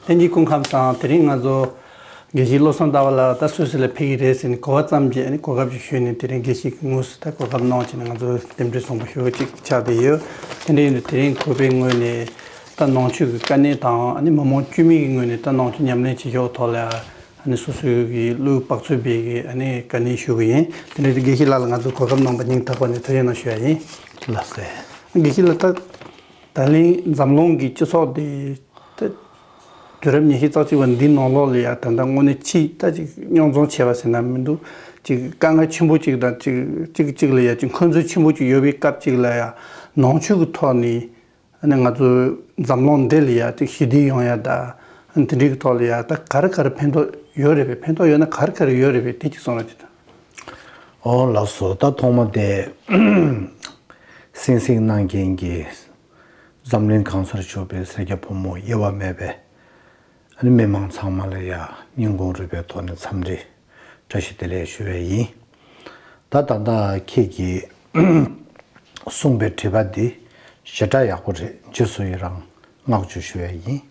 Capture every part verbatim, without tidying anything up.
ལྷན་རྒྱས་སྐུ་ཁམས་བཟང་། དེ་རིང་ང་ཚོ་དགེ་བཤེས་བློ་བཟང་ཟླ་བ་ལགས་ད་སུད་སི་ལ་ཕེབས་ཀྱི་རེད་ཟེར་ནས་གོ་བ་ཙམ་གྱིས་ཨ་ནི་གོ་སྐབས་ཅིག་ཞུས་ནས། དེ་རིང་དགེ་བཤེས་ཀྱིས་དངོས་སུ་ད་གོ་སྐབས་གནང་བྱས་ནས་ང་ཚོ་རྟེན་འབྲེལ་བཟང་པོ་ཞེ་པོ་ཅིག་ཆགས་བསྡད་ཡོད། དེ་འདྲ་ཡིན་དུས་དེ་རིང་གུས་པའི་ངོས་ནས་ད་ནང་ཆོས་ཀྱི་དཀའ་གནད་དང་ཨ་ནི་མི་མང་དཀྱུས་མའི་གི་ངོས་ནས་ད་ནང་ཆོས་ཉམས་ལེན་བྱེད་ཕྱོགས་ཐོག་ལ་ཨ་ནི་སོ་སོའི་གི་བློའི་དཔག་ཚོད་པའི་གི་ཨ་ནི་བཀའ་ནན་ཞུ་གི་ཡིན། དེ་འདྲ་དེ་དགེ་བཤེས་ལགས་ལ་ང་ཚོ་གོ་སྐབས་གནང་པ་སྙིང་ཐག་པ་ནས་ཐུགས་རྗེ་གནང་ཞུ་ཡ་ཡིན། ལགས་སེ། དགེ་བཤེས་ལགས་ད། ད་ལན་འཛམ་གླིང་གི་སྤྱི་ཚོགས་དེ་ད་དུས་རབས་ཉི་ཤུ་རྩ་གཅིག་པ་འདི་ནང་ལོགས་ལ་ཡ་ད་ལྟ་དངོས་གནས་ཕྱིས་ད་ཅིག་རྙོག་འཛིང་ཆེ་བ་ཟེར་ན་མི་འདུག་ཅིག་དཀའ་ངལ་ཆེན་པོ་ཅིག་དང་ཅིག་ཅིག་ཅིག་ལ་ཡ་ཅིག་འཁོན་འཛིན་ཆེན་པོ་ཅིག་ཡོད་པའི་སྐབས་ཅིག་ལ་ཡ་ནང་ཆོས་ཀྱི་ཐོག་ནས་ཨ་ནི་ང་ཚོ་འཛམ་གླིང་འདི་ལ་ཡ་ཅིག་ཞི་བདེ་ཡོང་ཡ་ད་དེ་འདྲའི་གི་ཐོག་ལ་ཡ་ད་ག་རེ་ག་རེ་ཕན་ཐོགས་ཡོད་རེད་པས། ཕན་ཐོགས་ཡོད་ན་ག་རེ་ག་རེ་ཡོད་རེད་པས། དེ་ཅིག་གསུང་རོགས་གྱིས་དང་། ཨོ་ལགས་སོ། ད་ཐོག་མ་དེ་གསན་གཟིགས་གནང་མཁན་གྱི་འཛམ་གླིང་གང་སར་བཞུགས་པའི་སེར་སྐྱ་ཕོ་མོ་དབྱེ་བ་མེད་པའི་ཨ་ནི་མི་མང་ཚང་མ་ལ་ཡ་སྙིང་ཁོང་རུས་པའི་ཐོག་ནས་འཚམས་འདྲི་བཀྲ་ཤིས་བདེ་ལེགས་ཞུ་བ་ཡིན། ད་ད་ལྟ་ཁྱེད་ཀྱིས་གསུངས་པའི་དྲི་བ་འདི་ཞེ་དྲག་ཡག་པོ་རེད། རྗེས་སུ་ཡི་རང་བསྔགས་བརྗོད་ཞུ་བ་ཡིན།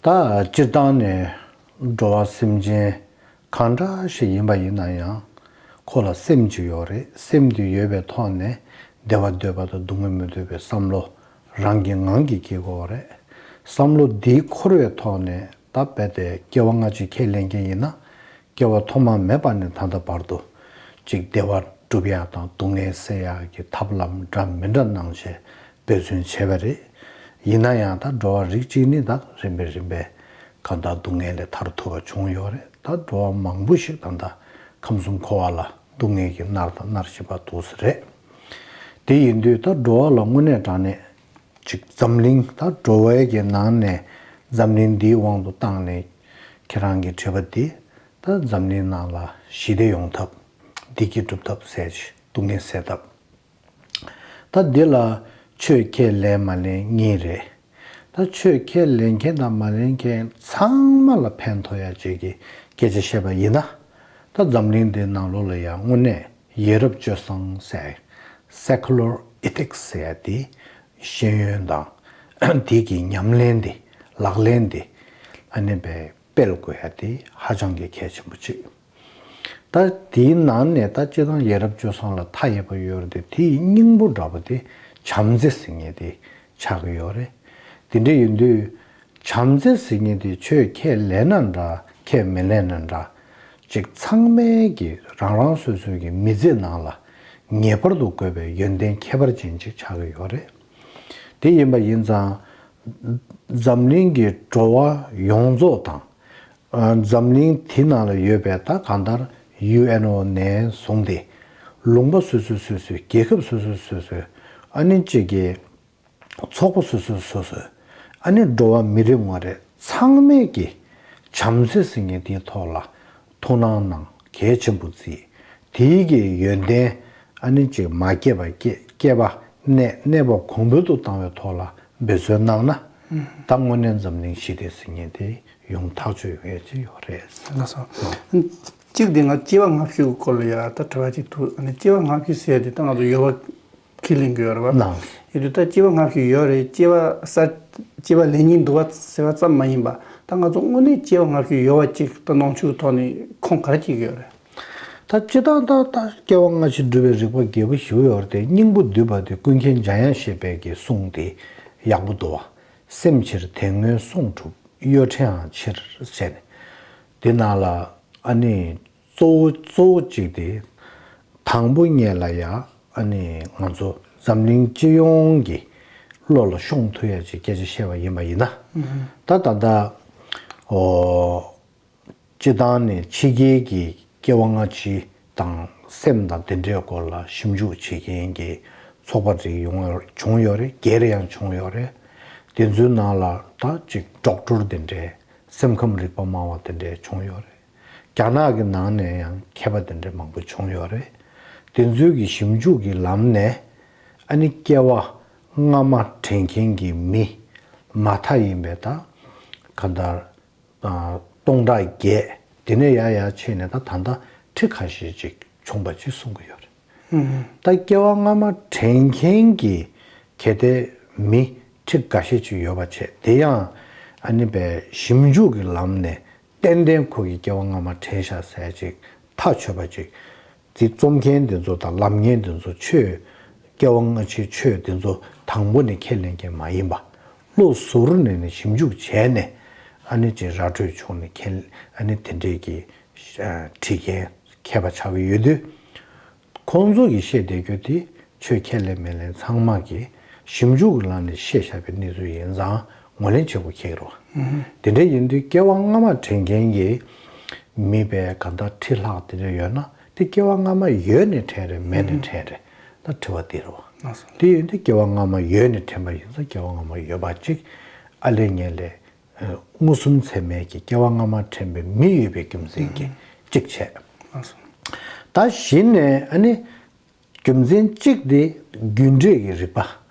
ད་སྤྱིར་བཏང་ནས་འགྲོ་བ་སེམས་ཅན་གང་འདྲ་ཞིག་ཡིན་པ་ཡིན་ན་ཡང་ཁོ་ལ་སེམས་ཅིག་ཡོད་རེད། སེམས་དེ་ཡོད་པའི་ཐོག་ནས་བདེ་བ་འདོད་པ་དང་སྡུག་བསྔལ་མི་འདོད་པའི་བསམ་བློ་རང་གི་ངང་གིས་སྐྱེ་དགོས་རེད། བསམ་བློ་འདི་འཁོར་བའི་ཐོག་ནས་ད་རྦད་དེ་སྐྱེ་བ་སྔ་ཕྱི་ཁས་ལེན་མཁན་ཡིན་ན་སྐྱེ་བ་ཐོག་མ་མེད་པ་ནས་ད་ལྟ་བར་དུ་ཅིག་བདེ་བ་སྒྲུབ་ཡག་དང་སྡུག་བསྔལ་སེལ་ཡག་གི་ཐབས་ལམ་འདྲ་མི་འདྲ་གནང་བྱས་འབད་བརྩོན་བྱས་པ་རེད། ཡིན་ན་ཡང་ད་འགྲོ་བ་རིགས་གཅིག་ནི་ད་རིམ་པས་རིམ་པས་གང་ལྟར་སྡུག་བསྔལ་ལས་ཐར་ཐུབ་པ་བྱུང་ཡོད་རེད། ད་འགྲོ་བ་མང་པོ་ཞིག་ད་ལྟ་ཁམས་གསུམ་འཁོར་བ་ལ་སྡུག་བསྔལ་གྱིས་མནར་དང་མནར་བཞིན་པ་འདུག་ས་རེད། དེ་ཡིན་དུས་ད་འགྲོ་བ་ལ་དངོས་གནས་དྲང་གནས་ཅིག་འཛམ་གླིང་ད་འགྲོ་བའི་གི་ནང་ནས་འཛམ་གླིང་འདིའི་དབང་དུ་བཏང་ནས་ཁྱེད་རང་གི་དྲི་བ་འདི་ད་འཛམ་གླིང་ནང་ལ་ཞི་བདེ་ཡོང་ཐབས་བདེ་སྐྱིད་སྒྲུབ་ཐབས་ཟེར་ཅིག་སྡུག་བསྔལ་སེལ་ཐབས། ད་འདི་ལ་ཆོས་ཁས་ལེན་མ་ལེན་གཉིས་རེད། ད་ཆོས་ཁས་ལེན་མཁན་དང་མ་ལེན་མཁན་ཚང་མ་ལ་ཕན་ཐོགས་ཡ་ཅིག་གི་སྐད་ཆ་བཤད་པ་ཡིན་ན། ད་འཛམ་གླིང་འདི་ནང་ལོགས་ལ་ཡང་དངོས་གནས་ཡ་རབས་སྤྱོད་བཟང་ཟེར། Secular Ethics ཟེར་ཡ་དེ་ཤེས་ཡོན་དང་དེ་གི་ཉམས་ལེན་དེ་ལག་ལེན་དེ་ཨ་ནི་སྤེལ་དགོས་ཡ་དེ་ཧ་ཅང་གི་གལ་ཆེན་པོ་ཅིག་ད་དེའི་ནང་ནས་ད་སྤྱིར་བཏང་ཡ་རབས་སྤྱོད་བཟང་ལ་མཐའ་ཡས་པ་ཡོད་རེད་དེ། དེའི་སྙིང་པོ་འདྲ་པོ་དེ་བྱམས་བརྩེ་ཟེར་མཁན་དེ་ཆགས་ཀྱི་ཡོད་རེད། དེ་འདྲ་ཡིན་དུས་བྱམས་བརྩེ་ཟེར་མཁན་དེ་ཆོས་ཁས་ལེན་ན་འདྲ་ཁས་མི་ལེན་ན་འདྲ་ཅིག་ཚང་མས་ཀྱི་རང་རང་སོ་སོའི་གི་མི་ཚེ་ནང་ལ་ངེས་པར་དུ་དགོས་པའི་ཡོན་ཏན་ཁྱད་པར་ཅན་ཅིག་ཆགས་ཀྱི་ཡོད་རེད། དེ་ཡིན་པ་ཡིན་ཙང་འཛམ་གླིང་གི་འགྲོ་བ་ཡོངས་རྫོགས་དང་། ཨ། འཛམ་གླིང་དེ་ནང་ལ་ཡོད་པའི་ད་གང་ལྟར་ཡུ་ཨེན་ཨོ་ནས་བཟུང་སྟེ་ལུང་པ་སོ་སོ་སོ་སོའི་རྒྱལ་ཁབ་སོ་སོ་སོ་སོའི་ཨ་ནི་གཅིག་གི་ཚོགས་པ་སོ་སོ་སོ་སོའི་ཨ་ནི་འགྲོ་བ་མི་རེ་ངོ་རེ་ཚང་མས་ཀྱི་བྱམས་བརྩེ་ཟེར་མཁན་དེའི་ཐོག་ལ་ཐུགས་སྣང་གནང་གལ་ཆེན་པོ་བརྩིས། དེའི་གི་ཡོན་ཏན་ཨ་ནི་གཅིག་མ་སྐྱེས་པ་སྐྱེ། སྐྱེས་པ་གནས། གནས་པ་གོང་འཕེལ་དུ་བཏང་བའི་ཐོག་ལ་འབད་བརྩོན་གནང་ན། ད་དངོས་གནས་འཛམ་གླིང་ཞི་བདེ་ཟེར་མཁན་དེ་ཡོང་ཐག་ཆོད་ཡོང་ཡ་ཅིག་ཡོད་རེད། ལགས་སོ། གཅིག་དེ་ང་སྐྱེ་བ་སྔ་ཕྱི་གི་སྐོར་ལ་ཡ་ད་དྲི་བ་ཅིག་འདུག་ཨ་ནི་སྐྱེ་བ་སྔ་ཕྱི་ཟེར་ཡ་དེ་ད་ང་ཚོ་ཡོ་ག་ཁས་ལེན་གྱི་ཡོད་རེད་བ། ལགས། ཡོད་དུས་ད་སྐྱེ་བ་སྔ་ཕྱི་ཡོད་རེད། སྐྱེ་བ་གསར། སྐྱེ་བ་ལེན་གྱིན་འདུག་བ་ཟེར་བ་ཙམ་མ་ཡིན་པ་ད་ང་ཚོ་དངོས་གནས་སྐྱེ་བ་སྔ་ཕྱི་ཡོད་པ་ཅིག་ད་ནང་ཆོས་ཀྱི་ཐོག་ནས་ཁུངས་ག་རེ་བྱེད་ཀྱི་ཡོད་རེད། ད་སྤྱིར་བཏང་ད་ད་སྐྱེ་བ་སྔ་ཕྱི་སྒྲུབ་པའི་རིགས་པ་རྒྱས་པོ་ཞིག་ཡོད་རེད་དེ། སྙིང་པོ་བསྡུས་པ་དེ་ཀུན་མཁྱེན་འཇམ་དབྱངས་བཞད་པའི་གི་གསུང་དེ་ཡག་པོ་འདུག་བ། སེམས་ཕྱིར་དོན་དངོས་གསུང་གྲུབ། གཡོ་ཁྲིའང་ཕྱིར་ཟེར་ནས། དེ་ནང་ལ་ཨ་ནི་གཙོ་བོ་གཙོ་བོ་གཅིག་དེ་དང་པོ་ཉིད་ལ་ཡ་ཨ་ནི་ང་ཚོ་འཛམ་གླིང་སྤྱི་ཡོངས་ཀྱི་བློ་ལ་ཤོང་ཐུབ་ཡ་ཅིག་སྐད་ཆ་བཤད་པ་ཡིན་པ་ཡིན་ན། ད་ད་ལྟ་ཨོ། སྤྱིར་བཏང་ནས་ཕྱི་རྒྱལ་གྱི་སྐྱེ་བ་སྔ་ཕྱི་དང་སེམས་དང་དེ་འདྲའི་སྐོར་ལ་ཞིབ་འཇུག་བྱེད་མཁན་གྱི་ཚོགས་པ་རིགས་ཡོང་བྱུང་ཡོད་རེད། སྒེར་ཡང་བྱུང་ཡོད་རེད། དེ་ཚོའི་ནང་ལ་ད་ཅིག་ཌོག་ཊོར་དེ་འདྲའི་སེམས་ཁམས་རིག་པ་སྨྲ་བ་དེ་འདྲའི་བྱུང་ཡོད་རེད། རྒྱ་ནག་གི་ནང་ནས་ཡང་མཁས་པ་དེ་འདྲའི་མང་པོ་བྱུང་ཡོད་རེད། དེ་ཚོའི་གི་ཞིབ་འཇུག་གི་ལམ་ནས་ཨ་ནི་སྐྱེ་བ་སྔ་མ་དྲན་མཁན་གྱི་མི་མ་མཐའ་ཡིན་པའི་ད་ག་འདྲ། སྟོང་ཕྲག་བརྒྱད་དེ་ནས་ཡར་ཡར་ཕྱིན་ནས་ད་ད་ལྟ་ཁྲི་ཁ་ཤས་ཅིག་བྱུང་བ་ཅིག་གསུང་གི་ཡོད་རེད། ད་སྐྱེ་བ་སྔ་མ་དྲན་མཁན་གྱི་གལ་ཏེ་མི་ཁྲི་འགའ་ཤས་ཅིག་ཡོད་པ་བྱས། དེ་ཡང་ ཨ་ནི་པའི་ཞིབ་འཇུག་གི་ལམ་ནས་ཏན་ཏན་ཁོ་གི་སྐྱེ་བ་སྔ་མ་དྲན་ཤག་ཟེར་ཅིག་ཐག་ཆོད་པ་ཅིག་དེ་རྩོམ་མཁན་དེ་ཚོ་དང་ལམ་ངན་དེ་ཚོ་ཆོས་སྐྱེ་བ་སྔ་ཕྱིའི་ཆོས་དེ་ཚོ་དང་པོ་ནས་ཁས་ལེན་མཁན་མ་ཡིན་པ། བློ་གཟུར་ནས་ནས་ཞིབ་འཇུག་བྱས་ནས་ཨ་ནི་ཅིག་ར་སྤྲོད་བྱུང་ནས་ཁས་ཨ་ནི་དེ་འདྲས་ཀྱི་བྲིས་མཁན་མཁས་པ་ཆགས་ཀྱི་ཡོད་དུས། ཁོང་ཚོ་གིས་བཤད་བསྡད་རྒྱུ་དེ་ཆོས་ཁས་ལེན་མི་ལེན་ཚང་མ་གིས་ཞིབ་འཇུག་གི་ལམ་ནས་བཤད་བཞག་པའི་གནས་ཚུལ་ཡིན་ཙང་ངོས་ལེན་བྱེད་དགོས་ཁེལ་རོ། དེ་འདྲ་ཡིན་དུས་སྐྱེ་བ་སྔ་མ་དྲན་མཁན་གྱི་མི་པའི་གང་ལྟར་ཁྲི་ལྷག་དེ་འདྲ་ཡོད་ན་དེ་སྐྱེ་བ་སྔ་མ་ཡོད་ནས་དྲན་རེད་མེད་ནས་དྲན་རེད་ད་དྲི་བ་དེ་རོ། དེ་ཡིན་དུས་སྐྱེ་བ་སྔ་མ་ཡོད་ནས་དྲན་པ་ཡིན་ཙང་སྐྱེ་བ་སྔ་མ་ཡོད་པ་གཅིག་ཨ་ལས་ངན་ལས། མངོན་སུམ་ཚད་མེད་ཀྱི་སྐྱེ་བ་སྔ་མ་དྲན་པའི་མི་ཡོད་པའི་རྒྱུ་མཚན་གྱིས་གཅིག་བྱས། ད་གཞི་ནས་ཨ་ནི་རྒྱུ་མཚན་གཅིག་དེ་རྒྱུ་འབྲས་ཀྱི་རིགས་པ་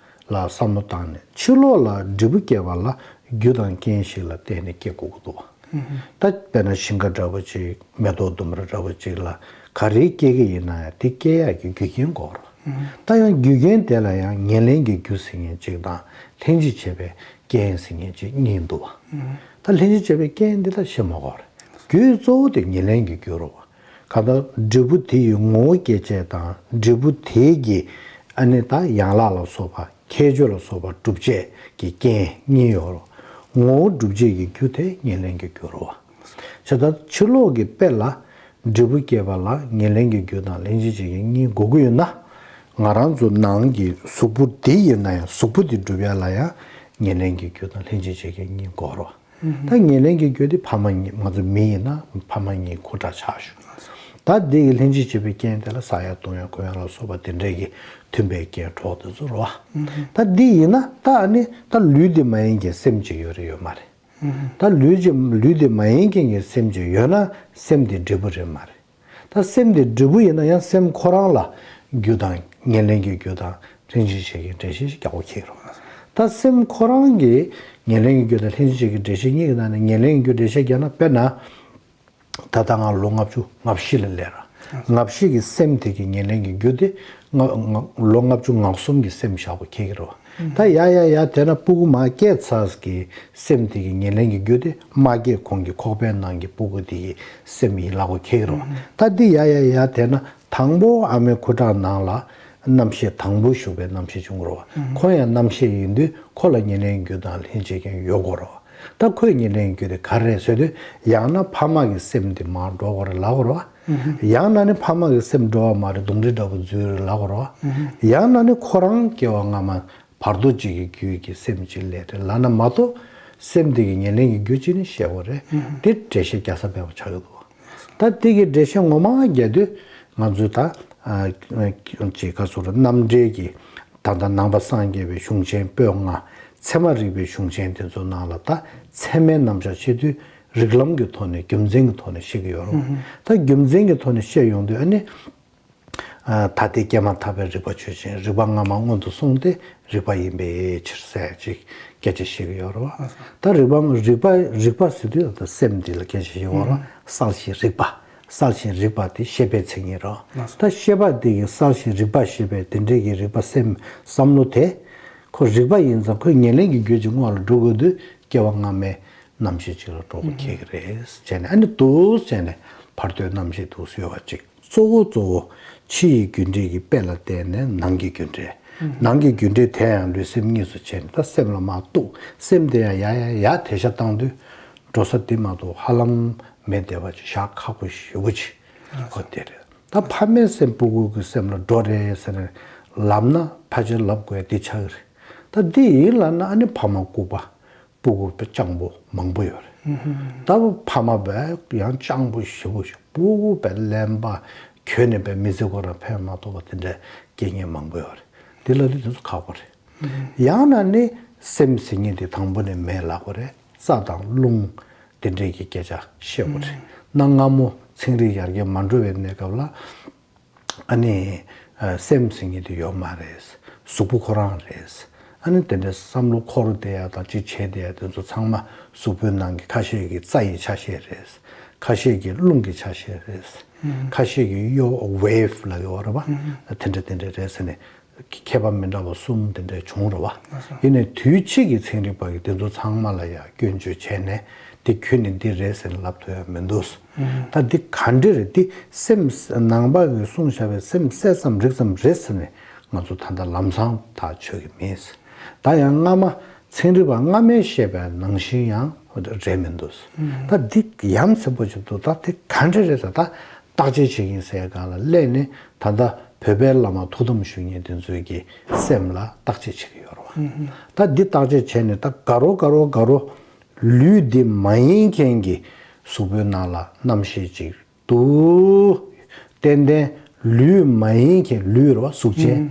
ལ་བསམ་བློ་བཏང་ནས་ཕྱི་ལོགས་ལ་འབྲས་བུ་སྐྱེ་བ་ལ་རྒྱུ་དང་རྐྱེན་ཞིག་ལ་བརྟེན་ནས་སྐྱེ་དགོས་ཀྱི་འདུག་ད་དཔེར་ན་ཞིང་ཁ་འདྲ་པོ་ཅིག་མེ་ཏོག་ལྡུམ་ར་འདྲ་པོ་ཅིག་ལ་ག་རེ་སྐྱེ་གི་ཡིན་ན་ཡང་དེ་སྐྱེ་ཡག་གི་རྒྱུ་རྐྱེན་དགོས་རེད། ད་ཡང་རྒྱུ་རྐྱེན་དེ་ལ་ཡང་ཉེར་ལེན་གྱི་རྒྱུ་ཟེར་མཁན་གཅིག་དང་ལྷན་ཅིག་བྱེད་པའི་རྐྱེན་ཟེར་མཁན་གཅིག་གཉིས་འདུག་བ། ད་ལྷན་ཅིག་བྱེད་པའི་རྐྱེན་འདི་ལ་བཤད་མ་དགོས་རེད། རྒྱུའི་གཙོ་བོ་དེ་ཉེར་ལེན་གྱི་རྒྱུ་རེད་བ། གང་ལྟར་འབྲས་བུ་དེ་ཡི་ངོ་བོ་སྐྱེད་བྱེད་དང་འབྲས་བུ་དེ་གི་ཨ་ནི་ད་ཡན་ལག་ལ་སོགས་པ་ཁྱད་ཆོས་ལ་སོགས་པ་སྒྲུབ་བྱེད་ཀྱི་རྐྱེན་གཉིས་ཡོད་རེད། ངོ་བོ་སྒྲུབ་བྱེད་ཀྱི་རྒྱུ་དེ་ཉེར་ལེན་གྱི་རྒྱུ་རེད་བ། བྱས་ཙང་ཕྱི་ལོགས་ཀྱི་དཔེ་ལ་འབྲས་བུ་སྐྱེད་པ་ལ་ཉེར་ལེན་གྱི་རྒྱུ་དང་ལྷན་ཅིག་བྱེད་ཀྱི་གཉིས་དགོས་ཀྱི་ཡོད་ན། ང་རང་ཚོ་ནང་གི་གཟུགས་པོ་འདི་ཡིན་ན་ཡང་གཟུགས་པོ་འདི་སྒྲུབ་ཡ་ལ་ཡང་ཉེར་ལེན་གྱི་རྒྱུ་དང་ལྷན་ཅིག་བྱེད་ཀྱི་གཉིས་དགོས་རེད། ད་ཉེར་ལེན་གྱི་རྒྱུ་དེ་ཕ་མ་གཉིས་ང་ཚོ་མི་ཡིན་ན་ཕ་མ་གཉིས་ཁོ་ཐག་ཆགས་ཞུ། ད་འདི་གི་ལྷན་ཅིག་བྱེད་པའི་རྐྱེན་དེ་ལ་ཟ་ཡ་བཏུང་ཡ་གོན་ཡ་ལ་སོགས་པ་དེ་འདྲས་ཀྱི་མཐུན་པའི་རྐྱེན་གྲོགས་དེ་ཚོ་རེད་བ། ད་འདི་ཡིན་ན་ད་ཨ་ནི་ད་ལུས་འདི་མ་ཡིན་མཁན་སེམས་ཅིག་ཡོད་རེད་ཡོད་མ་རེད། ད་ལུས་ཀྱི་ལུས་དེ་མ་ཡིན་མཁན་གྱི་སེམས་ཅིག་ཡོད་ན་སེམས་དེ་འབྲས་བུ་རེད་མ་རེད། ད་སེམས་དེ་འབྲས་བུ་ཡིན་ན་ཡང་སེམས་ཁོ་རང་ལ་རྒྱུ་དང་ཉེར་ལེན་གྱི་རྒྱུ་དང་ལྷན་ཅིག་བྱེད་ཀྱི་འགྲེལ་བཤད་ཞིག་རྒྱག་དགོས་ཁེལ་རོ། ད་སེམས་ཁོ་རང་གི་ཉེར་ལེན་གྱི་རྒྱུ་དང་ལྷན་ཅིག་བྱེད་ཀྱི་འགྲེལ་བཤད་གཉིས་ཀྱི་ནང་ནས་ཉེར་ལེན་གྱི་རྒྱུ་འགྲེལ་བཤད་རྒྱག་ན་དཔེར་ན། ད་ལྟ་ང་ལོ་ལྔ་བཅུ་ང་བཞི་ལ་སླེབས་ར། ང་བཞི་གི་སེམས་དེ་གི་ཉེར་ལེན་གྱི་རྒྱུ་དེ་ང་ང་ལོ་ལྔ་བཅུ་ང་གསུམ་གྱི་སེམས་བཞག་པ་ཁེལ་གི་རེད་བ། ད་ཡ་ཡ་ཡ་དེ་ན་སྤུ་གུ་མ་སྐྱེས་ཚར་གི་སེམས་དེ་གི་ཉེར་ལེན་གྱི་རྒྱུ་དེ་མ་སྐྱེས་གོང་གི་ཁོག་པའི་ནང་གི་སྤུ་གུ་དེ་གི་སེམས་ཡིན་ལབ་པ་ཁེལ་གི་རེད་བ། ད་འདི་ཡ་ཡ་ཡ་དེ་ན་དང་པོ་ཨ་མའི་ཁུ་ཁྲག་ནང་ལ་རྣམ་ཤེས་དང་པོ་ཞུགས་པའི་རྣམ་ཤེས་བྱུང་གི་རེད་བ། ཁོ་ཡང་རྣམ་ཤེས་ཡིན་དུས་ཁོ་ལ་ཉེར་ལེན་གྱི་རྒྱུ་དང་ལྷན་ཅིག་རྐྱེན་ཡོད་དགོས་རེད་བ། ད་ཁོས་ཉེར་ལེན་རྒྱུ་དེ་ག་རེ་རེད་ཟེར་དུས་ཡང་ན་ཕ་མ་གི་སེམས་དེ་མར་འགྲོ་དགོས་རེད་ལབ་དགོས་རེད་བ། ཡང་ན་ནི་ཕ་མ་གི་སེམས་འགྲོ་བ་མ་རེད་གདོན་འདྲེ་འདྲ་པོ་འཛུལ་རེད་ལབ་དགོས་རེད་བ། ཡང་ན་ནི་ཁོ་རང་སྐྱེ་བ་སྔ་མ་བར་དོ་གཅིག་གི་རྒྱུད་ཀྱི་སེམས་གཅིག་ལས་རེད་ལབ་ན་མ་གཏོགས་སེམས་དེ་གི་ཉེར་ལེན་གྱི་རྒྱུ་གཅིག་ནི་བཤད་དགོས་རེད། དེ་འགྲེལ་བཤད་རྒྱག་ས་མེད་པ་ཆགས་ཀྱི་འདུག་ད་དེ་གི་འགྲེལ་བཤད་ངོ་མ་རྒྱག་དུས་ང་ཚོས་ད་ཅིག་ག་སོ་རེད་རྣམ་འགྲེལ་གྱི་ད་ལྟ་ནང་པ་སངས་རྒྱས་པའི་གཞུང་ཆེན་པོད་ལྔ་ཚད་མ་རིག་པའི་གཞུང་ཆེན་དེ་ཚོ་ནང་ལ་ད་ཚད་མའི་རྣམ་གཞག་བཤད་དུས་རིགས་ལམ་གྱི་ཐོག་ནས་རྒྱུ་མཚན་གྱི་ཐོག་ནས་བཤད་ཀྱི་ཡོད་རེད། ད་རྒྱུ་མཚན་གྱི་ཐོག་ནས་བཤད་ཡོང་དུས་ཨ་ནི། ད་ལྟའི་སྐྱེས་མ་ཐག་པའི་རིག་པ་ཆོས་ཅན། རིག་པ་སྔ་མ་སྔོན་དུ་སོང་སྟེ་རིག་པ་ཡིན་པའི་ཕྱིར་ཟེར་ཅིག་སྐད་ཆ་བཤད་ཀྱི་ཡོད་རེད་བ། ད་རིག་པ་རིག་པ་རིག་པ་ཟེར་དུས་ད་སེམས་འདི་ལ་སྐད་ཆ་བཤད་ཀྱི་ཡོད་རེད་བ། གསལ་ཞིང་རིག་པ། གསལ་ཞིང་རིག་པ་དེ་ཤེས་པའི་མཚན་ཉིད་རེད་བ། ད་ཤེས་པ་འདི་གི་གསལ་ཞིང་རིག་པ་ཞེས་པའི་དེ་འདྲའི་གི་རིག་པ་སེམས་བསམ་བློ་དེ་ཁོ་རིག་པ་ཡིན་ཙང་ཁོས་ཉེར་ལེན་གྱི་རྒྱུད་ཀྱི་དངོས་ལ་འགྲོ་དགོས་དུས་སྐྱེ་བ་སྔ་མའི་རྣམ་ཤེས་ཅིག་ལ་འགྲོ་དགོས་ཁེལ་གྱི་རེད་བྱས་ནས་ཨ་ནི་འདུག་བྱས་ནས་བར་དོའི་རྣམ་ཤེས་འདུག་ཟེར་བ་ཅིག་གཙོ་བོ་གཙོ་བོ་ཕྱི་ཡི་རྒྱུ་འབྲས་ཀྱི་དཔེ་ལ་བརྟེན་ནས་ནང་གི་རྒྱུ་འབྲས། ནང་གི་རྒྱུ་འབྲས་དེ་ཡང་ལུས་སེམས་གཉིས་སུ་ཕྱེ་ནས་ད་སེམས་ལ་མར་གཏུགས། སེམས་དེ་ཡང་ཡ་ཡ་ཡ་དེ་ཤ་བཏང་དུས་འགྲོ་ས་འདི་མ་གཏོགས་ཧ་ལམ་མེད་བསྡད་པ་ཅིག་བཞག་ཁག་པོ་ཞེ་པོ་ཅིག་ཨོ་དེ་རེད། ད་ཕ་མའི་སེམས་སྤུ་གུ་གི་སེམས་ལ་འགྲོ་རེད་ཟེར་ནས་ལབ་ན་ཕལ་ཆེར་ལབ་དགོས་ཡ་འདི་ཆགས་ཀྱི་རེད། ད་འདི་ཡིན་ལབ་ན་ཨ་ནི་ཕ་མ་ལྐུགས་པ། སྤུ་གུ་དཔེ་སྤྱང་པོ་མང་པོ་ཡོད་རེད། ད་ཕ་མ་དཔེ་ཡང་སྤྱང་པོ་ཞེ་པོ་ཞིག་སྤུ་གུ་དཔེ་གླེན་པ་གྱོན་ནས་དཔེ་མི་ཚེ་ཁོ་རང་ཕན་མ་ཐོགས་པ་དེ་འདྲ་སྐྱེ་མཁན་མང་པོ་ཡོད་རེད། དེ་ལ་དེ་དེ་ཚོ་ཁག་པོ་རེད། ཡང་ན་ནི་སེམས་ཟེར་མཁན་དེ་དང་པོ་ནས་མེད་ལབ་དགོས་རེད། རྩ་དང་རླུང་དེ་འདྲས་ཀྱི་སྐད་ཆ་བཤད་དགོས་རེད། གནའ་སྔ་མོ་ཚན་རིག་ཡར་རྒྱས་མ་འགྲོ་བའི་གནས་སྐབས་ལ། ཨ་ནི། ཨ་སེམས་ཟེར་མཁན་དེ་ཡོད་མ་རེད། གཟུགས་པོ་ཁོ་རང་རེད། ཨ་ནི་དེ་འདྲའི་བསམ་བློ་འཁོར་བསྡད་ཡ་དང་ཅི་བྱས་བསྡད་ཡ་དེ་ཚོ་ཚང་མ་གཟུགས་པོའི་ནང་གི་ཁ་ཤས་ཀྱི་རྩ་ཡི་ཆ་ཤས་རེད། ཁ་ཤས་ཀྱི་རླུང་གི་ཆ་ཤས་རེད། ཁ་ཤས་ཀྱི་གཡོ་ཝེབ་ལབ་ཡོད་རེད་པ། དེ་འདྲ་དེ་འདྲ་རེད་ཟེར་ནས་ མཁས་པ་མི་འདྲ་བ་གསུམ་དེ་འདྲ་བྱུང་རེད་བ། ཡིན་ནའི་དུས་ཕྱིས་ཀྱི་ཚན་རིག་པ་གིས་དེ་ཚོ་ཚང་མ་ལ་ཡང་སྐྱོན་བརྗོད་བྱས་ནས་དེ་ཁྱོད་ནི་འདི་རེད་ཟེར་ནས་ལབ་ཐུབ་ཡ་མི་འདུག་ད་འདི་ག་འདྲ་རེད། འདི་སེམས་ནང་པ་གིས་གསུངས་བཞག་པའི་སེམས་གསལ་ཙམ་རིག་ཙམ་རེད་ཟེར་ནས་ང་ཚོ་ད་ལྟ་ལམ་སང་ཐག་ཆོད་ཀྱི་མེད། ད་ཡང་སྔ་མ་ཚན་རིག་པ་སྔ་མས་བཤད་པའི་ནང་བཞིན་ཡང་རེད་མི་འདུག་ད་འདི་ཡ་མཚན་པོ་ཅིག་འདུག་ད་དེ་ག་འདྲ་རེད་ཟེར། ད་བརྟག་དཔྱད་བྱེད་ཀྱིན་ཟེར་སྒང་ལ་སླེབས་ནས་ད་ལྟ་བོད་པའི་བླ་མ་ཐུགས་དམ་བཞུགས་མཁན་དེ་ཚོའི་གི་སེམས་ལ་བརྟག་དཔྱད་བྱེད་ཀྱི་ཡོད་རེད་བ། ད་འདི་བརྟག་དཔྱད་བྱས་ནས་ད་དགའ་རོགས་དགའ་རོགས་དགའ་རོགས་ལུས་འདི་མ་ཡིན་མཁན་གྱི་གཟུགས་པོའི་ནང་ལ་རྣམ་ཤེས་ཅིག་འདུག་ཏན་ཏན་ལུས་མ་ཡིན་མཁན། ལུས་རེད་བ། གཟུགས་ཅན།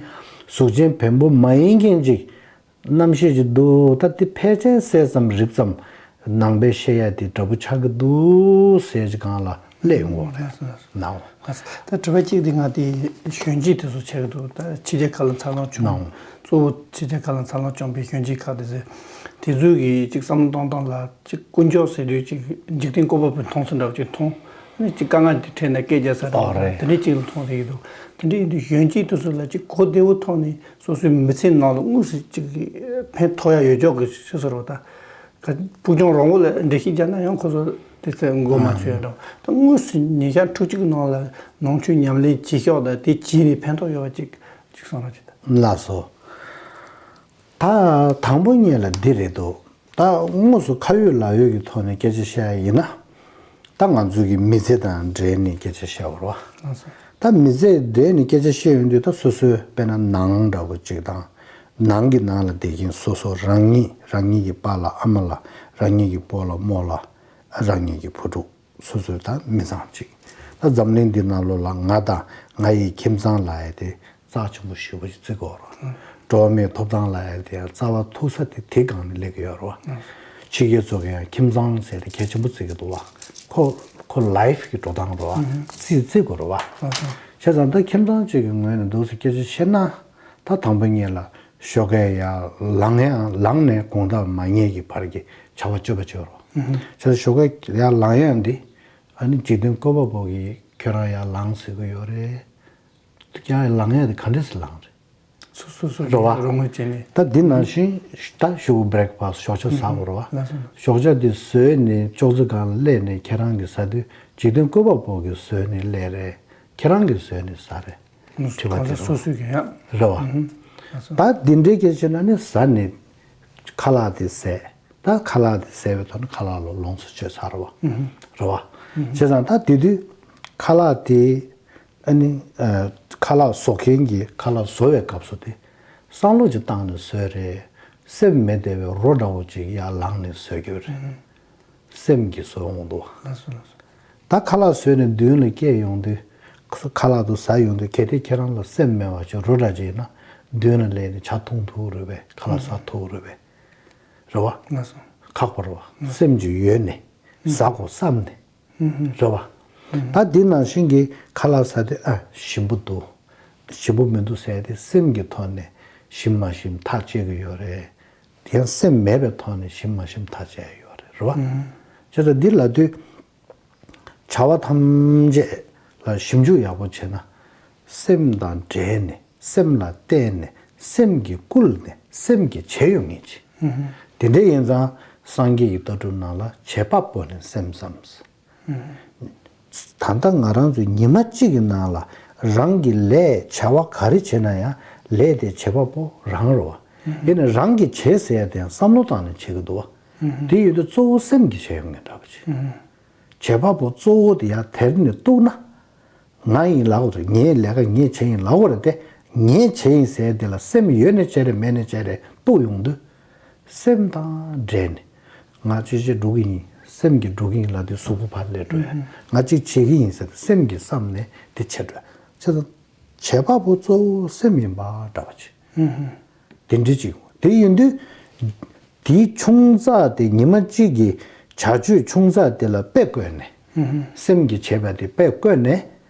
གཟུགས་ཅན་བེམ་པོ་མ་ཡིན་མཁན་ཅིག་རྣམ་ཤེས་ཅིག་འདུག་ད་འདི་ཕལ་ཆེར་གསལ་ཙམ་རིག་ཙམ་ནང་པའི་བཤད་ཡ་དེ་འདྲ་པོ་ཆགས་ཀྱི་འདུག་ཟེར་གྱི་སྒང་ལ་སླེབས་ཡོང་གི་རེད། ལགས་སོ། ལགས་སོ། ནའོ། ལགས་སོ། ད་དྲི་བ་གཅིག་དེ་ང་དེ་གཞོན་སྐྱེས་དེ་ཚོ་ཆགས་ཀྱི་འདུག་ད་ཕྱི་རྒྱལ་ཁག་ལ་འཚར་ལོངས་བྱུང་། ནའོ། གཙོ་བོ་ཕྱི་རྒྱལ་ཁག་ལ་འཚར་ལོངས་བྱུང་བའི་གཞོན་སྐྱེས་ཁག་དེ་ཚོས་དེ་ཚོའི་གི་ཅིག་བསམ་བློ་གཏོང་སྟངས་ལ་ཅིག་དཀོན་མཆོག་ཟེར་དུས་ཅིག་འཇིག་རྟེན་བཀོད་པ་པོ་མཐོང་ས་འདྲ་པོ་ཅིག་མཐོང་། ནི་ཅིག་དཀའ་ངལ་དེ་འཕྲད་ན་སྐད་རྒྱག་ས་རེད། ཨོ་རེད། དེ་འདྲའི་ཅིག་ལ་མཐོང་བསྡད་ཀྱི་འདུག་དེ་འདྲ་ཡིན་དུས་གཞོན་སྐྱེས་དེ་ཚོ་ལ་ཅིག་གོ་བདེ་བོ་ཐོག་ནས་སོ་སོའི་མི་ཚེ་ནང་ལ་དངོས་སུ་ཅིག་ཕན་ཐོགས་ཡ་ཡོད་ཅོག་གི་ཤེས་སོ་རེད་བ། ད་ཕུགས་རྒྱང་རིང་པོ་ལ་འགྲེལ་བཤད་རྒྱག་ན་ཡང་ཁོ་ཚོ་དེ་ཚོ་མགོ་མ་ཚོས་ཡ་འདྲ་བ། ད་དངོས་སུ་ཉིན་ཞག་ཕྲུགས་གཅིག་གི་ནང་ལ་ནང་ཆོས་ཉམས་ལེན་བྱེད་ཤོག་དང་དེ་བྱས་ནས་ཕན་ཐོགས་ཡོད་པ་ཅིག་ཅིག་གསུང་རོགས་བྱེད་དང་། ལགས་སོ། ད་དང་པོ་ཉིད་ལ་འདི་རེད་འདུག་ད་དངོས་སུ་ཁ་ཡོད་ལག་ཡོད་ཀྱི་ཐོག་ནས་སྐད་ཆ་བཤད་ཡ་ཡིན་ན། ད་ང་ཚོའི་གི་མི་ཚེ་དང་འབྲེལ་ནས་སྐད་ཆ་བཤད་པ་རེད་བ། ལགས་སོ། ད་མི་ཚེ་འབྲེལ་ནས་སྐད་ཆ་བཤད་ཡོང་དུས་ད་སོ་སོའི་དཔེར་ན་ནང་འདྲ་པོ་ཅིག་དང་། ནང་གི་ནང་ལ་བསྡད་མཁན་སོ་སོ་རང་ཉིད། རང་ཉིད་ཀྱི་པཱ་ལགས་ཨ་མ་ལགས། རང་ཉིད་ཀྱི་སྤོ་ལགས་རྨོ་ལགས། རང་ཉིད་ཀྱི་བུ་ཕྲུག་སོ་སོའི་ད་མི་ཚང་གཅིག་ད་འཛམ་གླིང་འདི་ནང་ལོགས་ལ་ང་དང་ང་ཡི་ཁྱིམ་ཚང་ལབ་ཡ་དེ་རྩ་ཆེན་པོ་ཞེ་པོ་ཞིག་བརྩི་དགོས་རེད། འགྲོ་བ་མིའི་ཐོབ་ཐང་ལབ་ཡ་དེ་ཡང་རྩ་བ་ཐུག་ས་དེ་དེ་སྒང་ནས་སླེབས་ཀྱི་ཡོད་རེད་བ། ཕྱི་རྒྱལ་ཚོ་གིས་ཡང་ཁྱིམ་ཚང་ཟེར་དེ་གལ་ཆེན་པོ་བརྩི་གི་འདུག་བ། ཁོ་ཁོ་ལའིབ་ཀྱི་འགྲོ་སྟངས་རེད་བ། བརྩི་བརྩི་དགོས་རེད་བ། བྱས་ཙང་ད་ཁྱིམ་ཚང་གཅིག་གི་ངོས་ནས་འདུག་སེ་སྐད་ཆ་བཤད་ན། ད་དང་པོ་ཉིད་ལ་ཞོགས་ཀས་ཡར་ལངས་ཡང་ལངས་ནས་དགོང་དག་མ་ཉལ་གྱི་བར་གྱི་བྱ་བ་སྤྱོད་པ་བྱེད་རོགས། བྱས་ཙང་ཞོགས་ཀས་ཡར་ལངས་ཡང་འདི་ཨ་ནི་འཇིག་རྟེན་བཀོད་པ་པོ་གིས་ཁྱོད་རང་ཡར་ལངས་ཟེར་གི་ཡོད་རེད། ཡར་ལངས་ཡང་འདི་ག་འདྲ་སེ་ལངས་རེད། སོ་སོ་སོ་རེད་བ། རོགས་དངུལ་བྱས་ནས། ད་འདི་ནང་བཞིན་ད་ཞུ་བོ་བྷི་རེག་ཕ་སི། ཞོགས་ཇ་ཟ་དགོས་རེད་བ། ལགས་སོ། ཞོགས་ཇ་འདི་ཟོས་ནས་ཅོག་ཙེ་སྒང་ལ་སླེབས་ནས་ཁྱེད་རང་གིས་ཟ་དུས་འཇིག་རྟེན་བཀོད་པ་པོ་གིས་ཟོས་ནས་སླེབས་རེད། ཁྱེད་རང་གིས་ཟོས་ནས་ཟ་རེད། དྲི་བ་དེ་རེད། སོ་སོའི་གི་ཡ། རེད་བ། ཨུ་ཧུམ། ལགས་སོ། ད་འདི་འདྲའི་སྐད་ཆ་ན་ནི་ཟ་ནས་ཁ་ལག་དེ་ཟས། ད་ཁ་ལག་དེ་ཟས་པའི་ཐོག་ནས་ཁ་ལག་ལ་ལོངས་སུ་སྤྱོད་ཚར་བ། ཨུ་ཧུམ། རེད་བ། ཨུ་ཧུམ། བྱས་ཙང་ད་དེ་དུས་ཁ་ལག་དེ་ཨ་ནི་ཨ་ཁ་ལག་བཟོ་མཁན་གྱིས་ཁ་ལག་བཟོ་བའི་སྐབས་སུ་དེ་བསམ་བློ་ཅིག་བཏང་ནས་བཟོས་རེད། སེམས་མི་བདེ་བའི་རོ་འདྲ་བོ་ཅིག་ཡར་ལངས་ནས་བཟོས་ཀྱི་ཡོད་རེད། ཨུ་ཧུམ། སེམས་ཀྱིས་བཟོས་འོང་འདུག་ལགས་སོ་ལགས་སོ། ད་ཁ་ལག་ཟོས་ནས་མདུན་ལ་སྐྱེལ་ཡོང་དུས། ཁ་ལག་དུ་ཟ་ཡོང་དུས་གལ་ཏེ་ཁྱེད་རང་ལ་སེམས་མེད་པ་ཅིག་རོ་འདྲ་ཅིག་ཡིན་ན་མདུན་ལ་སླེབས་ནས་ཇ་འཐུང་ཐུབ་རེད་པས། ཁ་ལག་ཟ་ཐུབ་རེད་པས། རེད་བ། ལགས་སོ། ཁག་པོ་རེད་བ། ལགས་སོ། སེམས་ཀྱི་ཡོལ་ནས་ཟ་དགོས་བསམ་ནས། ཨུ་ཧུམ། རེད་བ། ཨུ་ཧུམ། ད་འདི་ནང་བཞིན་གྱི་ཁ་ལག་ཟ་དུས་ཨ་ཞིམ་པོ་འདུག་ཞིམ་པོ་མི་འདུག་ཟེར་ཏེ་སེམས་ཀྱི་ཐོག་ནས་ཞིམ་མ་ཞིམ་ཐག་བཅད་ཀྱི་ཡོད་རེད། དེ་ཡང་སེམས་མེད་པའི་ཐོག་ནས་ཞིམ་མ་ཞིམ་ཐག་བཅད་ཡོད་རེད། རེད་བ། ཨུ་ཧུམ། བྱས་ཙང་འདི་ལབ་དུས། བྱ་བ་ཐམས་ཅད་ལ་ཞིབ་འཇུག་ཡག་པོ་བྱས་ན། སེམས་དང་འབྲེལ་ནས་སེམས་ལ་བརྟེན་ནས་སེམས་ཀྱིས་བསྐུལ་ནས་སེམས་ཀྱིས་བྱས་ཡོང་ངེས་ཀྱི། ཨུ་ཧུམ། དེ་འདྲ་ཡིན་ཙང་སངས་རྒྱས་ཀྱི་ལྟ་གྲུབ་ནང་ལ་བྱེད་པ་པོ་ནི་སེམས་སམ། ཨུ་ཧུམ། ད་ལྟ་ང་རང་ཚོ་ཉི་མ་གཅིག་གི་ནང་ལ་རང་གི་ལས་བྱ་བ་ག་རེ་བྱས་ན་ཡང་ལས་དེ་བྱེད་པ་པོ་རང་རེད་བ། ཨུ་ཧུམ། ཡིན་ནའི་རང་གིས་བྱས་ཟེར་ཡ་དེ་ཡང་བསམ་བློ་བཏང་ནས་བྱེད་ཀྱི་འདུག་བ། ཨུ་ཧུམ། དེ་ཡོད་དུས་གཙོ་བོ་སེམས་ཀྱིས་བྱས་ཡོང་ངེས་འདྲ་པོ་ཅིག་ཨུ་ཧུམ། བྱེད་པ་པོ་གཙོ་བོ་དེ་ཡང་དེར་ནས་གཏུགས་ན། ང་ཡིན་ལབ་དགོས་རེད། ངའི་ལས་ཀ་ངས་བྱས་ཡིན་ལབ་དགོས་རེད་དེ། ངས་བྱས་ཡིན་ཟེར་དེ་ལ་སེམས་ཡོད་ནས་བྱས་རེད་མེད་ནས་བྱས་རེད་གཏུགས་ཡོང་དུས། སེམས་དང་འབྲེལ་ནས་ང་ཅི་བྱེད་འགྲོ་གི་ཡིན། སེམས་ཀྱིས་འགྲོ་གི་ཡིན་ལབ་དུས་གཟུགས་པོ་ཕར་སླེབས་འགྲོ་ཡ། ང་གཅིག་བྱེད་ཀྱི་ཡིན་ཟེར་ཏེ་སེམས་ཀྱིས་བསམ་ནས་དེ་བྱེད་འགྲོ་ཡ། བྱས་ཙང་བྱེད་པ་པོ་གཙོ་བོ་སེམས་ཡིན་པ་འདྲ་བ་ཅིག་དེ་འདྲ་ཅིག་དེ་ཡིན་དུས། དེའི་ཆུང་ཙག་དེ་ཉི་མ་གཅིག་གི་བྱ་སྤྱོད་ཆུང་ཙག་དེ་ལ་དཔེ་བཀོད་ནས། སེམས་ཀྱིས་བྱས་པ་དེ་དཔེ་བཀོད་ནས།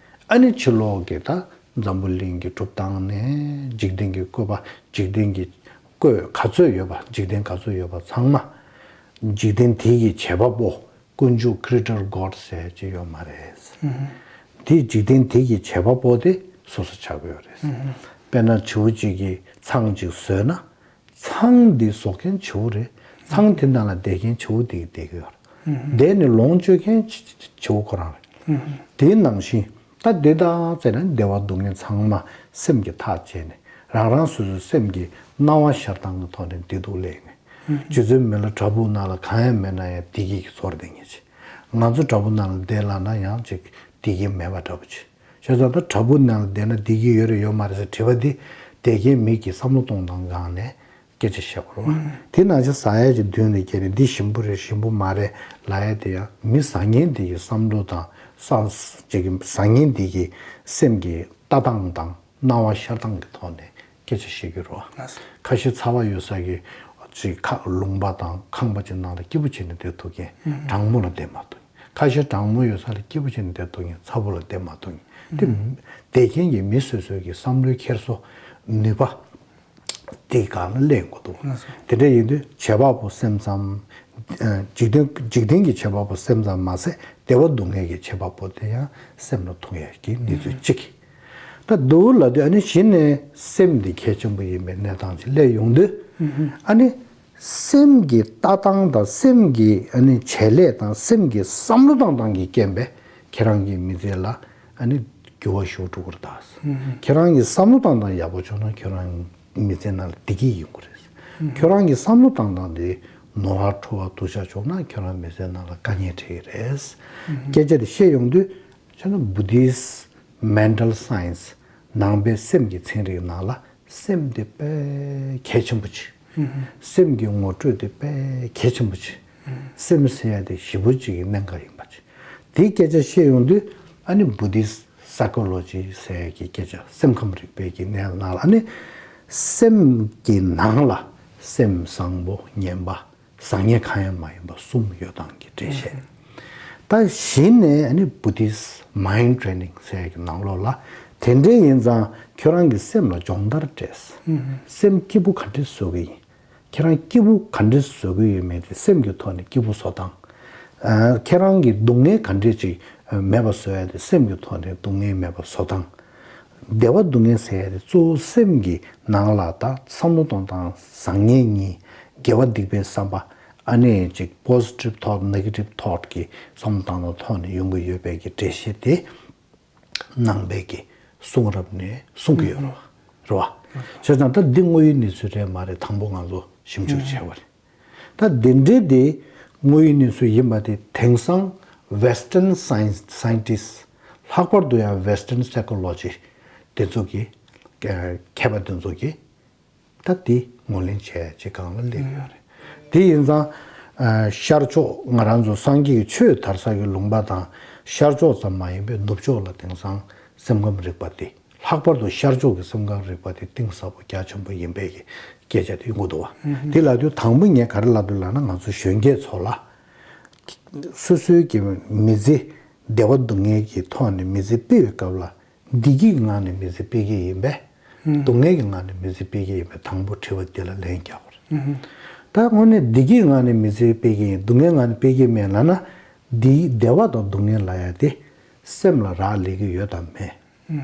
ཨ་ནི་ཕྱི་ལོགས་ཀྱི་ད་འཛམ་བུ་གླིང་གི་གྲུབ་སྟངས་ནས་འཇིག་རྟེན་གྱི་བཀོད་པ། འཇིག་རྟེན་གྱི་བཀོད་ག་ཚོད་ཡོད་པ། འཇིག་རྟེན་ག་ཚོད་ཡོད་པ་ཚང་མ། འཇིག་རྟེན་དེ་གི་བྱེད་པ་པོ། དཀོན་མཆོག་creator God ཟེར་གྱི་ཡོད་མ་རེད། དེ་འཇིག་རྟེན་དེ་གི་བྱེད་པ་པོ་དེ་སོ་སོ་ཆགས་ཀྱི་ཡོད་རེད། དཔེར་ན་བྱིའུ་གཅིག་གིས་ཚང་གཅིག་བཟོས་ན། ཚང་འདི་བཟོ་མཁན་བྱིའུ་རེད། ཚང་དེ་ནང་ལ་བསྡད་མཁན་བྱིའུ་དེ་གིས་བསྡད་ཀྱི་ཡོད་རེད། བསྡད་ནས་ལོངས་སྤྱོད་མཁན་བྱིའུ་ཁོ་རང་རེད། དེའི་ནང་བཞིན་ད་འདི་ལྟ་བྱས་ན་བདེ་བ་སྡུག་བསྔལ་ཚང་མ་སེམས་ཀྱིས་ཐག་བཅད་ནས་རང་རང་སོ་སོའི་སེམས་ཀྱི་སྣང་བ་ཤར་སྟངས་ཀྱི་ཐོག་ནས་བདེ་སྡུག་གླེང་ནས། རྗེ་བཙུན་མི་ལ་བྲག་ཕུག་ནང་ལ་གང་ཡང་མེད་ན་ཡང་བདེ་སྐྱིད་ཀྱི་ཚོར་བསྡད་མཁན་ཅིག་ང་ཚོ་བྲག་ཕུག་ནང་ལ་བསྡད་ལབ་ན་ཡང་ཅིག་བདེ་སྐྱིད་མེད་པ་འདྲ་པོ་ཅིག་བྱས་ཙང་ད་བྲག་ཕུག་ནང་ལ་བསྡད་ན་བདེ་སྐྱིད་ཡོད་རེད་ཡོད་མ་རེད་ཟེར་དྲི་བ་འདི་བསྡད་མཁན་མི་གི་བསམ་བློ་གཏོང་སྟངས་སྒང་ནས་སྐད་ཆ་བཤད་དགོས་རེད་བ། དེ་ནང་བཞིན་ཟ་ཡས་ཀྱི་མདུན་ལ་བསྐྱལ་ནས་འདི་ཞིམ་པོ་རེད་ཞིམ་པོ་མ་རེད་ལབ་ཡས་དེ་ཡང་མི་ཟ་མཁན་དེ་གི་བསམ་བློ་དང་ས་ཅིག་གི་ཟ་མཁན་དེ་གི་སེམས་ཀྱི་ལྟ་སྟངས་དང་སྣང་བ་ཤར་སྟངས་ཀྱི་ཐོག་ནས་སྐད་ཆ་བཤད་རྒྱུ་རེད་བ། ཁ་ཤས་ཚ་བ་ཡོད་ས་གི་ཅིག་ཁ་ལུང་པ་དང་ཁང་པ་ཅིག་ནང་ལ་སྐྱིད་པོ་བྱས་ནས་བསྡད་ཐུབ་མཁན་གྲང་མོ་ལ་བསྡད་མ་ཐུབ། ཁ་ཤས་གྲང་མོ་ཡོད་ས་ལ་སྐྱིད་པོ་བྱས་ནས་བསྡད་ཐུབ་མཁན་ཚ་པོ་ལ་བསྡད་མ་ཐུབ་མཁན་དེ། བསྡད་མཁན་གྱི་མི་སོ་སོའི་གི་བསམ་བློའི་འཁྱེར་སོ་ནུས་པ་དེའི་སྒང་ལ་གླེང་དགོས་འདུག་དེ་འདྲ་ཡིན་དུས་བྱེད་པ་པོ་སེམས་ཙམ། འཇིག་རྟེན་འཇིག་རྟེན་གྱི་བྱེད་པ་པོ་སེམས་ཙམ་མ་ཟད་བདེ་བ་སྡུག་བསྔལ་གྱི་བྱེད་པ་པོ་དེ་ཡང་སེམས་ལ་ཐུག་ཡས་ཀྱི་གནས་ཚུལ་གཅིག་ད་འདུག་ལབ་དུས་ཨ་ནི་གཞི་ནས་སེམས་འདི་གལ་ཆེན་པོ་ཡིན་པའི་གནས་སྟངས་ཅིག་སླེབས་ཡོང་དུས། ཨ་ནི་སེམས་ཀྱི་ལྟ་སྟངས་དང་སེམས་ཀྱི་ཨ་ནི་བྱེད་ལས་དང་སེམས་ཀྱི་བསམ་བློ་བཏང་སྟངས་ཀྱི་རྐྱེན་པས་ཁྱེད་རང་གི་མི་ཚེ་ལ་ཨ་ནི་འགྱུར་བ་ཞིག་འགྲོ་གི་རེད་ད། ཁྱེད་རང་གི་བསམ་བློ་བཏང་སྟངས་ཡག་པོ་བྱུང་ན་ཁྱོད་རང་མི་ཚེ་ནང་ལ་བདེ་སྐྱིད་ཡོང་གི་རེད། ཁྱོད་རང་གི་བསམ་བློ་བཏང་སྟངས་དེ་ནོར་བ་འཁྲུལ་བ་སྡུག་ཅག་བྱུང་ན་ཁྱོད་རང་མི་ཚེ་ནང་ལ་དཀའ་ངལ་འཕྲད་ཀྱི་རེད། སྐད་ཆ་དེ་བཤད་ཡོང་དུས་ཁྱོད་ན་Buddhist mental science ནང་པའི་སེམས་ཀྱི་ཚན་རིག་ནང་ལ་སེམས་དེ་དཔེ་གལ་ཆེན་པོ་ཅིག་སེམས་ཀྱི་ངོ་སྤྲོད་དེ་དཔེ་གལ་ཆེན་པོ་ཅིག་སེམས་ཟེར་ཡ་དེ་ཞེ་པོ་ཅིག་གི་གནད་འགག་ཡིན་པ་ཅིག་དེའི་སྐད་ཆ་བཤད་ཡོང་དུས་ཨ་ནི་Buddhist psychology ཟེར་ཡ་གི་སྐད་ཆ་སེམས་ཁམས་རིག་པའི་གི་གནས་ནང་ལ་ཨ་ནི་སེམས་ཀྱི་ནང་ལ་སེམས་བཟང་པོ་ངན་པ། བཟང་ངན་གང་ཡང་མ་ཡིན་པ་གསུམ་ཡོད་སྟངས་ཀྱི་འགྲེལ་བཤད། ད་གཞི་ནས་ཨ་ནི་Buddhist mind training ཟེར་གྱི་ནང་ལོགས་ལ་དེ་འདྲའི་ཡིན་ཙང་ཁྱོད་རང་གི་སེམས་ལ་སྦྱོང་བརྡར་སྤྲད། སེམས་སྐྱིད་པོ་ག་འདྲས་བཟོ་གི་ཡིན། ཁྱེད་རང་སྐྱིད་པོ་ག་འདྲས་བཟོ་གི་ཡོད་མེད་དེ་སེམས་ཀྱི་ཐོག་ནས་སྐྱིད་པོ་བཟོ་སྟངས། ཁྱེད་རང་གི་སྡུག་བསྔལ་ག་འདྲས་ཅིག་མེད་པ་བཟོ་ཡ་དེ་སེམས་ཀྱི་ཐོག་ནས་སྡུག་བསྔལ་མེད་པ་བཟོ་སྟངས། བདེ་བ་སྡུག་བསྔལ་ཟེར་ཡ་དེ་གཙོ་བོ་སེམས་ཀྱི་ནང་ལ་ད་བསམ་བློ་གཏོང་སྟངས་བཟང་ངན་གཉིས་དགེ་བ་སྡིག་པའི་བསམ་པ་ཨ་ནི་ཅིག་positive thought negative thought གི་བསམ་བློ་གཏོང་སྟངས་ཐོག་ནས་ཡོང་གི་ཡོད་པའི་གི་འགྲེལ་བཤད་དེ་ནང་པའི་གི་གསུང་རབ་ནས་གསུང་གི་ཡོད་རེད་བ། རེད་བ། བྱས་ཙང་ད་འདི་དངོས་ཡོད་གནས་ཚུལ་རེད་མ་རེད་དང་པོ་ང་ཚོ་ཞིབ་འཇུག་བྱས་པ་རེད། ད་འདི་འདྲའི་དེ་དངོས་ཡོད་གནས་ཚུལ་ཡིན་པ་དེ་དེང་སང་Western science scientist ལྷག་པར་དུ་ཡང་Western psychology དེ་ཚོ་གི་མཁས་པ་དེ་ཚོ་གི་ད་དེ་ངོས་ལེན་བྱས་ཅིག་སྒང་ལ་སླེབས་ཡོད་རེད། དེ་ཡིན་ཙང་ཤར་ཕྱོགས་ང་རང་ཚོ་སངས་རྒྱས་ཀྱི་ཆོས་དར་ས་གི་ལུང་པ་དང་ཤར་ཕྱོགས་ཙམ་མ་ཡིན་པའི་ནུབ་ཕྱོགས་ལ་དེང་སང་སེམས་ཁམས་རིག་པ་དེ། ལྷག་པར་དུ་ཤར་ཕྱོགས་ཀྱི་སེམས་ཁམས་རིག་པ་དེ་གཏིང་ཟབ་པོ་རྒྱ་ཆེན་པོ་ཡིན་པའི་གི་སྐད་ཆ་དེ་ཡོང་གི་འདུག་བ། དེ་ལབ་དུས་དང་པོ་ངས་ག་རེ་ལབ་འདུག་ལབ་ན་ང་ཚོ་གཞོན་སྐྱེས་ཚོ་ལ་སོ་སོའི་གི་མི་ཚེ་བདེ་བ་སྡུག་བསྔལ་གྱི་ཐོག་ནས་མི་ཚེ་སྤེལ་བའི་སྐབས་ལ་བདེ་སྐྱིད་ངང་ནས་མི་ཚེ་སྤེལ་གི་ཡིན་པས། སྡུག་བསྔལ་གྱི་ངང་ནས་མི་ཚེ་སྤེལ་གི་ཡིན་པས་དང་པོ་དྲི་བ་འདི་ལ་ལན་རྒྱག་དགོས་རེད། ད་དངོས་གནས་བདེ་སྐྱིད་ངང་ནས་མི་ཚེ་སྤེལ་གི་ཡིན་སྡུག་བསྔལ་ངང་ནས་སྤེལ་གི་མེད་ལབ་ན་བདེ་བདེ་བ་དང་སྡུག་བསྔལ་ལབ་ཡ་དེ་སེམས་ལ་རག་ལས་ཀྱི་ཡོད་དམ་མེད།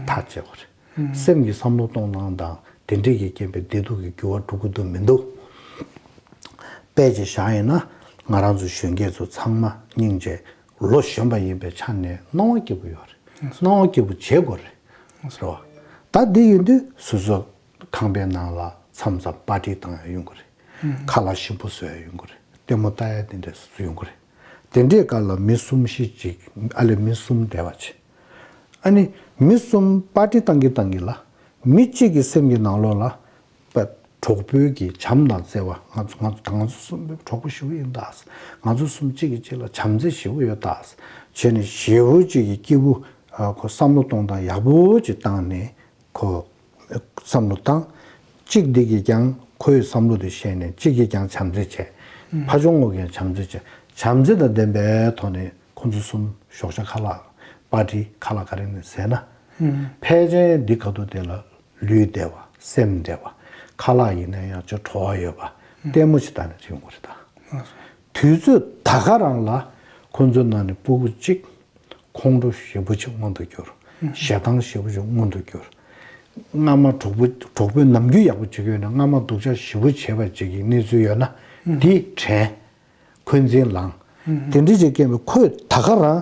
ཐག་བཅད་དགོས་རེད། སེམས་ཀྱི་བསམ་བློ་གཏོང་སྟངས་དང་དེ་འདྲས་ཀྱི་རྐྱེན་པས་བདེ་སྡུག་གི་འགྱུར་བ་འགྲོ་གི་འདུག་མི་འདུག་དཔེ་ཅིག་བཞག་ཡིན་ན་ང་རང་ཚོ་གཞོན་སྐྱེས་ཚོ་ཚང་མ་སྙིང་རྗེ་ལོ་གཞོན་པ་ཡིན་པའི་ཆ་ནས་སྣང་བ་སྐྱིད་པོ་ཡོད་རེད། སྣང་བ་སྐྱིད་པོ་བྱེད་དགོས་རེད། རེད་བ། ད་འདི་ཡིན་དུས་སོ་སོ་ཁང་པའི་ནང་ལ་མཚམས་མཚམས་པར་ཊི་བཏང་ཡ་ཡོང་གི་རེད། ཁ་ལག་ཞིམ་པོ་བཟོ་ཡ་ཡོང་གི་རེད། ལྟད་མོ་ལྟ་ཡ་དེ་འདྲས་སོ་སོ་ཡོང་གི་རེད། དེ་འདྲའི་སྐབས་ལ་མི་གསུམ་བཞི་ཅིག་ཨ་ལས་མི་གསུམ་བསྡད་པ་བྱེད། ཨ་ནི་མི་གསུམ་པར་ཊི་བཏང་གི་བཏང་གི་ལ་མི་གཅིག་གི་སེམས་ཀྱི་ནང་ལོགས་ལ་པ་གྲོགས་པོའི་གི་བྱམས་དང་བརྩེ་བ་ང་ཚོ་ང་ཚོ་ང་ཚོ་གསུམ་པོ་གྲོགས་པོ་ཞེ་པོ་ཡིན་ད། ང་ཚོ་གསུམ་གཅིག་གིས་གཅིག་ལ་བྱམས་བརྩེ་ཞེ་པོ་ཡོད་ད། བྱས་ནས་ཞེ་པོ་གཅིག་གི་སྐྱིད་པོ་ཁོ་བསམ་བློ་གཏོང་སྟངས་ཡག་པོ་ཅིག་བཏང་ནས་ཁོ་བསམ་བློ་བཏང་། གཅིག་འདི་གིས་ཀྱང་ཁོའི་བསམ་བློ་དེ་ཤེས་ནས་གཅིག་གིས་ཀྱང་བྱམས་བརྩེ་བྱས། ཕ་ཆུང་ངོ་གིས་བྱམས་བརྩེ་བྱས། བྱམས་བརྩེ་དང་ལྡན་པའི་ཐོག་ནས་ཁོ་ཚོ་གསུམ་ཞོགས་ཇ་ཁ་ལག་པར་ཊི་ཁ་ལག་ག་རེ་ནས་ཟས་ན། ཕལ་ཆེར་འདི་ག་དུས་དེ་ལ་ལུས་བདེ་བ་སེམས་བདེ་བ་ཁ་ལག་ཡིན་ན་ཡང་ཅིག་བྲོ་བ་ཡོད་པ་ལྟད་མོ་ཞིག་ལྟ་ནས་ཅིག་ཡོང་གི་རེད་ད། དུས་ཚོད་ད་ག་རང་ལ་ཁོ་ཚོའི་ནང་ནས་སྤུ་གུ་གཅིག་ཁོང་ཁྲོ་ཞེ་པོ་ཅིག་མངོན་དུ་གྱུར། ཞེ་སྡང་ཞེ་པོ་ཅིག་མངོན་དུ་གྱུར། སྔ་མ་གྲོགས་པོ་གྲོགས་པོས་ནམ་རྒྱུན་ཡག་པོ་བྱེད་ཀྱི་ཡོད་ན། སྔ་མ་སྡུག་ཅག་ཞེ་པོ་བྱས་པ་ཅིག་གི་གནས་ཚུལ་ཡོད་ན། དེ་དྲན། འཁོན་འཛིན་ལངས། དེ་འདྲ་ཅིག་སྐྱེས་པས་ཁོས་ད་ག་རང་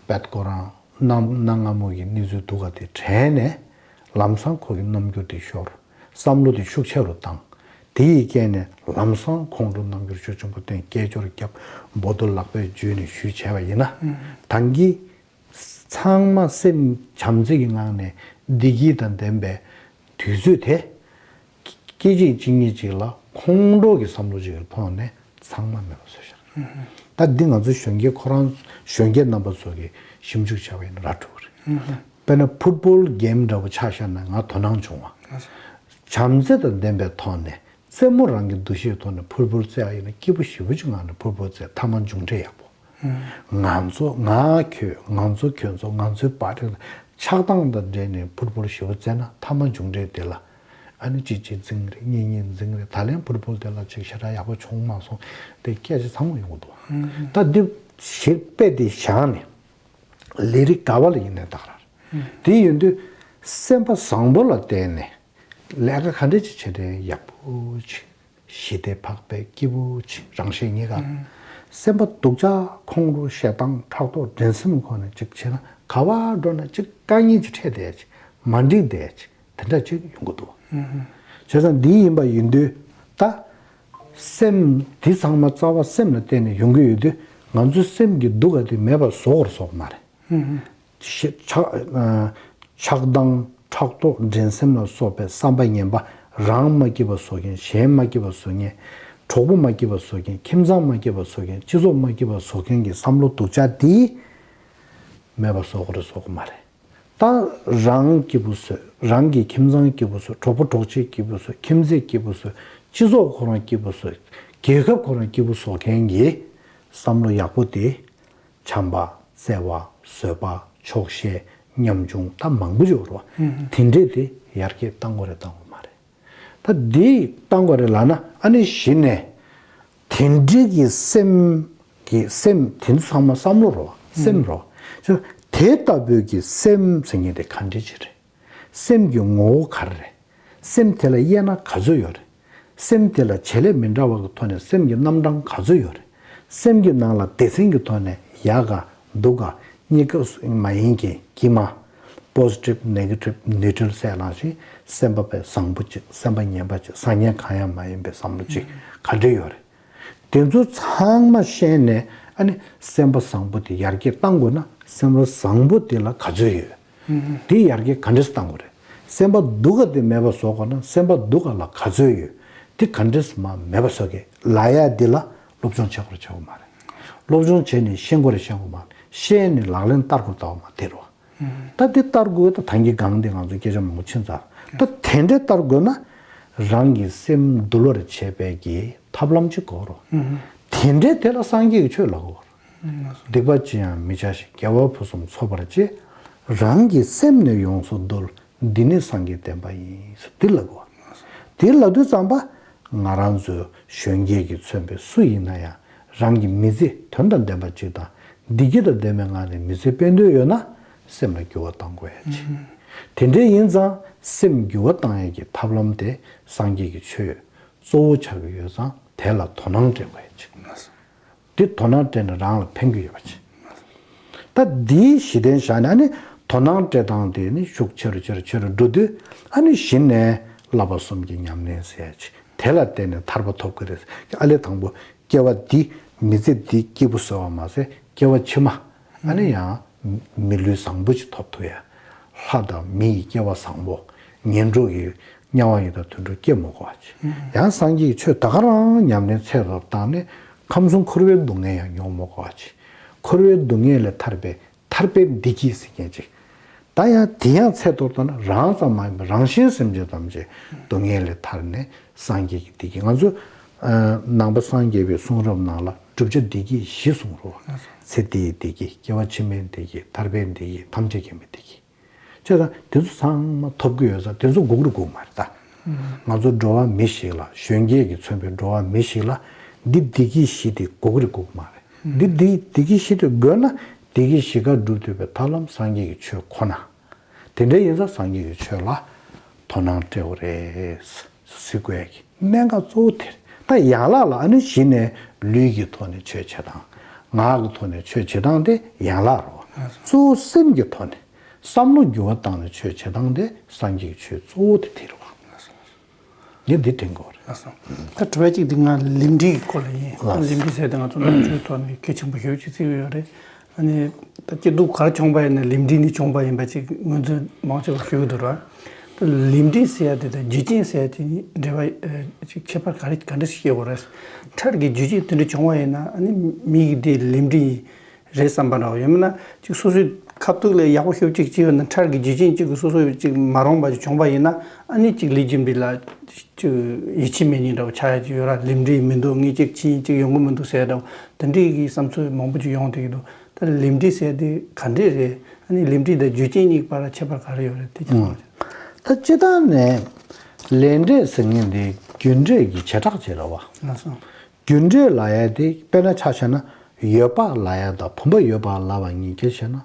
བད་ཁོ་རང་གནའ་གནའ་སྔ་མོ་གི་གནས་ཚུལ་སྡུག་ག་དེ་དྲན་ནས། ལམ་སང་ཁོ་གི་རྣམ་འགྱུར་དེ་ཤོར། བསམ་བློ་དེ་ཤུགས་ཆེ་རུ་བཏང་། དེ་ཡི་རྐྱེན་ནས་ལམ་སང་ཁོང་ཁྲོ་རྣམ་འགྱུར་ཤུགས་ཆེན་པོ་བསྟན། སྐད་ཅོར་བརྒྱབ། འབོ་ཏོ་ལག་པས་འཇུས་ནས་ཞུས་བྱས་པ་ཡིན་ན། ད་གིན་ཚང་མ་སེམས་བྱམས་བརྩེ་གི་ངང་ནས་བདེ་སྐྱིད་དང་ལྡན་པའི་དུས་ཚོད་དེ། སྐད་ཅིག་གཅིག་གཉིས་ཅིག་ལ་ཁོང་ཁྲོ་གི་བསམ་བློ་ཅིག་གི་ཐོག་ནས་ཚང་མ་མེད་པ་བཟོས་ཤག་ད་འདི་ང་ཚོ་གཞོན་སྐྱེས་ཁོ་རང་གཞོན་སྐྱེས་རྣམ་པ་ཚོ་གིས་ཞིབ་འཇུག་བྱས་པ་ཡིན་ན་ར་འགྲོ་གི་རེད། དཔེར་ན་ཕུཊ་བོལ་གེམ་འདྲ་པོ་ཆ་བཞག་ན་ང་དོ་སྣང་བྱུང་བ། བྱམས་བརྩེ་དང་ལྡན་པའི་ཐོག་ནས་རྩེད་མོ་རང་གི་འདུ་ཤེས་ཐོག་ནས་ཕུཊ་བོལ་རྩེ་ཡག་ཡིན་ན། སྐྱིད་པོ་ཞེ་པོ་ཅིག་ངང་ནས་ཕུཊ་བོལ་རྩེ། ཐ་མ་མཇུག་འབྲས་ཡག་པོ། ང་ཚོ་ང་ཁྱོད་ང་ཚོ་ཁྱོད་ཚོ་ང་ཚོའི་པར་ཊི་ཆགས་སྡང་དང་འབྲེལ་ནས་ཕུཊ་བོལ་ཞེ་པོ་རྩེས་ན། ཐ་མ་མཇུག་འབྲས་དེ་ལ་ཨ་ནི་གཅིག་གཅིག་འཛིང་རེད། གཉིས་གཉིས་འཛིང་རེད། ད་ལན་ཕུཊ་བོལ་དེ་ལ་ཅིག་ཞེ་དྲག་ཡག་པོ་བྱུང་མ་སོང་། དེ་སྐད་ཆ་ཚང་མ་ཡོང་གི་འདུག་ད་འདི་ཞིག་དཔེ་དེ་བཞག་ནས། ལས་རིགས་ག་བ་ལ་ཡིན་ནའི་ད་ག་རང་རེད། དེ་ཡིན་དུས་སེམས་པ་བཟང་པོ་ལ་བརྟེན་ནས་ལས་ཀ་ག་འདྲ་ཅིག་བྱེད་དེ་ཡག་པོ་ཅིག་ཞི་བདེ་འཕགས་པའི་སྐྱིད་པོ་ཅིག་རང་གཞན་གཉིས་ཀ། སེམས་པ་སྡུག་ཅག་ཁོང་ཁྲོ་ཞེ་སྡང་ཕྲག་དོག་འགྲན་སེམས་ཁོ་ནས་ཅིག་བྱས་ན། ག་བ་འགྲོ་ན་ཅིག་དཀའ་ངལ་ཅིག་འཕྲད་བསྡད་ཅིག་མ་འགྲིག་བསྡད་ཅིག་དེ་འདྲ་ཅིག་ཡོང་གི་འདུག་བྱས་ཙང་འདི་ཡིན་པ་ཡིན་དུས་ད་སེམས་འདི་ཚང་མ་རྩ་བ་སེམས་ལ་བརྟེན་ནས་ཡོང་གི་ཡོད་དུས། ང་ཚོའི་སེམས་ཀྱི་སྡུག་ག་དེ་མེད་པ་བཟོ་དགོས་རེད་བཟོ་གི་མ་རེད། ཆགས་ཆགས་སྡང་ཕྲག་དོག་འགྲན་སེམས་ལ་སོགས་པའི་བསམ་པ་ངན་པ། རང་མ་སྐྱིད་པ་བཟོ་མཁན། གཞན་མ་སྐྱིད་པ་བཟོ་མཁན། གྲོགས་པོ་མ་སྐྱིད་པ་བཟོ་མཁན། ཁྱིམ་ཚང་མ་སྐྱིད་པ་བཟོ་མཁན། སྤྱི་ཚོགས་མ་སྐྱིད་པ་བཟོ་མཁན་གྱི་བསམ་བློ་སྡུག་ཅག་དེ་མེད་པ་བཟོ་དགོས་རེད་བཟོ་གི་མ་རེད། ད་རང་སྐྱིད་པོ་བཟོས། རང་གི་ཁྱིམ་ཚང་སྐྱིད་པོ་བཟོས། གྲོགས་པོ་གྲོགས་མཆེད་སྐྱིད་པོ་བཟོས། ཁྱིམ་མཚེས་སྐྱིད་པོ་བཟོས། སྤྱི་ཚོགས་ཁོ་རང་སྐྱིད་པོ་བཟོས། རྒྱལ་ཁབ་ཁོ་རང་སྐྱིད་པོ་བཟོ་མཁན་གྱི་བསམ་བློ་ཡག་པོ་དེ། བྱམས་པ། བརྩེ་བ། བཟོད་པ། ཆོག་ཤེས། ཉམ་ཆུང་། ད་མང་པོ་ཡོད་རེད་བ། དེ་འདྲས་དེ་ཡར་རྒྱས་གཏང་དགོས་རེད་གཏང་དགོས་མ་རེད། ད་འདི་གཏང་དགོས་རེད་ལབ་ན། ཨ་ནི་གཞི་ནས་དེ་འདྲས་ཀྱི་སེམས་ཀྱི་སེམས་དེ་ཚོ་ཚང་མ་བསམ་བློ་རེད་བ། སེམས་རེད་བ། དེ་ལྟ་བུའི་གི་སེམས་ཟེར་མཁན་དེ་ག་འདྲས་ཅིག་རེད། སེམས་ཀྱི་ངོ་བོ་ག་རེ་རེད། སེམས་དེ་ལ་དབྱེ་ན་ག་ཚོད་ཡོད་རེད། སེམས་དེ་ལ་བྱེད་ལས་མི་འདྲ་བ་གི་ཐོག་ནས་སེམས་ཀྱི་རྣམ་གྲངས་ག་ཚོད་ཡོད་རེད། སེམས་ཀྱི་ནང་ལ་སྡེ་ཚན་གྱི་ཐོག་ནས་ཡག་ག་སྡུག་ག་གཉིས་ཀ་མ་ཡིན་གྱི་དཀྱིལ་མ། པོ་སི་ཊིབ། ནེ་གེ་ཊིབ། ནིའུ་ཊྲལ་ཟེར་ནང་བཞིན། སེམས་པ་དཔེ་བཟང་པོ་ཅིག་སེམས་པ་ངན་པ་ཅིག་སང་ཉིན་གང་ཡང་མ་ཡིན་པའི་བསམ་བློ་ཅིག་ག་འདྲ་ཡོད་རེད། དེ་ཚོ་ཚང་མ་ཤེས་ནས། ཨ་ནི་སེམས་པ་བཟང་པོ་དེ་ཡར་རྒྱས་གཏང་དགོས་ན། སེམས་པ་བཟང་པོ་དེ་ལ་ག་ཚོད་ཡོད། དེ་ཡར་རྒྱས་ག་འདྲས་གཏང་དགོས་རེད། སེམས་པ་སྡུག་ག་དེ་མེད་པ་བཟོ་དགོས་ན། སེམས་པ་སྡུག་ག་ལ་ག་ཚོད་ཡོད། དེ་ག་འདྲས་མ་མེད་པ་བཟོ་གི་ལབ་ཡ་འདི་ལ་སློབ་སྦྱོང་བྱེད་དགོས་རེད་བྱེད་དགོས་མ་རེད། སློབ་སྦྱོང་བྱས་ནས་ཤེས་དགོས་རེད་ཤེས་དགོས་མ་རེད། ཤེས་ནས་ལག་ལེན་བསྟར་དགོས་ལྟ་བུ་མ་དེ་རེད་བ། ད་འདི་བསྟར་དགོས། ད་ཐང་གི་སྒང་འདི་ང་ཚོ་སྐད་ཆ་མང་པོ་ཕྱིན་ཚར། ད་དེ་འདྲའི་བསྟར་དགོས་ན། རང་གི་སེམས་འདུལ་བར་བྱེད་པའི་གི་ཐབས་ལམ་ཅིག་དགོས་རེད། དེ་འདྲའི་དེ་ལ་སངས་རྒྱས་ཀྱི་ཆོས་ལབ་དགོས་རེད། སྡིག་པ་ཅི་ཡང་མི་བྱ་ཞིང་། དགེ་བ་ཕུན་སུམ་ཚོགས་པར་སྤྱད། རང་གི་སེམས་ནི་ཡོངས་སུ་འདུལ། འདི་ནི་སངས་རྒྱས་བསྟན་པ་ཡིན། འདི་ལབ་དགོས། དེ་ལབ་དུས་ཙམ་པ། ང་རང་ཚོའི་གཞོན་སྐྱེས་ཀྱིས་མཚོན་པའི་སུ་ཡིན་ན་ཡང་། རང་གི་མི་ཚེ་དོན་དང་ལྡན་པ་ཅིག་དང་། བདེ་སྐྱིད་དང་ལྡན་པའི་ངང་ནས་མི་ཚེ་སྤེལ་འདོད་ཡོད་ན། སེམས་ལ་འགྱུར་བ་གཏང་དགོས་ཡ་ཅིག་དེ་འདྲ་ཡིན་ཙང་སེམས་འགྱུར་བ་གཏང་ཡ་གི་ཐབས་ལམ་དེ་སངས་རྒྱས་ཀྱི་ཆོས་གཙོ་བོ་ཆགས་ཀྱི་ཡོད་ཙང་། དེ་ལ་དོ་སྣང་སྤྲད་དགོས་ཡ་ཅིག་དེ་དོ་སྣང་སྤྲད་ནས་རང་ལ་ཕན་གྱི་ཡོད་པ་ཅིག་ད་འདིའི་གཞི་རྟེན་བཞག་ནས། ཨ་ནི་དོ་སྣང་སྤྲད་སྟངས་དེ་ནི་ཤུགས་ཆེ་རུ་ཆེ་རུ་ཆེ་རུ་འགྲོ་དུས། ཨ་ནི་གཞི་ནས་བསླབ་པ་གསུམ་གྱི་ཉམས་ལེན་ཟེར་ཡ་ཅིག་དེ་ལ་བརྟེན་ནས་ཐར་པ་ཐོབ་ཀྱི་རེད། ཨ་ལས་དང་པོ་སྐྱེ་བ་འདི། མི་ཚེ་འདི་སྐྱིད་པོ་བཟོ་བ་མ་ཟད། སྐྱེ་བ་ཕྱི་མ། ཨ་ནི་ཡང་མི་ལུས་བཟང་པོ་ཅིག་ཐོབ་ཐུབ་ཡ། ལྷ་དང་མི་ཡི་སྐྱེ་བ་བཟང་པོ། ངན་འགྲོ་གི་དམྱལ་བ་ཡི་དྭགས་དུད་འགྲོ་སྐྱེ་མི་དགོས་པ་ཅིག་ཡང་སངས་རྒྱས་ཀྱི་ཆོས་ད་ག་རང་ཉམས་ལེན་ཚད་མཐོར་བཏང་ནས། ཁམས་གསུམ་འཁོར་བའི་སྡུག་བསྔལ་ཡང་མྱོང་མི་དགོས་པ་ཅིག་འཁོར་བའི་སྡུག་བསྔལ་ལས་ཐར་པའི་ཐར་པའི་བདེ་སྐྱིད་ཟེར་མཁན་ཅིག་ད་ཡང་དེ་ཡང་ཚད་མཐོར་བཏང་ན། རང་ཙམ་མ་ཡིན་པར་རང་གཞན་སེམས་ཅན་ཐམས་ཅད་སྡུག་བསྔལ་ལས་ཐར་ནས་སངས་རྒྱས་ཀྱི་བདེ་སྐྱིད། ང་ཚོ་ནང་པ་སངས་རྒྱས་པའི་གསུང་རབ་ནང་ལ་བསྒྲུབ་བྱ་བདེ་སྐྱིད་བཞི་གསུངས་རེད་བ། ཚེ་འདིའི་བདེ་སྐྱིད། སྐྱེ་བ་ཕྱི་མའི་བདེ་སྐྱིད། ཐར་པའི་བདེ་སྐྱིད། ཐམས་ཅད་མཁྱེན་པའི་བདེ་སྐྱིད། བྱས་ཙང་དེ་ཚོ་ཚང་མ་ཐོབ་ཀྱི་ཡོད་ཙང་། དེ་ཚོ་དགོས་རེད་དགོས་མ་རེད་ད། ང་ཚོ་འགྲོ་བ་མི་ཞིག་ལ། གཞོན་སྐྱེས་ཀྱིས་མཚོན་པའི་འགྲོ་བ་མི་ཞིག་ལ་འདི་བདེ་སྐྱིད་བཞི་དེ་དགོས་ཀྱི་རེད་དགོས་ཀྱི་མ་རེད། འདི་འདི་བདེ་སྐྱིད་བཞི་དེ་དགོས་ན། བདེ་སྐྱིད་བཞི་ཀ་སྒྲུབ་ཐུབ་པའི་ཐབས་ལམ་སངས་རྒྱས་ཀྱི་ཆོས་ཁོ་ན། དེ་འདྲ་ཡིན་ཙང་སངས་རྒྱས་ཀྱི་ཆོས་ལ་ དོ་སྣང་སྤྲད་དགོས་རེད་ཟེར་དགོས་ཡ་གི་གནད་འགག་གཙོ་བོ་དེ་རེད། ད་ཡན་ལག་ལ་ཨ་ནི་གཞི་ནས་ལུས་ཀྱི་ཐོག་ནས་ཆོས་བྱེད་སྟངས། ངག་གི་ཐོག་ནས་ཆོས་བྱེད་སྟངས་དེ་ཡན་ལག་རེད་བ། གཙོ་བོ་སེམས་ཀྱི་ཐོག་ནས་བསམ་བློ་འགྱུར་བ་བཏང་ནས་ཆོས་བྱེད་སྟངས་དེ་སངས་རྒྱས་ཀྱི་ཆོས་གཙོ་བོ་དེ་དེ་རེད་བ། ངས་འདི་དྲན་དགོས་རེད། ལགས་སོ། ད་དྲི་བ་གཅིག་འདི་ང་ལས་འབྲས་ཀྱི་སྐོར་ལ་ཡིན། ལགས། ལས་འབྲས་ཟེར་དེ་ང་ཚོ་ནང་ཆོས་ཐོག་ནས་གལ་ཆེན་པོ་ཞེ་པོ་ཅིག་བརྩི་གི་ཡོད་རེད། ཨ་ནི་ད་སྐྱིད་སྡུག་ག་རེ་བྱུང་པ་ཡིན་ན་ལས་འབྲས་ནས་བྱུང་པ་ཡིན་པ་ཅིག་ངོས་འཛིན་མང་ཆེ་བ་ཞུ་གི་འདུག་ར། ད་ལས་འབྲས་ཟེར་ཡ་དེ་དང་རྒྱུ་རྐྱེན་ཟེར་ཡ་དེ་གཉིས་འབྲེལ་བ་ཨ་ཅིག་ཁྱད་པར་ག་རེ་ག་འདྲ་ཞིག་བཤད་དགོས་རེད། འཕྲལ་གྱི་རྒྱུ་རྐྱེན་དེ་འདྲ་བྱུང་བ་ཡིན་ན་ཨ་ནི་མི་ཡི་དེ་ལས་འབྲས་ཡིན། རེད་བསམ་པ་འདྲ་བོ་ཡིན་ན་ཅིག་སོ་སོའི་ཁ་ཐུག་ལ་ཡག་པོ་ཤོད་ཅིག་ཅིག་ཡོད་ན་འཕྲལ་གྱི་རྒྱུ་རྐྱེན་ཅིག་གི་སོ་སོ་ཅིག་མ་རུང་བ་ཅིག་བྱུང་བ་ཡིན་ན་ཨ་ནི་ཅིག་ལས་རྒྱུ་འབྲས་ལ་ཅིག་ཡིད་ཆེས་མེད་མཁན་འདྲ་བོ་ཆགས་ཡ་ཅིག་ཡོད་ར། ལས་འབྲས་མི་འདུག་ངས་ཅིག་བྱས་ཡིན་ཅིག་ཡོང་གི་མི་འདུག་ཟེར་འདྲ་བོ་དེ་འདྲས་ཀྱི་བསམ་ཚུལ་མང་པོ་ཅིག་ཡོང་བསྡད་ཀྱི་འདུག་ད་ལས་འབྲས་ཟེར་དེ་ག་འདྲས་རེད། ཨ་ནི་ལས་འབྲས་དང་རྒྱུ་རྐྱེན་གཉིས་བར་ལ་ཁྱད་པར་ག་རེ་ཡོད་རེད་དེ་ཅིག་གསུངས་ཅིག་ད་སྤྱིར་བཏང་ནས་ལས་འབྲས་ཟེར་མཁན་དེ་རྒྱུ་འབྲས་ཀྱི་བྱེ་བྲག་ཅིག་རེད་བ། ལགས་སོ། རྒྱུ་འབྲས་ལབ་ཡ་དེ་དཔེར་ན་ཆ་བཞག་ན་ཡོད་པ་ལབ་ཡ་དང་བུམ་པ་ཡོད་པ་ལབ་པ་གཉིས་ཀ་བྱས་ན།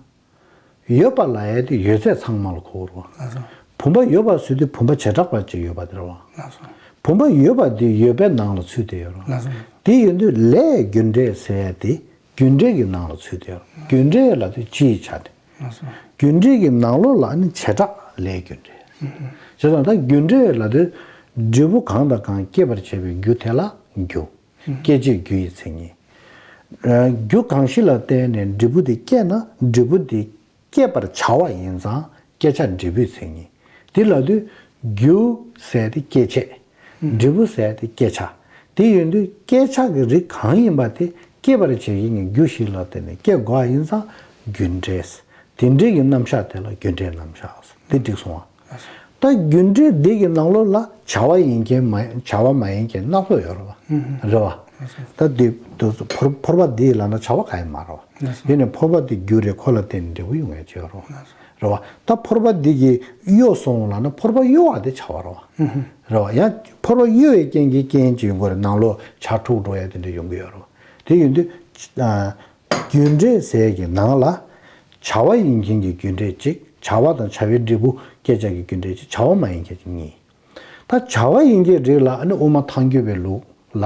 ཡོད་པ་ལབ་ཡ་དེ་ཡོད་ཚད་ཚང་མ་ལ་གོ་དགོས་རེད་བ། ལགས་སོ། བུམ་པ་ཡོད་པ་ཟེར་དུས་བུམ་པ་བྱེ་བྲག་པ་ཅིག་ཡོད་པ་དེ་རེད་བ། ལགས་སོ། བུམ་པ་ཡོད་པ་དེ་ཡོད་པའི་ནང་ལ་ཚུད་བསྡད་ཡོད་རེད་བ། ལགས་སོ། དེ་ཡིན་དུས་ལས་རྒྱུ་འབྲས་ཟེར་ཡ་དེ་རྒྱུ་འབྲས་ཀྱི་ནང་ལ་ཚུད་བསྡད་ཡོད་རེད། རྒྱུ་འབྲས་ལབ་དུས་སྤྱིའི་ཆ་དེ། ལགས་སོ། རྒྱུ་འབྲས་ཀྱི་ནང་ལོགས་ལ་ནི་བྱེ་བྲག་ལས་རྒྱུ་འབྲས། བྱས་ཙང་ད་རྒྱུ་འབྲས་ལབ་དུས་འབྲས་བུ་གང་དང་གང་སྐྱེད་པར་བྱེད་པའི་རྒྱུ་དེ་ལ་རྒྱུ། སྐྱེད་བྱེད་རྒྱུ་ཡི་མཚན་ཉིད། རྒྱུ་གང་ཞིག་ལ་བརྟེན་ནས་འབྲས་བུ་དེ་སྐྱེས་ན་འབྲས་བུ་དེ་སྐྱེད་པར་བྱ་བ་ཡིན་ཙང་སྐྱེད་བྱ་འབྲས་བུའི་མཚན་ཉིད། དེ་ལབ་དུས་རྒྱུ་ཟེར་དེ་སྐྱེད་བྱེད། འབྲས་བུ་ཟེར་དེ་སྐྱེད་བྱ། དེ་ཡིན་དུས་སྐྱེད་བྱ་གི་རིགས་གང་ཡིན་པ་དེ་སྐྱེད་པར་བྱེད་མཁན་གྱི་རྒྱུ་ཞིག་ལ་བརྟེན་ནས་སྐྱེ་དགོས་པ་ཡིན་ཙང་རྒྱུ་འབྲས། དེ་འབྲས་ཀྱི་རྣམ་གཞག་དེ་ལ་རྒྱུ་འབྲས་རྣམ་གཞག་འདི་འགྲིག་སོང་བ། ད་རྒྱུ་འབྲས་འདི་གི་ནང་ལོགས་ལ་བྱ་བ་ཡིན་མཁན་མ་བྱ་བ་མ་ཡིན་མཁན་སྣ་ཚོགས་ཡོད་རེད་བ། རེད་བ། ད་འདི་འདི་ཚོ་ཕོར་ཕོར་པ་འདི་ལབ་ན་བྱ་བ་གང་ཡང་མ་རེད་བ། ཡིན་ནའི་ཕོར་པ་འདི་རྒྱུ་རེད། ཁོ་ལ་བརྟེན་ནས་འབྲས་བུ་ཡོང་ཡ་ཅིག་ཡོད་རེད་བ། རེད་བ། ད་ཕོར་པ་འདི་གི་གཡོ་སོང་ལབ་ན་ཕོར་པ་གཡོ་བ་དེ་བྱ་བ་རེད་བ། རེད་བ། ཡང་ཕོར་པ་གཡོ་བའི་རྐྱེན་གྱིས་རྐྱེན་ཅིག་ཡོང་གི་རེད། ནང་ལོགས་ཆག་འཁྲུག་འགྲོ་ཡ་དེ་འདྲ་ཡོང་གི་ཡོད་རེད་བ། དེ་ཡིན་དུས། རྒྱུ་འབྲས་ཟེར་གྱི་ནང་ལ་བྱ་བ་ཡིན་མཁན་གྱི་རྒྱུ་འབྲས་གཅིག་བྱ་བ་དང་བྱ་བའི་འབྲས་བུ་སྐྱེད་བྱ་གི་རྒྱུ་འབྲས་གཅིག་བྱ་བ་མ་ཡིན་མཁན་གྱི་གཉིས། ད་བྱ་བ་ཡིན་མཁན་རིགས་ལ་ཨ་ནི་དབུ་མ་ཐལ་འགྱུར་བའི་ལུགས་ལ་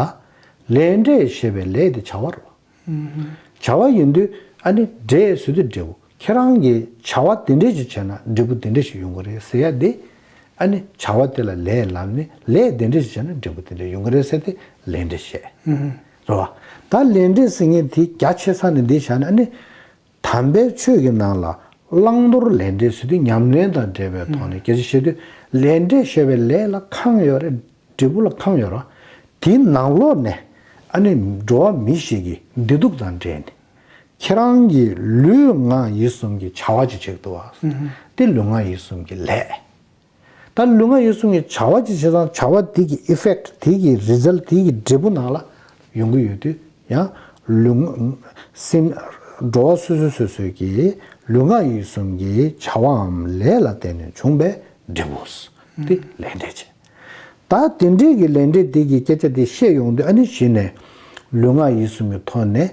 ལས་འབྲས་ཞེས་པའི་ལས་དེ་བྱ་བ་རེད། བྱ་བ་ཡིན་དུས་ཨ་ནི་འབྲས་ཟེར་དུས་འབྲས་བུ་ཁྱེད་རང་གིས་བྱ་བ་དེ་འདྲས་ཞིག་བྱས་ན་འབྲས་བུ་དེ་འདྲས་ཞིག་ཡོང་གི་རེད་ཟེར་ཡ་དེ། ཨ་ནི་བྱ་བ་དེ་ལ་ལས་ལབ་ནས་ལས་དེ་འདྲས་ཞིག་བྱས་ན་འབྲས་བུ་དེ་འདྲས་ཡོང་གི་རེད་ཟེར་ཏེ་ལས་འབྲས་བཤད། རེད་བ། ད་ལས་འབྲས་ཟེར་མཁན་དེ་རྒྱ་ཆེ་ས་ནས་འདི་བཞག་ན་ཨ་ནི། དམ་པའི་ཆོས་ཀྱི་ནང་ལ་བླང་དོར་ལས་འབྲས་ཟེར་དུས་ཉམས་ལེན་དང་འབྲེལ་བའི་ཐོག་ནས་སྐད་ཆ་བཤད་དུས་ལས་འབྲས་ཞེས་པའི་ལས་ལ་ཁེངས་ཡོད་རེད། འབྲས་བུ་ལ་ཁེངས་ཡོད་རེད། དེའི་ནང་ལོགས་ནས་ཨ་ནི་འགྲོ་བ་མི་ཞིག་གི་བདེ་སྡུག་དང་འབྲེལ་ནས་ཁྱེད་རང་གི་ལུས་ངག་ཡིད་གསུམ་གྱི་བྱ་བ་ཅིག་བྱེད་ཀྱི་འདུག་བ། དེ་ལུས་ངག་ཡིད་གསུམ་གྱི་ལས། ད་ལུས་ངག་ཡིད་གསུམ་གྱི་བྱ་བ་ཅིག་བྱེད་ཙང་བྱ་བ་དེ་གི་effect དེ་གི་result དེ་གི་འབྲས་བུ་ནང་ལ་ཡོང་གི་ཡོད་དུས་ཡང་ལུས་ངག་སེམས་འགྲོ་བ་སོ་སོ་སོ་སོའི་གི་ལུས་ངག་ཡིད་གསུམ་གྱི་བྱ་བའམ་ལས་ལ་བརྟེན་ནས་བྱུང་བའི་འབྲས་བུ་དེ་ལས་འབྲས་བྱས། ད་དེ་འདྲའི་གི་ལས་འབྲས་དེ་གི་སྐད་ཆ་དེ་བཤད་ཡོང་དུས་ཨ་ནི་གཞི་ནས་ལུས་ངག་ཡིད་གསུམ་གྱི་ཐོག་ནས་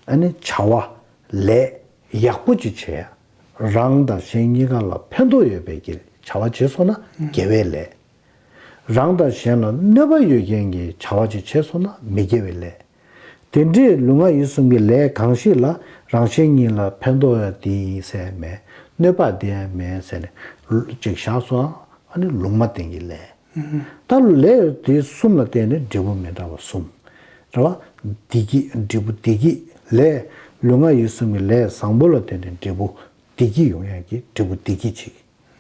ཨ་ནི་བྱ་བ་ལས་ཡག་པོ་ཅིག་བྱས། རང་དང་གཞན་གཉིས་ཀ་ལ་ཕན་ཐོགས་ཡོད་པའི་གི་བྱ་བ་བྱས་སོང་ན་དགེ་བའི་ལས། རང་དང་གཞན་ལ་གནོད་པ་ཡོད་མཁན་གྱི་བྱ་བ་ཅིག་བྱས་སོང་ན་མི་དགེ་བའི་ལས། དེ་འདྲའི་ལུས་ངག་ཡིད་གསུམ་གྱི་ལས་གང་ཞིག་ལ་རང་གཞན་གཉིས་ལ་ཕན་ཐོགས་ཡ་དེ་ཡིན་ཟེར་མེད། གནོད་པ་དེ་ཡང་མེད་ཟེར་ནས་ཅིག་བཞག་སོང་ཨ་ནི་ལུང་མ་བསྟན་གྱི་ལས། ད་ལས་དེ་གསུམ་ལ་བརྟེན་ནས་འབྲས་བུ་མི་འདྲ་བ་གསུམ། རེད་བ། བདེ་སྐྱིད་འབྲས་བུ་བདེ་སྐྱིད་ལས། ལུས་ངག་ཡིད་གསུམ་གྱི་ལས་བཟང་པོ་ལ་བརྟེན་ནས་འབྲས་བུ་བདེ་སྐྱིད་ཡོང་ཡག་གི་འབྲས་བུ་བདེ་སྐྱིད་ཅིག་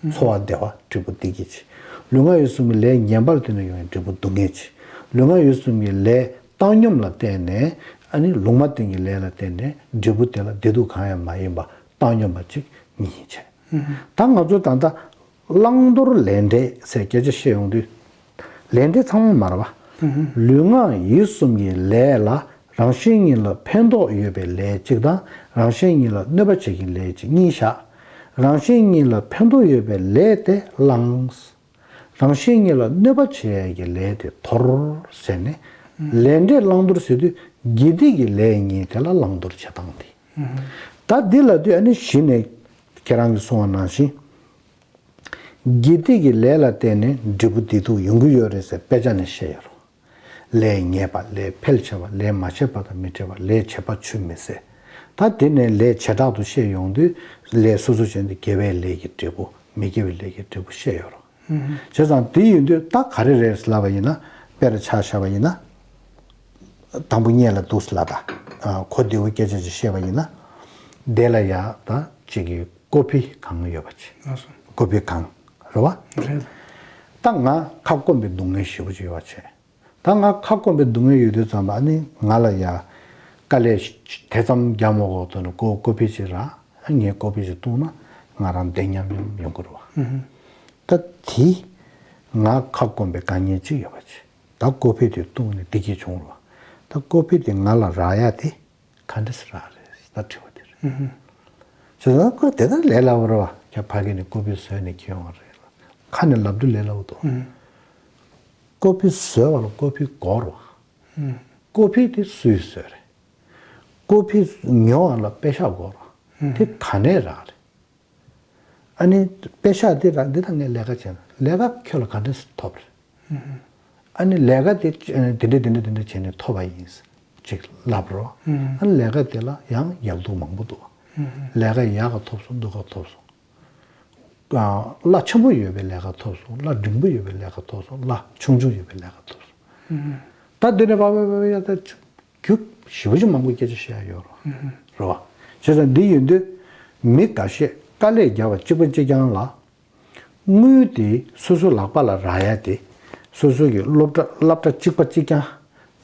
འཚོ་བ་བདེ་བ་འབྲས་བུ་བདེ་སྐྱིད་ཅིག་ལུས་ངག་ཡིད་གསུམ་གྱི་ལས་ངན་པ་ལ་བརྟེན་ནས་ཡོང་ཡག་འབྲས་བུ་སྡུག་བསྔལ་ཅིག་ལུས་ངག་ཡིད་གསུམ་གྱི་ལས་བཏང་སྙོམས་ལ་བརྟེན་ནས་ཨ་ནི་ལུང་མ་བསྟན་གྱི་ལས་ལ་བརྟེན་ནས་འབྲས་བུ་དེ་ལ་བདེ་སྡུག་གང་ཡང་མ་ཡིན་པ་བཏང་སྙོམས་པ་ཅིག་གཉིས་བྱས། ད་ང་ཚོ་ད་ལྟ། བླང་དོར་ལས་འབྲས་ཟེར་སྐད་ཆ་བཤད་ཡོང་དུས། ལས་འབྲས་ཚང་མ་མ་རེད་བ། ལུས་ངག་ཡིད་གསུམ་གྱི་ལས་ལ་རང་གཞན་གཉིས་ལ་ཕན་ཐོགས་ཡོད་པའི་ལས་གཅིག་དང་རང་གཞན་གཉིས་ལ་གནོད་པ་བྱེད་ཀྱི་ལས་གཅིག་གཉིས་བཞག་རང་གཞན་གཉིས་ལ་ཕན་ཐོགས་ཡོད་པའི་ལས་དེ་བླང་། རང་གཞན་གཉིས་ལ་གནོད་པ་བྱེད་ཡས་ཀྱི་ལས་དེ་དོར་ཟེར་ནས། ལས་འབྲས་བླང་དོར་ཟེར་དུས་དགེ་སྡིག་གི་ལས་གཉིས་དེ་ལ་བླང་དོར་བྱེད་སྟངས་དེ། ད་འདི་ལབ་དུས་ཨ་ནི་གཞི་ནས་ཁྱེད་རང་གིས་གསུངས་པ་ནང་བཞིན། དགེ་སྡིག་གི་ལས་ལ་བརྟེན་ནས་འབྲས་བུ་བདེ་སྡུག་ཡོང་གི་ཡོད་རེད་ཟེར་དཔེ་ཆ་ནས་བཤད་ཡོད་རེད། ལས་ཉེས་པ། ལས་འཕེལ་ཆེ་བ། ལས་མ་བྱས་པ་དང་མི་འབྲལ་བ། ལས་བྱས་པ་ཆུད་མི་ཟ། ད་དེ་ནས་ལས་བྱེ་བྲག་ཏུ་བཤད་ཡོང་དུས་ལས་སོ་སོ་བྱས་ཏེ་དགེ་བའི་ལས་ཀྱི་འབྲས་བུ། མི་དགེ་བའི་ལས་ཀྱི་འབྲས་བུ་བཤད་ཡོད་རེད། བྱས་ཙང་དེ་ཡིན་དུས་ད་ག་རེ་རེད་ལབ་པ་ཡིན་ན། དཔེར་ཆ་བཞག་པ་ཡིན་ན། དང་པོ་སྔོན་ལ་འདུག་ལ་ད། གོ་བདེ་བོ་སྐད་ཆ་ཅིག་བཤད་པ་ཡིན་ན། དེ་ལ་ཡ་ད་ཅིག་གི་ཀོ་ཕི་གང་ཡོད་པ་ཅིག་ལགས་སོ། ཀོ་ཕི་གང་རེད་བ། རེད། ད་ང་ཁ་སྐོམ་པའི་སྡུག་བསྔལ་ཞེ་པོ་ཅིག་ཡོད་པ་བྱས། ད་ང་ཁ་སྐོམ་པའི་སྡུག་བསྔལ་ཡོད་དུས་ཙམ་པ་ཨ་ནི་ང་ལ་ཡ། དཀའ་ལས་དེ་ཙམ་རྒྱག་མ་དགོས་དོན་ནི་ཀོ་ཀོ་ཕི་ཅིག་རག་ངས་ཀོ་ཕི་ཅིག་བཏུང་ན་ང་རང་བདེ་མཉམ་མཉམ་ཡོང་གི་རེད་བ། ད་དེ། ང་ཁ་སྐོམ་པའི་དཀའ་ངལ་ཅིག་ཡོད་པ་ཅིག་ད་ཀོ་ཕི་དེ་བཏུང་ནས་བདེ་སྐྱིད་བྱུང་རེད་བ། ད་ཀོ་ཕི་དེ་ང་ལ་རག་ཡ་དེ་ག་འདྲ་སེ་རག་རེད་ད་དྲི་བ་དེ་རེད། བྱས་ཙང་ཁོས་དེ་ལྟར་ལས་སླ་བོ་རེད་བ། ཁྱེད་ཕ་གི་ནས་ཀོ་ཕི་བཟོས་ནས་ཁྱེར་ཡོང་བ་རེད་ལ། ཁ་ནས་ལབ་དུས་ལས་སླ་བོ་འདུག་ཀོ་ཕི་བཟོས་པ་ལ་ཀོ་ཕི་དགོས་རེད་བ། ཀོ་ཕི་དེ་སུས་བཟོས་རེད། ཀོ་ཕི་ཉོ་བ་ལ་པེ་ཤག་དགོས་རེད་བ། དེ་ག་ནས་རག་རེད། ཨ་ནི་པེ་ཤག་འདི་ར་འདི་དང་ངས་ལས་ཀ་བྱས་ན་ལས་ཀ་ཁྱོད་ལ་ག་འདྲས་སེ་ཐོབ་རེད། ཨ་ནི་ལས་ཀ་དེ་འདི་འདྲས་འདི་འདྲས་འདི་འདྲས་བྱས་ནས་ཐོབ་པ་ཡིན་ཅིག་ལབ་རོགས། ཨ་ནི་ལས་ཀ་དེ་ལ་ཡང་ཡག་སྡུག་མང་པོ་འདུག་ལས་ཀ་ཡག་ག་ཐོབ་སོང་སྡུག་ག་ཐོབ་སོང་། གླ་ཆེན་པོ་ཡོད་པའི་ལས་ཀ་ཐོབ་སོང་། གླ་འབྲིང་པོ་ཡོད་པའི་ལས་ཀ་ཐོབ་སོང་། གླ་ཆུང་ཆུང་ཡོད་པའི་ལས་ཀ་ཐོབ་སོང་། ད་འདི་ནས་བ་བ་བ་བ་ཡ་ད། རྒྱུ་ཞེ་པོ་ཅིག་མང་པོ་སྐད་ཆ་བཤད་ཡ་ཡོད་རེད་བ། བྱས་ཙང་འདི་ཡིན་དུས་མི་འགའ་ཤས་དཀའ་ལས་བརྒྱབ་པ་གཅིག་པ་གཅིག་རྐྱང་ལ། དངུལ་དེ་སོ་སོའི་ལག་པ་ལ་རག་ཡ་དེ། སོ་སོ་གི་སློབ་གྲྭ་སློབ་གྲྭ་གཅིག་པ་གཅིག་རྐྱང་།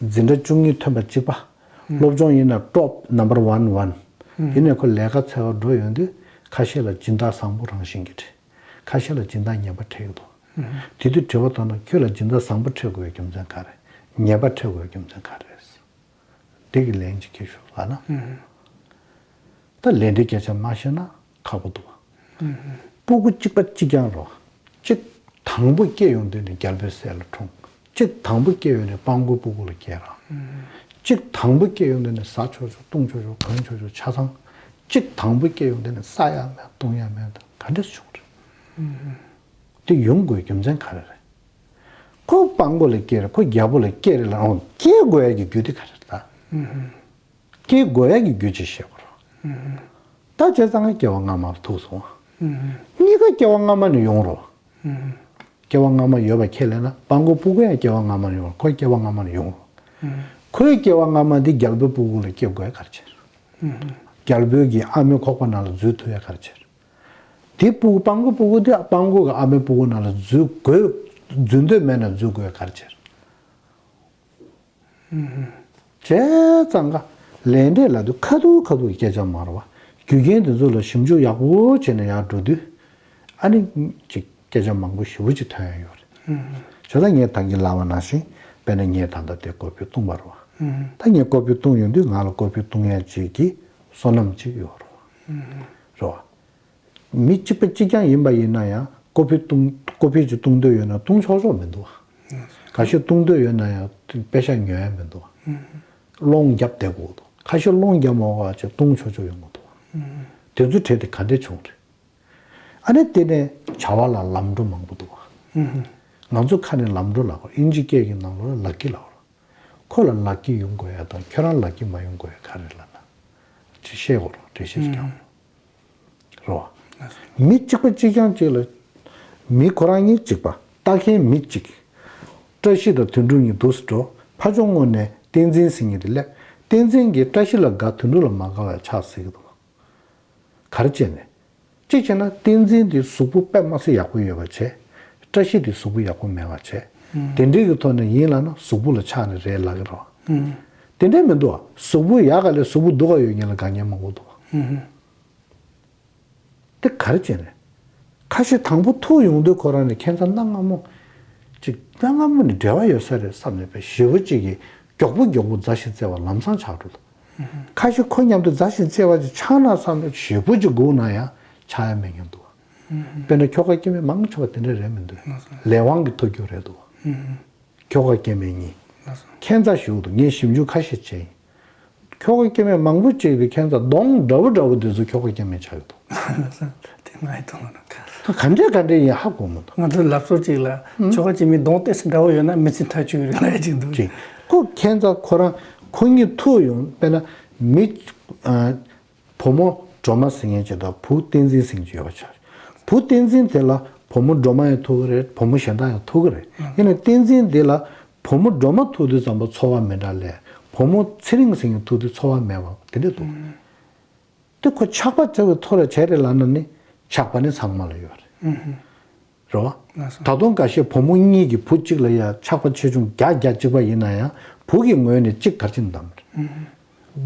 འཛིན་གྲྭ་བཅུ་གཉིས་ཐོན་པ་གཅིག་པ། སློབ་སྦྱོང་ཡིན་ན་top number one one། ཡིན་ནའི་ཁོ་ལས་ཀ་འཚོལ་བར་འགྲོ་ཡོང་དུས་ཁ་ཤས་ལ་སྦྱིན་བདག་བཟང་པོ་རང་བཞིན་གྱིས་འཕྲད། ཁ་ཤས་ལ་སྦྱིན་བདག་ངན་པ་འཕྲད་ཀྱི་འདུག་དེ་དུས་དྲི་བ་བཏང་ན་ཁྱོད་ལ་སྦྱིན་བདག་བཟང་པོ་འཕྲད་དགོས་པའི་རྒྱུ་མཚན་ག་རེ། ངན་པ་འཕྲད་དགོས་པའི་རྒྱུ་མཚན་ག་རེ་རེད། དེ་གི་ལན་ཅིག་ཁྱེར་ཤོག་ལབ་ན། ད་ལས་འབྲས་སྐད་ཆ་མ་བཤད་ན་ཁག་པོ་འདུག་སྤུ་གུ་གཅིག་པ་གཅིག་རྐྱང་རོ། གཅིག་དང་པོ་སྐྱེ་ཡོང་དུས་ནས་རྒྱལ་པོའི་སྲས་ལ་འཁྲུངས། གཅིག་དང་པོ་སྐྱེ་ཡོང་ནས་སྤྲང་པོའི་སྤུ་གུ་ལ་སྐྱེས་ར། གཅིག་དང་པོ་སྐྱེ་ཡོང་དུས་ནས་ཟ་ཆོག་ཆོག་བཏུང་ཆོག་ཆོག་གོན་ཆོག་ཆོག་ཆ་ཚང་། གཅིག་དང་པོ་སྐྱེ་ཡོང་དུས་ནས་ཟ་ཡ་མེད་བཏུང་ཡ་མེད་ག་འདྲས་བྱུང་རེད། དེ་ཡོང་དགོས་རྒྱུ་མཚན་ག་རེ་རེད། ཁོ་སྤྲང་པོ་ལ་སྐྱེས་རེད། ཁོ་རྒྱལ་པོ་ལ་སྐྱེས་རེད་ལ་འོང་སྐྱེ་དགོས་ཡ་གི་རྒྱུ་དེ་ག་རེ་རེད་ད། སྐྱེ་དགོས་ཡ་གི་རྒྱུ་ཅིག་བཤད་དགོས་རོགས། ད་བྱས་ཙང་སྐྱེ་བ་སྔ་མ་ལ་ཐུག་སོང་། གཉིས་ཀ་སྐྱེ་བ་སྔ་མ་ནས་ཡོང་རོགས། སྐྱེ་བ་སྔ་མ་ཡོད་པ་ཁས་ལེན་ན་སྤྲང་པོའི་སྤུ་གུ་ཡང་སྐྱེ་བ་སྔ་མ་ནས་ཡོང་རོགས། ཁོ་སྐྱེ་བ་སྔ་མ་ནས་ཡོང་རོགས། ཁོའི་སྐྱེ་བ་སྔ་མ་འདི་རྒྱལ་པོའི་སྤུ་གུ་ལ་སྐྱེ་དགོས་ག་རེ་བྱས། རྒྱལ་པོའི་གི་ཨ་མའི་ཁོག་པ་ནང་ལ་འཛུལ་ཐུབ་ཡ་ག་རེ་བྱས། དེ་སྤུ་གུ་སྤྲང་པོའི་སྤུ་གུ་དེ་སྤྲང་པོ་གི་ཨ་མའི་སྤུ་གུ་ནང་ལ་འཛུལ་དགོས། འཛུལ་འདོད་མེད་ན་འཛུལ་དགོས་ག་རེ་བྱས། བྱས་ཙང་ཀ་ལས་འབྲས་ལབ་དུས་ཁ་ཐུག་ཁ་ཐུག་གི་སྐད་ཆ་མ་རེད་བ། རྒྱུ་རྐྱེན་དེ་ཚོ་ལ་ཞིབ་འཇུག་ཡག་པོ་བྱས་ནས་ཡར་འགྲོ་དུས་ཨ་ནི་ཅིག་སྐད་ཆ་མང་པོ་ཞེ་པོ་ཅིག་ཐོན་ཡ་ཡོད་རེད། བྱས་ཙང་ངས་ད་གིན་ལབ་པ་ནང་བཞིན་དཔེར་ན་ངས་ད་ལྟ་དེ་ཀོ་ཕི་བཏུང་བ་རེད་བ། ད་ངས་ཀོ་ཕི་བཏུང་ཡོང་དུས་ང་ལ་ཀོ་ཕི་བཏུང་ཡ་ཅིག་གི་བསོད་ནམས་ཅིག་ཡོད་རེད་བ། རེད་བ། མི་གཅིག་པ་གཅིག་རྐྱང་ཡིན་པ་ཡིན་ན་ཡང་ཀོ་ཕི་བཏུང་ཀོ་ཕི་ཅིག་བཏུང་འདོད་ཡོད་ན་བཏུང་ཆོག་ཆོག་མི་འདུག་བ། ཁ་ཤས་བཏུང་འདོད་ཡོད་ན་ཡང་པེ་ཤག་ཉོ་ཡ་མི་འདུག་བ། སློང་རྒྱབ་བསྡད་དགོས་འདུག་ཁ་ཤས་སློང་རྒྱབ་མ་དགོས་པ་ཅིག་བཏུང་ཆོག་ཆོག་ཡོང་གི་འདུག་བ། དེ་ཚོའི་གྲས་དེ་ག་འདྲས་བྱུང་རེད། ཨ་ནི་དེ་ནས་བྱ་བ་ལ་ལམ་འགྲོ་མང་པོ་འདུག་བ། ང་ཚོ་ཁ་ནས་ལམ་འགྲོ་ལབ་དགོས། ཨིན་ཇི་སྐད་ཀྱི་ནང་ལོགས་ལ་ལག་གི་ལབ་དགོས། ཁོ་ལ་ལག་གི་ཡོང་དགོས་ཡ་དང་ཁྱོད་རང་ལག་གི་མ་ཡོང་དགོས་ཡ་ག་རེ་ལབ་ན། ཅིག་བཤད་དགོས་རེད། འགྲེལ་བཤད་ཅིག་རྒྱག་དགོས་རེད་བ། མི་གཅིག་པ་གཅིག་རྐྱང་གཅིག་ལ། མི་ཁོ་རང་གཉིས་གཅིག་པ། ལྟ་མཁན་མི་གཅིག་བཀྲ་ཤིས་དང་དོན་གྲུབ་གཉིས་འདུག་སེ་འགྲོ། ཕར་ཕྱོགས་ངོས་ནས་བསྟན་འཛིན་ཟེར་མཁན་དེ་སླེབས། བསྟན་འཛིན་གྱིས་བཀྲ་ཤིས་ལ་དགའ་དོན་གྲུབ་ལ་མ་དགའ་བའི་ཆགས་སྲིད་ཀྱི་འདུག་ག་རེ་བྱས་ནས། གཅིག་བྱས་ན་བསྟན་འཛིན་དེ་གཟུགས་པོ་དཔེ་མ་སྲིད་ཡག་པོ་ཡོད་པ་བྱས། བཀྲ་ཤིས་དེ་གཟུགས་པོ་ཡག་པོ་མེད་པ་བྱས། དེ་འདྲའི་གི་ཐོག་ནས་ཡིན་ལབ་ན་གཟུགས་པོ་ལ་ཆགས་ནས་རེད་ལབ་ཀྱི་རེད་བ། དེ་འདྲས་མི་འདུག་བ། གཟུགས་པོ་ཡག་ག་ལས་གཟུགས་པོ་སྡུག་ག་ཡོད་མཁན་ལ་དགའ་མཁན་མང་པོ་འདུག་བ། དེ་ག་རེ་བྱས་ནས། ཁ་ཤས་དང་པོ་ཐུག་ཡོང་དུས་ཁོ་རང་ནས་ཁྱད་མཚར་གནའ་སྔ་མོ། ཅིག་གནའ་སྔ་མོ་ནས་འབྲེལ་བ་ཡོད་ས་རེད་བསམ་ནས་པའི་ཞེ་པོ་ཅིག་གིས་མགྱོགས་པོ་མགྱོགས་པོ་མཛའ་ཞིང་བརྩེ་བ་ལམ་སང་ཆགས་འགྲོ་འདུག་ཁ་ཤས་ཁོ་མཉམ་དུ་མཛའ་ཞིང་བརྩེ་བ་ཅིག་ཆགས་ན་བསམ་ནས་ཞེ་པོ་ཅིག་སྒུག་ན་ཡང་ཆགས་ཡ་མེད་མཁན་འདུག་དཔེར་ན་ཁྱོ་ག་སྐྱེ་དམན་མང་ཆེ་བ་དེ་འདྲ་རེད་མི་འདུག་ལས་དབང་གིས་ཐུག་རྒྱུ་རེད་འདུག་ཁྱོ་ག་སྐྱེ་དམན་གཉིས། ལགས་སོ། ཁྱད་མཚར་ཞིག་འདུག་ངས་ཞིབ་འཇུག་ཁ་ཤས་བྱས་ཡིན། ཁྱོ་ག་སྐྱེ་དམན་མང་པོ་ཅིག་གི་ཁྱད་མཚར་གདོང་འདྲ་བོ་འདྲ་བོ་དེ་ཚོ་ཁྱོ་ག་སྐྱེ་དམན་ཆགས་ཡོད་འདུག་ལགས་སོ། དེ་ང་ཡི་དོན་ལ་ཁ། ད་ག་འདྲས་ག་འདྲས་ཡིན་ཧ་གོ་མི་འདུག་ང་ཚོའི་ལབ་སྲོལ་ཅིག་ལ་ཆོ་ག་བྱེད་མི་གདོང་ཏོག་ཙམ་འདྲ་བོ་ཡོད་ན་མི་ཚེ་མཐའ་མཇུག་རེད་ལབ་ཡ་ཅིག་འདུག་ཅིག་ཁོ་ཁྱད་མཚར་ཁོ་རང་ཁོ་གཉིས་ཐུག་ཡོང་དཔེར་ན་མི་ཨ། བུ་མོ་སྒྲོལ་མ་ཟེར་མཁན་ཅིག་དང་བུ་བསྟན་འཛིན་ཟེར་མཁན་ཅིག་ཡོད་པ་ཆགས། བུ་བསྟན་འཛིན་དེ་ལ་བུ་མོ་སྒྲོལ་མ་ཡང་ཐུག་གི་རེད། བུ་མོ་གཞན་དག་ཡང་ཐུག་གི་རེད། ཡིན་ནའི་བསྟན་འཛིན་འདི་ལ་བུ་མོ་སྒྲོལ་མ་ཐུག་དུས་ཙམ་པ་ཚོར་བ་མི་འདྲ་ལས་བུ་མོ་ཚེ་རིང་ཟེར་མཁན་ཐུག་དུས་ཚོར་བ་མེད་པ་དེ་འདྲ་འདུག་དེ་ཁོ་ཆགས་པ་བྱ་བའི་ཐོག་ལ་བྱས་རེད་ལབ་ན་ནི་ཆགས་པ་ནི་ཚང་མ་ལ་ཡོད་རེད། རེད་བ། ལགས་སོ། ད་དུང་འགའ་ཤས་བུ་མོ་གཉིས་ཀྱིས་བུ་གཅིག་ལ་ཡ་ཆགས་པ་ཆེ་ཆུང་བརྒྱ་བརྒྱ་གཅིག་པ་ཡིན་ན་ཡང་བུ་གི་ངོས་ནས་གཅིག་ག་རེ་བྱས་ནས་བདམས་རེད།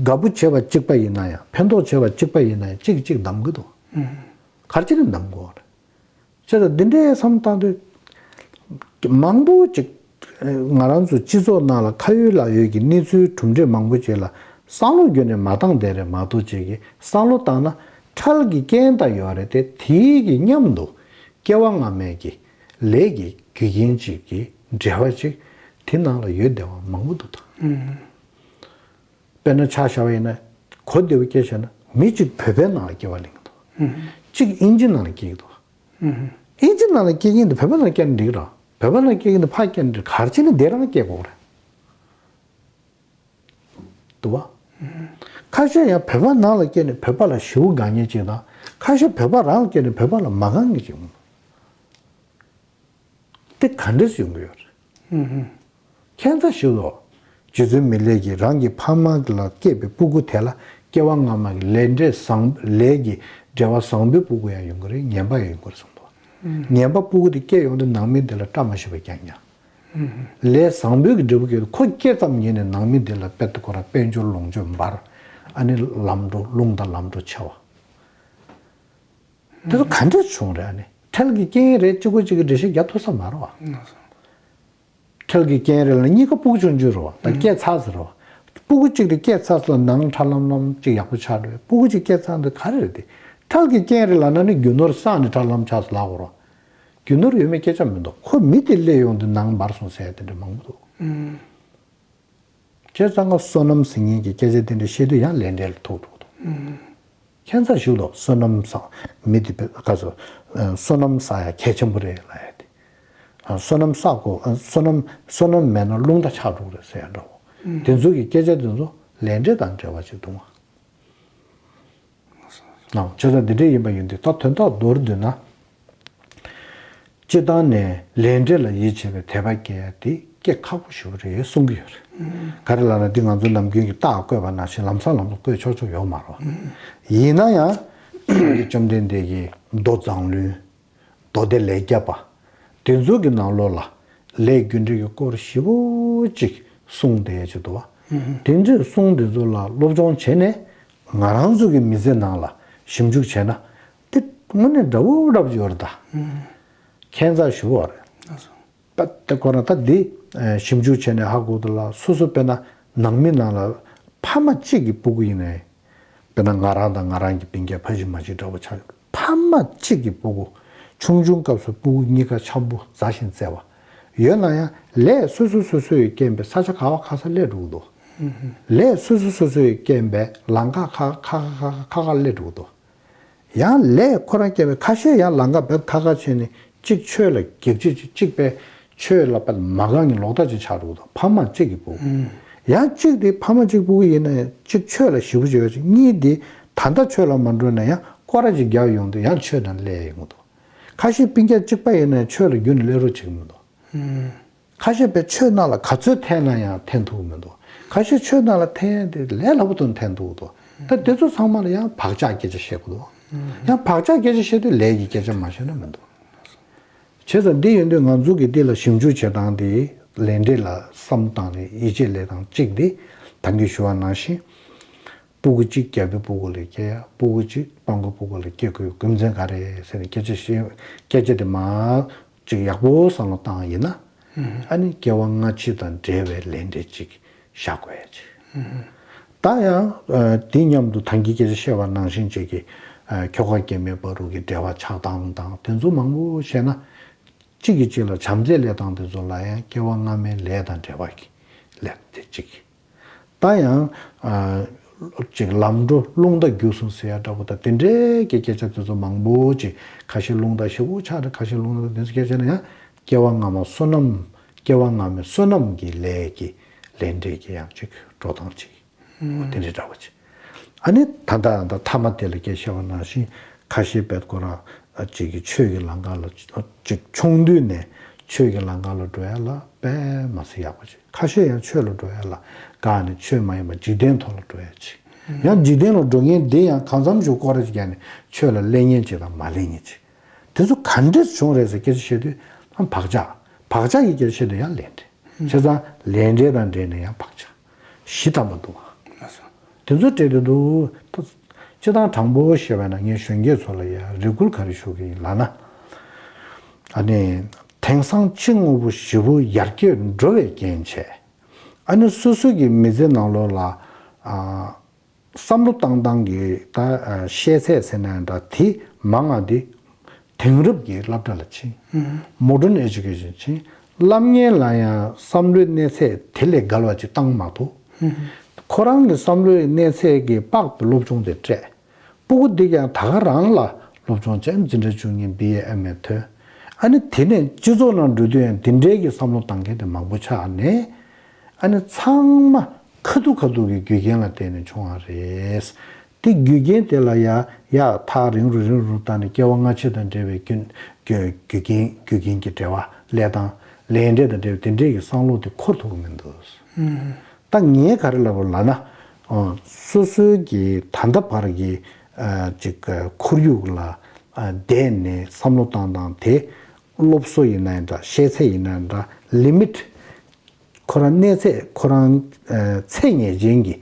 དགའ་པོ་བྱས་པ་གཅིག་པ་ཡིན་ན་ཡང་ཕན་ཐོགས་བྱས་པ་གཅིག་པ་ཡིན་ན་ཡང་གཅིག་གིས་གཅིག་བདམས་ཀྱི་འདུག་ག་རེ་བྱས་ནས་བདམས་དགོས་རེད། བྱས་ཙང་འདི་འདྲའི་བསམ་བློ་བཏང་དུས་མང་པོ་ཅིག་ང་རང་ཚོ་སྤྱི་ཚོགས་ནང་ལ་ཁ་ཡོད་ལག་ཡོད་ཀྱི་གནས་ཚུལ་གྲུབ་འབྲས་མང་པོ་ཅིག་ལ་བསམ་བློ་བརྒྱུད་ནས་མ་བཏང་བསྡད་རེད་མ་གཏོགས་ཅིག་གིས་བསམ་བློ་བཏང་ན་འཕྲལ་གྱི་རྐྱེན་དང་ཡོད་རེད་དེ་དེའི་གི་མཉམ་དུ་སྐྱེ་བ་སྔ་མའི་གི་ལས་ཀྱི་རྒྱུ་རྐྱེན་ཅིག་གི་འབྲེལ་བ་ཅིག་དེ་ནང་ལ་ཡོད་བསྡད་པ་མང་པོ་འདུག་ད། དཔེར་ན་ཆ་བཞག་པ་ཡིན་ན་གོ་བདེ་བོ་སྐྱེ་བྱས་ན་མི་གཅིག་བོད་པའི་ནང་ལ་སྐྱེ་བ་ལེན་གྱི་འདུག་གཅིག་དབྱིན་ཇི་ནང་ལ་སྐྱེ་གི་འདུག་དབྱིན་ཇི་ནང་ལ་སྐྱེ་གིན་དུ་བོད་པ་ནང་སྐྱེ་ན་འགྲིག་ར། བོད་པ་ནང་སྐྱེ་གིན་དུ་ཕ་སྐྱེ་ན་འགྲིག་གར་ཆེ་ནི་འདི་རང་སྐྱེ་དགོས་རེད། འདུག་བ། ཁ་ཤས་ཡང་བོད་པ་ནང་ལ་སྐྱེ་ནས་བོད་པ་ལ་ཞེ་པོ་དགའ་མཁན་ཅིག་དང་ཁ་ཤས་བོད་པ་རང་ལ་སྐྱེ་ནས་བོད་པ་ལ་མ་དགའ་མཁན་ཅིག་འདུག་དེ་ག་འདྲས་ཡོང་གི་ཡོད་རེད། ཁྱད་མཚར་ཞིག་ལོ། རྗེ་བཙུན་མི་ལས་ཀྱིས་རང་གི་ཕ་མ་ལ་སྐྱེས་པའི་སྤུ་གུ་དེ་ལ་སྐྱེ་བ་སྔ་མ་གི་ལས་འབྲས་བཟང་ལས་ཀྱི་འབྲེལ་བ་བཟང་པོའི་སྤུ་གུ་ཡང་ཡོང་གི་རེད། ངན་པ་ཡང་ཡོང་གི་རེད་གསུངས་འདུག་ངན་པ་སྤུ་གུ་དེ་སྐྱེ་ཡོང་དུས་ནང་མི་དེ་ལ་བཀྲ་མ་ཤིས་པ་རྐྱང་རྐྱང་། ལས་བཟང་པོའི་གི་འབྲས་བུ་སྐྱེ་དུས་ཁོ་སྐྱེས་ཙམ་ཉིད་ནས་ནང་མི་དེ་ལ་དཔེ་ཁོ་རང་དཔལ་འབྱོར་ལོངས་སྤྱོད་འབར། ཨ་ནི་ལམ་འགྲོ་རླུང་དང་ལམ་འགྲོ་ཆེ་བ། དེ་ཚོ་ག་འདྲས་བྱུང་རེད། ཨ་ནི་འཕྲལ་གྱི་རྐྱེན་རེད་གཅིག་པོ་གཅིག་གི་འགྲེལ་བཤད་རྒྱག་ཐུབ་ས་མ་རེད་བ། འཕྲལ་གྱི་རྐྱེན་རེད་ལ་གཉིས་ཀ་སྤུ་གུ་ཆུང་ཆུང་རེད་བ། ད་སྐྱེས་ཚར་ཟེར་བ། སྤུ་གུ་གཅིག་དེ་སྐྱེས་ཚར་ལ་ནང་ཁྲ་ལམ་ལམ་གཅིག་ཡག་པོ་ཆགས་འགྲོ་བའི་སྤུ་གུ་གཅིག་སྐྱེས་ཚར་འདི་ག་རེ་རེད་དེ། འཕྲལ་གྱི་རྐྱེན་རེད་ལབ་ན་ནི་རྒྱུ་ནོར་བསགས་ནས་ཁྲ་ལམ་ཆགས་སུ་ལབ་དགོས་རེད་བ། རྒྱུ་ནོར་ཡོད་མེད་སྐད་ཆ་མི་འདུག་ཁོ་མི་དེ་སླེབས་ཡོང་དུས་ནང་འབར་སོང་ཟེར་དེ་འདྲ་མང་པོ་འདུག་བྱས་ཙང་ཀ་བསོད་ནམས་ཟེར་མཁན་གྱི་སྐད་ཆ་དེ་འདྲ་བཤད་དུས་ཡང་ལས་འབྲས་ལ་ཐུག་འགྲོ་གི་འདུག་ཁྱད་མཚར་ཞིག་ལ་བསོད་ནམས་བཟང་མི་དེ་བོད་ཁ་སོ་བསོད་ནམས་བསགས་ཡ་གལ་ཆེན་པོ་རེད་ལབ་ཡ་དེ། བསོད་ནམས་བསགས་དགོས་བསོད་ནམས་བསོད་ནམས་མེད་ན་རླུང་རྟ་ཆག་འགྲོ་གི་རེད་ཟེར་ཡ་འདྲ་བོ། དེ་ཚོ་གི་སྐད་ཆ་དེ་ཚོ་ལས་འབྲས་དང་འབྲེལ་བ་ཅིག་འདུག་ཨང་། བྱས་ཙང་འདི་འདྲ་ཡིན་པ་ཡིན་དུས་ད་དོན་དག་མདོར་བསྡུས་ན། སྤྱིར་བཏང་ནས་ལས་འབྲས་ལ་ཡིད་ཆེས་པའི་དད་པ་སྐྱེ་ཡ་དེ་སྐྱེ་ཁག་པོ་ཞེ་པོ་རེད་གསུང་གི་ཡོད་རེད། ག་རེ་ལབ་ན་འདི་ང་ཚོ་ནམ་རྒྱུན་གྱི་རྟགས་བཀོད་པ་ནང་བཞིན་ལམ་སང་ལམ་སང་བཀོད་ཆོག་ཆོག་ཡོད་མ་རེད། ཡིན་ན་ཡང་བཅོམ་ལྡན་འདས་ཀྱིས་མདོ་མཛངས་བླུན། མདོ་སྡེ་ལས་བརྒྱ་པ། དེ་ཚོ་གི་ནང་ལོགས་ལ་ལས་རྒྱུ་འབྲས་ཀྱི་སྐོར་ཞིབ་པོ་ཅིག་གསུངས་བསྡད་ཀྱི་འདུག་བ། དེ་འདྲའི་གསུང་དེ་ཚོ་ལ་སློབ་སྦྱོང་བྱས་ནས་ང་རང་ཚོ་གི་མི་ཚེ་ནང་ལ་ཞིབ་འཇུག་བྱས་ན་དེ་དངོས་གནས་འདྲ་བོ་འདྲ་བོ་ཅིག་ཡོད་རེད་ད། ཁྱད་མཚར་ཞེ་པོ་རེད། ད་དེ་ཁོ་ན་ད་འདི་ཞིབ་འཇུག་བྱས་ནས་ཧ་གོ་འདུག་ལ་སོ་སོ་དཔེར་ན་ནང་མི་ནང་ལ་ཕ་མ་གཅིག་གི་སྤུ་གུ་ཡིན་ནའི། དཔེར་ན་ང་རང་དང་ང་རང་གི་སྤུན་ཀྱག་ཕ་གཞིས་མ་གཞིས་འདྲ་བོ་ཆགས་ཡོད། ཕ་མ་གཅིག་གི་སྤུ་གུ། ཆུང་ཆུང་སྐབས་སུ་སྤུ་གུ་གཉིས་ཀ་འཆམ་པོ་མཛའ་ཞིང་བརྩེ་བ། ཡོད་ན་ཡང་ལས་སོ་སོ་སོ་སོ་ཡི་རྐྱེན་པས་ས་ཆ་ག་བ་ག་ས་སླེབས་འགྲོ་གི་འདུག་ལས་སོ་སོ་སོ་སོ་ཡི་རྐྱེན་པས་ལམ་ཁ་ཁ་ཁ་ཁ་ཁ་ཁ་ཁ་སླེབས་འགྲོ་གི་འདུག་ཡང་ལས་ཁོ་རང་སྐྱེ་བའི་ཁ་ཤས་ཡང་ལམ་ཁ་བེབ་ཁ་ཁ་ཕྱིན་ནས་གཅིག་ཆོས་ལ་གེགས་བྱེད་ཅིག་གཅིག་པས་ཆོས་ལ་པད་མ་དགའ་ནས་ལོག་ལྟ་ཅིག་ཆགས་འགྲོ་གི་འདུག་ཕ་མ་གཅིག་གི་སྤུ་གུ། ཡང་གཅིག་དེ་ཕ་མ་གཅིག་སྤུ་གུ་ཡིན་ན་ཡང་གཅིག་ཆོས་ལ་ཞེ་པོ་ཅིག་ཡོད་ཅིག་གཉིས་དེ་ད་ལྟ་ཆོས་ལ་མ་འགྲོ་ན་ཡང་སྐོར་ར་ཅིག་རྒྱག་ཡོང་དུས་ཡང་ཆོས་དང་སླེབས་ཡོང་གི་འདུག་ཁ་ཤས་སྤུན་ཀྱག་གཅིག་པ་ཡིན་ན་ཡང་ཆོས་ལ་རྒྱུན་ནས་སླེབས་རོགས་བྱེད་ཀྱི་མི་འདུག་ཁ་ཤས་པས་ཆོས་ནང་ལ་ག་ཚོད་འཐེན་ན་ཡང་འཐེན་ཐུབ་མི་འདུག་ཁ་ཤས་ཆོས་ནང་ལ་འཐེན་ཡ་དེ་ལས་སླ་པོ་དང་འཐེན་ཐུབ་འདུག་ད་དེ་ཚོ་ཚང་མ་ལ་ཡང་བག་ཆགས་སྐད་ཆ་བཤད་དགོས་འདུག་ཡང་བག་ཆགས་སྐད་ཆ་བཤད་དུས་ལས་ཀྱི་སྐད་ཆ་མ་བཤད་ན་མི་འདུག་བྱས་ཙང་འདི་ཡིན་དུས་ང་ཚོ་གི་འདི་ལ་ཞིབ་འཇུག་བྱེད་སྟངས་དེ་ལས་འབྲས་ལ་བསམ་བཏང་ནས་ཡིད་ཆེས་ལས་སྟངས་གཅིག་འདི་ད་གིན་ཞུ་བ་ནང་བཞིན། སྤུ་གུ་གཅིག་རྒྱལ་པོའི་སྤུ་གུ་ལ་སྐྱེ་ཡ། སྤུ་གུ་གཅིག་སྤྲང་པོའི་སྤུ་གུ་ལ་སྐྱེ་དགོས་རྒྱུ་མཚན་ག་རེ་ཟེར་ནས་སྐད་ཆ་བཤད་སྐད་ཆ་དེ་མར་ཅིག་ཡག་པོ་བསམ་བློ་བཏང་ཡིན་ན། ཨ་ནི་སྐྱེ་བ་སྔ་ཕྱི་དང་འབྲེལ་བའི་ལས་འབྲས་ཅིག་བཞག་དགོས་ཡ་ཅིག་ད་ཡང་དེ་མཉམ་དུ་ད་གིན་སྐད་ཆ་བཤད་པ་ནང་བཞིན་ཅིག་གི་ཁྱོ་ག་སྐྱེ་དམན་བར་དུ་གི་འབྲེལ་བ་ཆགས་སྟངས་དང་དེ་ཚོ་མང་པོ་བཤད་ན། གཅིག་གིས་གཅིག་ལ་བྱམས་བརྩེ་སླེབས་སྟངས་དེ་ཚོ་ལ་ཡང་སྐྱེ་བ་སྔ་མའི་ལས་དང་འབྲེལ་བ་གི་ལས་དེ་གཅིག་ད་ཡང་ཨ་ ཅིག་ལམ་འགྲོ་རླུང་རྟ་རྒྱུག་སོང་ཟེར་ཡ་འདྲ་པོ་དང་དེ་འདྲའི་གི་སྐད་ཆ་དེ་ཚོ་མང་པོ་ཅིག་ཁ་ཤས་རླུང་རྟ་ཞེ་པོ་ཆགས་རེད། ཁ་ཤས་རླུང་རྟ་དེ་ཚོ་སྐད་ཆ་ནི་ཡང་སྐྱེ་བ་སྔ་མ་བསོད་ནམས། སྐྱེ་བ་སྔ་མའི་བསོད་ནམས་ཀྱི་ལས་ཀྱི་ལས་འབྲས་ཀྱི་ཡང་ཅིག་འགྲོ་སྟངས་ཅིག་འོ་དེ་འདྲའི་འདྲ་པོ་ཅིག་ཨ་ནི་ད་ལྟ་ད་ཐ་མ་དེ་ལ་སྐད་བཤད་པ་ནང་བཞིན་ཁ་ཤས་བེད་ཁོ་རང་ཅིག་གི་ཆོས་ཀྱི་ལམ་ཁ་ལ་ཅིག་ཆུང་དུས་ནས་ཆོས་ཀྱི་ལམ་ཁ་ལ་འགྲོ་ཡ་ལ་དཔེ་མ་སྲིད་ཡག་པོ་ཅིག་ཁ་ཤས་ཡང་ཆོས་ལ་འགྲོ་ཡ་ལ་དགའ་ནས་ཆོས་མ་ཡིན་པ་འཇིག་རྟེན་ཐོག་ལ་འགྲོ་ཡ་ཅིག་ཡང་འཇིག་རྟེན་ལ་འགྲོ་མཁན་དེ་ཡང་གང་འཚམ་ཞིག་སྐོར་ར་ཅིག་བརྒྱབ་ནས་ཆོས་ལ་སླེབས་མཁན་ཅིག་དང་མ་སླེབས་མཁན་ཅིག་དེ་ཚོ་ག་འདྲས་བྱུང་རེད་ཟེར་སྐད་ཆ་བཤད་དུས་ཨ་བག་ཆགས། བག་ཆགས་ཀྱི་སྐད་ཆ་བཤད་དུས་ཡང་ལས་འབྲས། བྱས་ཙང་ལས་འབྲས་དང་འབྲེལ་ནས་ཡང་བག་ཆགས་བཞི་ཐམ་པ་འདུག་ཨ། དེ་ཚོ་སྤྲད་དུ་འདུག་སྤྱི་བཏང་དྲང་པོ་བཤད་པ་ན་ངས་གཞོན་སྐྱེས་ཚོ་ལ་ཡང་རེ་སྐུལ་ག་རེ་ཞུ་གི་ཡིན་ལབ་ན། ཨ་ནི། དེང་སང་ཕྱི་དངོས་པོ་བཞི་པོ་ཡར་རྒྱས་འགྲོ་བའི་རྐྱེན་བྱས། ཨ་ནི་སོ་སོ་གི་མི་ཚེ་ནང་ལོགས་ལ། ཨ། བསམ་བློ་བཏང་སྟངས་ཀྱི་ད་ཤེས་ཚད་ཟེར་ན་འདྲ་དེ་མང་ང་དེ་དེང་རབས་ཀྱི་སློབ་གྲྭ་ལ་ཕྱིན། Modern Education ཕྱིན། སློབ་གཉེར་ལ་ཡང་བསམ་བློའི་གནས་ཚད་དེ་ལས་བརྒལ་བ་ཅིག་བཏང་མ་ཐུབ། ཁོ་རང་གི་བསམ་བློའི་གནས་ཚད་ཀྱི་དཔག་པའི་སློབ་སྦྱོང་དེ་སྤྲད། སྤུ་གུ་འདི་ཀྱང་ད་ག་རང་ལ་སློབ་སྦྱོང་བྱས་འཛིན་གྲྭ་བཅུ་གཉིས་B.A M.A ཐོན། ཨ་ནི་དེ་ནས་སྤྱི་ཚོགས་ནང་འགྲོ་དུས་ཡང་དེ་འདྲའི་གི་བསམ་བློ་བཏང་མཁན་དེ་མང་པོ་ཆགས་ནས། ཨ་ནི་ཚང་མ་ཁ་ཐུག་ཁ་ཐུག་གི་རྒྱུ་རྐྱེན་ལ་བརྟེན་ནས་བྱུང་བ་རེད། དེ་རྒྱུ་རྐྱེན་དེ་ལ་ཡ་ཡ་ཐག་རིང་རུ་རིང་རུ་བཏང་ནས་སྐྱེ་བ་སྔ་ཕྱི་དང་འབྲེལ་བའི་རྒྱུ་རྒྱུ་རྒྱུ་རྐྱེན་རྒྱུ་རྐྱེན་གྱི་འབྲེལ་བ་ལས་དང་ལས་འབྲས་དང་འབྲེལ་བའི་དེ་འདྲའི་གི་བསམ་བློ་དེ་འཁོར་ཐུབ་ཀྱི་མི་འདུག་ད་ངས་ག་རེ་ལབ་པ་ལབ་ན། ཨ། སོ་སོའི་གི་ད་ལྟ་བར་གྱི་ཨ་ཅིག་ཁོར་ཡུག་ལ་ཨ་བསྡད་ནས་བསམ་བློ་བཏང་སྟངས་དེ་སློབ་གསོ་ཡིན་ན་འདྲ། ཤེས་ཚད་ཡིན་ན་འདྲ། ལི་མིཊ། ཁོ་རང་གནས་ཚད་ཁོ་རང་ཨ་ཚད་ངེས་ཅན་གྱི་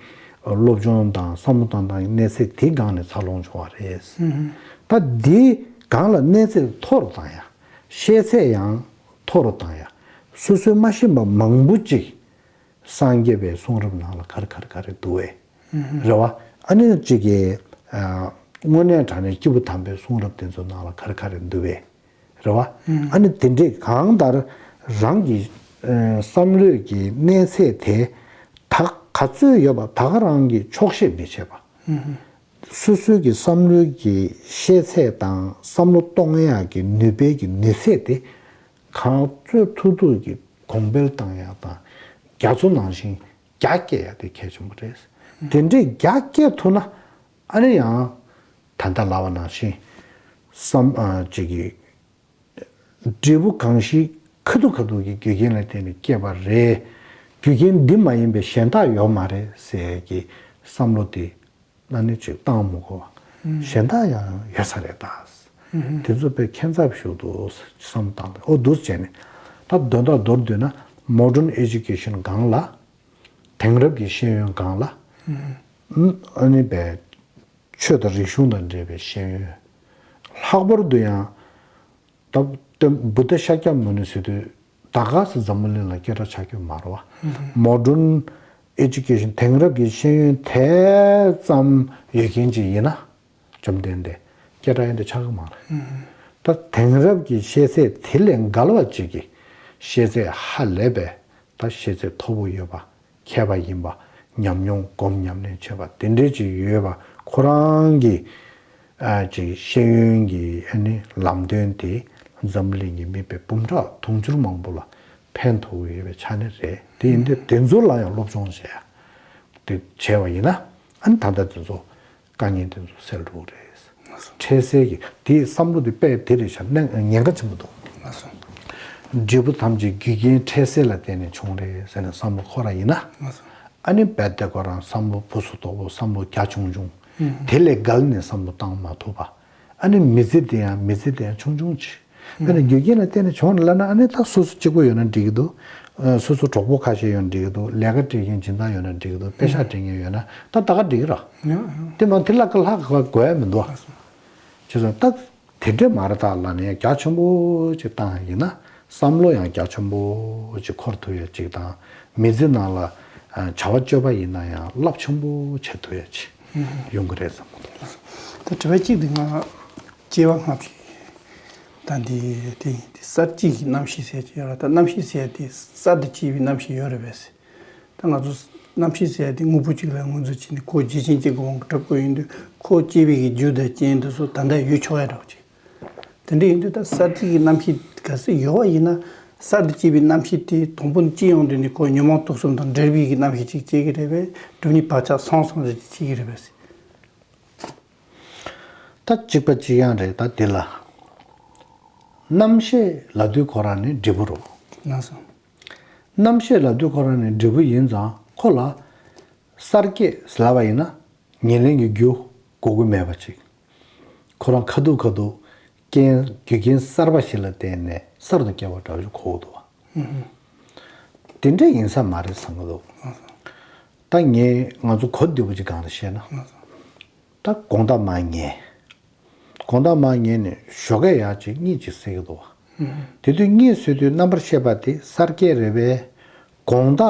སློབ་སྦྱོང་དང་བསམ་བློ་བཏང་སྟངས་ཀྱི་གནས་ཚད་དེ་སྒང་ནས་འཚར་ལོངས་བྱུང་བ་རེད། ད་འདི་སྒང་ལ་གནས་ཚད་མཐོ་རུ་བཏང་ཡ། ཤེས་ཚད་ཡང་མཐོ་རུ་བཏང་ཡ། སོ་སོའི་མ་ཤེས་པ་མང་པོ་ཅིག་སངས་རྒྱས་པའི་གསུང་རབ་ནང་ལ་ག་རེ་ག་རེ་ག་རེ་འདུག་བས། རེད་བ། ཨ་ནི་གཅིག་གིས་ཨ་དངོས་གནས་དྲང་གནས་སྐྱེས་བུ་དམ་པའི་གསུང་རབ་དེ་ཚོ་ནང་ལ་ག་རེ་ག་རེ་འདུག་བས། རེད་བ། ཨ་ནི་དེ་འདྲས་གང་ལྟར་རང་གི་ཨ་བསམ་བློའི་གི་གནས་ཚད་དེ་ད་ག་ཚོད་ཡོད་པ་ད་ག་རང་གིས་ཆོག་ཤེས་མི་བྱེད་པ། སོ་སོའི་གི་བསམ་བློའི་གི་ཤེས་ཚད་དང་བསམ་བློ་གཏོང་ཡག་གི་ནུས་པའི་གི་ནུས་ཚད་དེ་གང་ཚོད་ཐུབ་ཐུབ་ཀྱི་གོང་འཕེལ་བཏང་ཡག་དང་རྒྱ་མཚོ་ནང་བཞིན་རྒྱ་སྐྱེད་ཡག་དེ་གལ་ཆེན་པོ་རེད། དེ་འདྲའི་རྒྱ་སྐྱེད་ཐུབ་ན་ཨ་ནི་ཡང་ད་ལྟ་ལབ་པ་ནང་བཞིན་བསམ་ཨ་ཅིག་གི་འབྲས་བུ་གང་ཞིག་ཁ་ཐུག་ཁ་ཐུག་གི་རྒྱུ་རྐྱེན་ལ་བརྟེན་ནས་སྐྱེས་པ་རེད། རྒྱུ་རྐྱེན་འདི་མ་ཡིན་པའི་གཞན་དག་ཡོད་མ་རེད་ཟེར་གྱི་བསམ་བློ་དེ་ཨ་ནི་ཅིག་བཏང་མི་དགོས་པ། གཞན་དག་ཡང་ཡོད་ས་རེད་ད། དེ་ཚོ་དཔེ་ཁྱད་མཚར་ཞིག་འདུག་བསམ་བཏང་སྟེ་ཨོ་འདུག་བྱས་ནས་ད་དོན་དག་མདོར་བསྡུས་ན་Modern Education སྒང་ལ་དེང་རབས་ཀྱི་ཤེས་ཡོན་སྒང་ལ་ཨ་ནི་དཔེ་ཆོས་དང་རིག་གཞུང་དང་འབྲེལ་བའི་ཤེས་ཡོན། ལྷག་པར་དུ་ཡང་ད་ལྟ་བུདྡྷ་ཤཱཀྱ་མུ་ནི་ཟེར་དུས་ད་ག་སེ་འཛམ་བུ་གླིང་ལ་སྐད་གྲགས་ཆགས་ཀྱི་མ་རེད་བ། Modern Education དེང་རབས་ཀྱི་ཤེས་ཡོན་དེ་ཙམ་ཡོད་མཁན་ཅིག་ཡིན་ན་བཅོམ་ལྡན་འདས་སྐད་གྲགས་ཡང་དེ་ཆགས་ཀྱི་མ་རེད། ད་དེང་རབས་ཀྱི་ཤེས་ཚད་དེ་ལས་འགལ་བ་ཅིག་གི་ཤེས་ཚད་ཧ་ལས་པའི་ད་ཤེས་ཚད་མཐོ་པོ་ཡོད་པ། མཁས་པ་ཡིན་པ། ཉམས་མྱོང་སྒོམ་ཉམས་ལེན་བྱས་པ་དེ་འདྲས་ཅིག་ཡོད་པ་ཁོ་རང་གི་ཨ་ཅིག་ཤེས་ཡོན་གྱི་ཨ་ནི་ལམ་སྟོན་དེ་འཛམ་བུ་གླིང་གི་མི་དཔེ་འབུམ་ཕྲག་དུང་ཕྱུར་མང་པོ་ལ་ཕན་ཐོགས་ཀྱི་ཡོད་པའི་ཆ་ནས་རེད། དེ་ཡིན་དུས་དེ་ཚོ་ལ་ཡང་སློབ་སྦྱོང་བྱས་དེ་བྱས་པ་ཡིན་ན་ཨ་ནི་ད་ལྟ་དེ་ཚོ་དཀའ་ངལ་དེ་ཚོ་སེལ་འགྲོ་གི་རེད། འཕྲལ་སེལ་གྱི་དེའི་བསམ་བློ་དེ་དཔེ་དེ་རེད་ཤག་ནས་ཉེན་ཁ་ཆེན་པོ་འདུག་ལགས་སོ། འབྲས་བུ་ཐམས་ཅད་རྒྱུ་རྐྱེན་འཕྲལ་སེལ་ལ་བརྟེན་ནས་བྱུང་རེད་ཟེར་ནས་བསམ་བློ་འཁོར་བ་ཡིན་ན། ལགས་སོ། ཨ་ནི་རྦད་དེ་ཁོ་རང་བསམ་བློ་ཕུ་སུ་དོག་པོ་བསམ་བློ་རྒྱ་ཆུང་ཆུང་། ཨུམ། དེ་ལས་བརྒལ་ནས་བསམ་བློ་བཏང་མ་ཐུབ་པ། ཨ་ནི་མི་ཚེ་འདི་ཡང་མི་ཚེ་འདི་ཡང་ཆུང་ཆུང་ཅིག་ཨ་ནི་རྒྱུ་རྐྱེན་ལ་བརྟེན་ནས་བྱུང་ལབ་ན་ཨ་ནི་ད་སོ་སོ་གཅིག་པོ་ཡོད་ན་འགྲིག་གི་འདུག་ཨ་སོ་སོ་གྲོགས་པོ་ཁ་ཤས་ཡོད་ན་འགྲིག་གི་འདུག་ལས་ཀ་སྤྲད་མཁན་སྦྱིན་བདག་ཡོད་ན་འགྲིག་གི་འདུག་པེ་ཤག་སྤྲད་མཁན་ཡོད་ན་ད་ད་ག་འགྲིག་གི་ར། ཡང་ཡང་། དེ་མ་དེ་ལ་ཀ་ལྷག་ག་དགོས་ཡ་མི་འདུག་ཨ་སོ། བྱས་ཙང་ད་དེ་འདྲས་མ་རེད་ད་ལབ་ནས་རྒྱ་ཆེན་པོ་ཅིག་བཏང་ཡིན་ན་བསམ་བློ་ཡང་རྒྱ་ཆེན་པོ་ཅིག་འཁོར་ཐུབ་ཡ་ཅིག་དང་མི་ཚེ་ནང་ལ་ཨ་བྱ་བ་སྤྱོད་པ་ཡིན་ན་ཡང་རླབས་ཆེན་པོ་བྱེད་ཐུབ་ཡ་ཅིག་ཡོང་གི་རེད་བསམ་གི་འདུག་ད་དྲི་བ་གཅིག་འདི་ང་སྐྱེ་བ་སྔ་ཕྱི་ད་འདི་དེ་ཡིན་དེ་གསར་སྐྱེས་ཀྱི་རྣམ་ཤེས་ཟེར་གྱི་ཡོད་ར། ད་རྣམ་ཤེས་ཟེར་དེ་གསར་དུ་སྐྱེས་པའི་རྣམ་ཤེས་ཡོད་རེད་པས། ད་ང་ཚོ་རྣམ་ཤེས་ཟེར་ཡ་དེ་དངོས་པོ་གཅིག་ལ་ངོས་འཛིན་བྱས་ནས་ཁོ་རྒྱུ་རྐྱེན་གཅིག་གི་དབང་གིས་གྲུབ་དགོས་ཡིན་དུས་ཁོ་སྐྱེ་བའི་གི་རྒྱུ་དང་རྐྱེན་དེ་ཚོ་ད་ལྟ་ཡོད་ཆོག་ཡ་འདྲ་བོ་ཅིག་དེ་འདྲ་ཡིན་དུས་ད་གསར་བརྗེ་གི་རྣམ་ཤེས་གལ་སྲིད་ཡོད་པ་ཡིན་ན། གསར་དུ་སྐྱེས་པའི་རྣམ་ཤེས་དེ་དང་པོ་ནས་སྐྱེ་ཡོང་དུས་ནས་ཁོ་ཉོན་མོངས་དུག་གསུམ་དང་འབྲེལ་བའི་གི་རྣམ་ཤེས་ཅིག་སྐྱེ་གི་རེད་པས། སྒྲིབ་གཉིས་བག་ཆགས་སངས་སངས་རེ་ཅིག་སྐྱེ་གི་རེད་པས་ཟེར། ད་གཅིག་པ་གཅིག་རྐྱང་རེད། ད་འདི་ལ་རྣམ་ཤེས་ལབ་དུས་ཁོ་རང་ནི་འབྲས་བུ་རེད། ལགས་སོ། རྣམ་ཤེས་ལབ་དུས་ཁོ་རང་ནི་འབྲས་བུ་ཡིན་ཙང་ཁོ་ལ་གསར་སྐྱེས་ལབ་པ་ཡིན་ན་ཉེར་ལེན་གྱི་རྒྱུ་དགོས་ཀྱི་མེད་པ་ཅིག་ཁོ་རང་ཁ་ཐུག་ཁ་ཐུག་རྐྱེན་རྒྱུ་རྐྱེན་གསར་པ་ཞིག་ལ་བརྟེན་ནས་གསར་དུ་སྐྱེ་བ་འདྲ་བོ་ཞིག་གོ་གི་འདུག་བ། དེ་འདྲ་ཡིན་ས་མ་རེད་བསམ་གྱི་འདུག་ད་ངས་ང་ཚོ་གོ་བདེ་པོ་ཅིག་སྒང་ལ་བཤད་ན། ད་དགོང་དག་མར་ཉལ། དགོང་དག་མར་ཉལ་ནས་ཞོགས་ཀས་ཡར་ཅིག་གཉིད་ཅིག་སད་ཀྱི་འདུག་བ། དེ་དུས་གཉིད་སད་དུས་རྣམ་པར་ཤེས་པ་དེ་གསར་སྐྱེས་རེད་པས། དགོང་དག་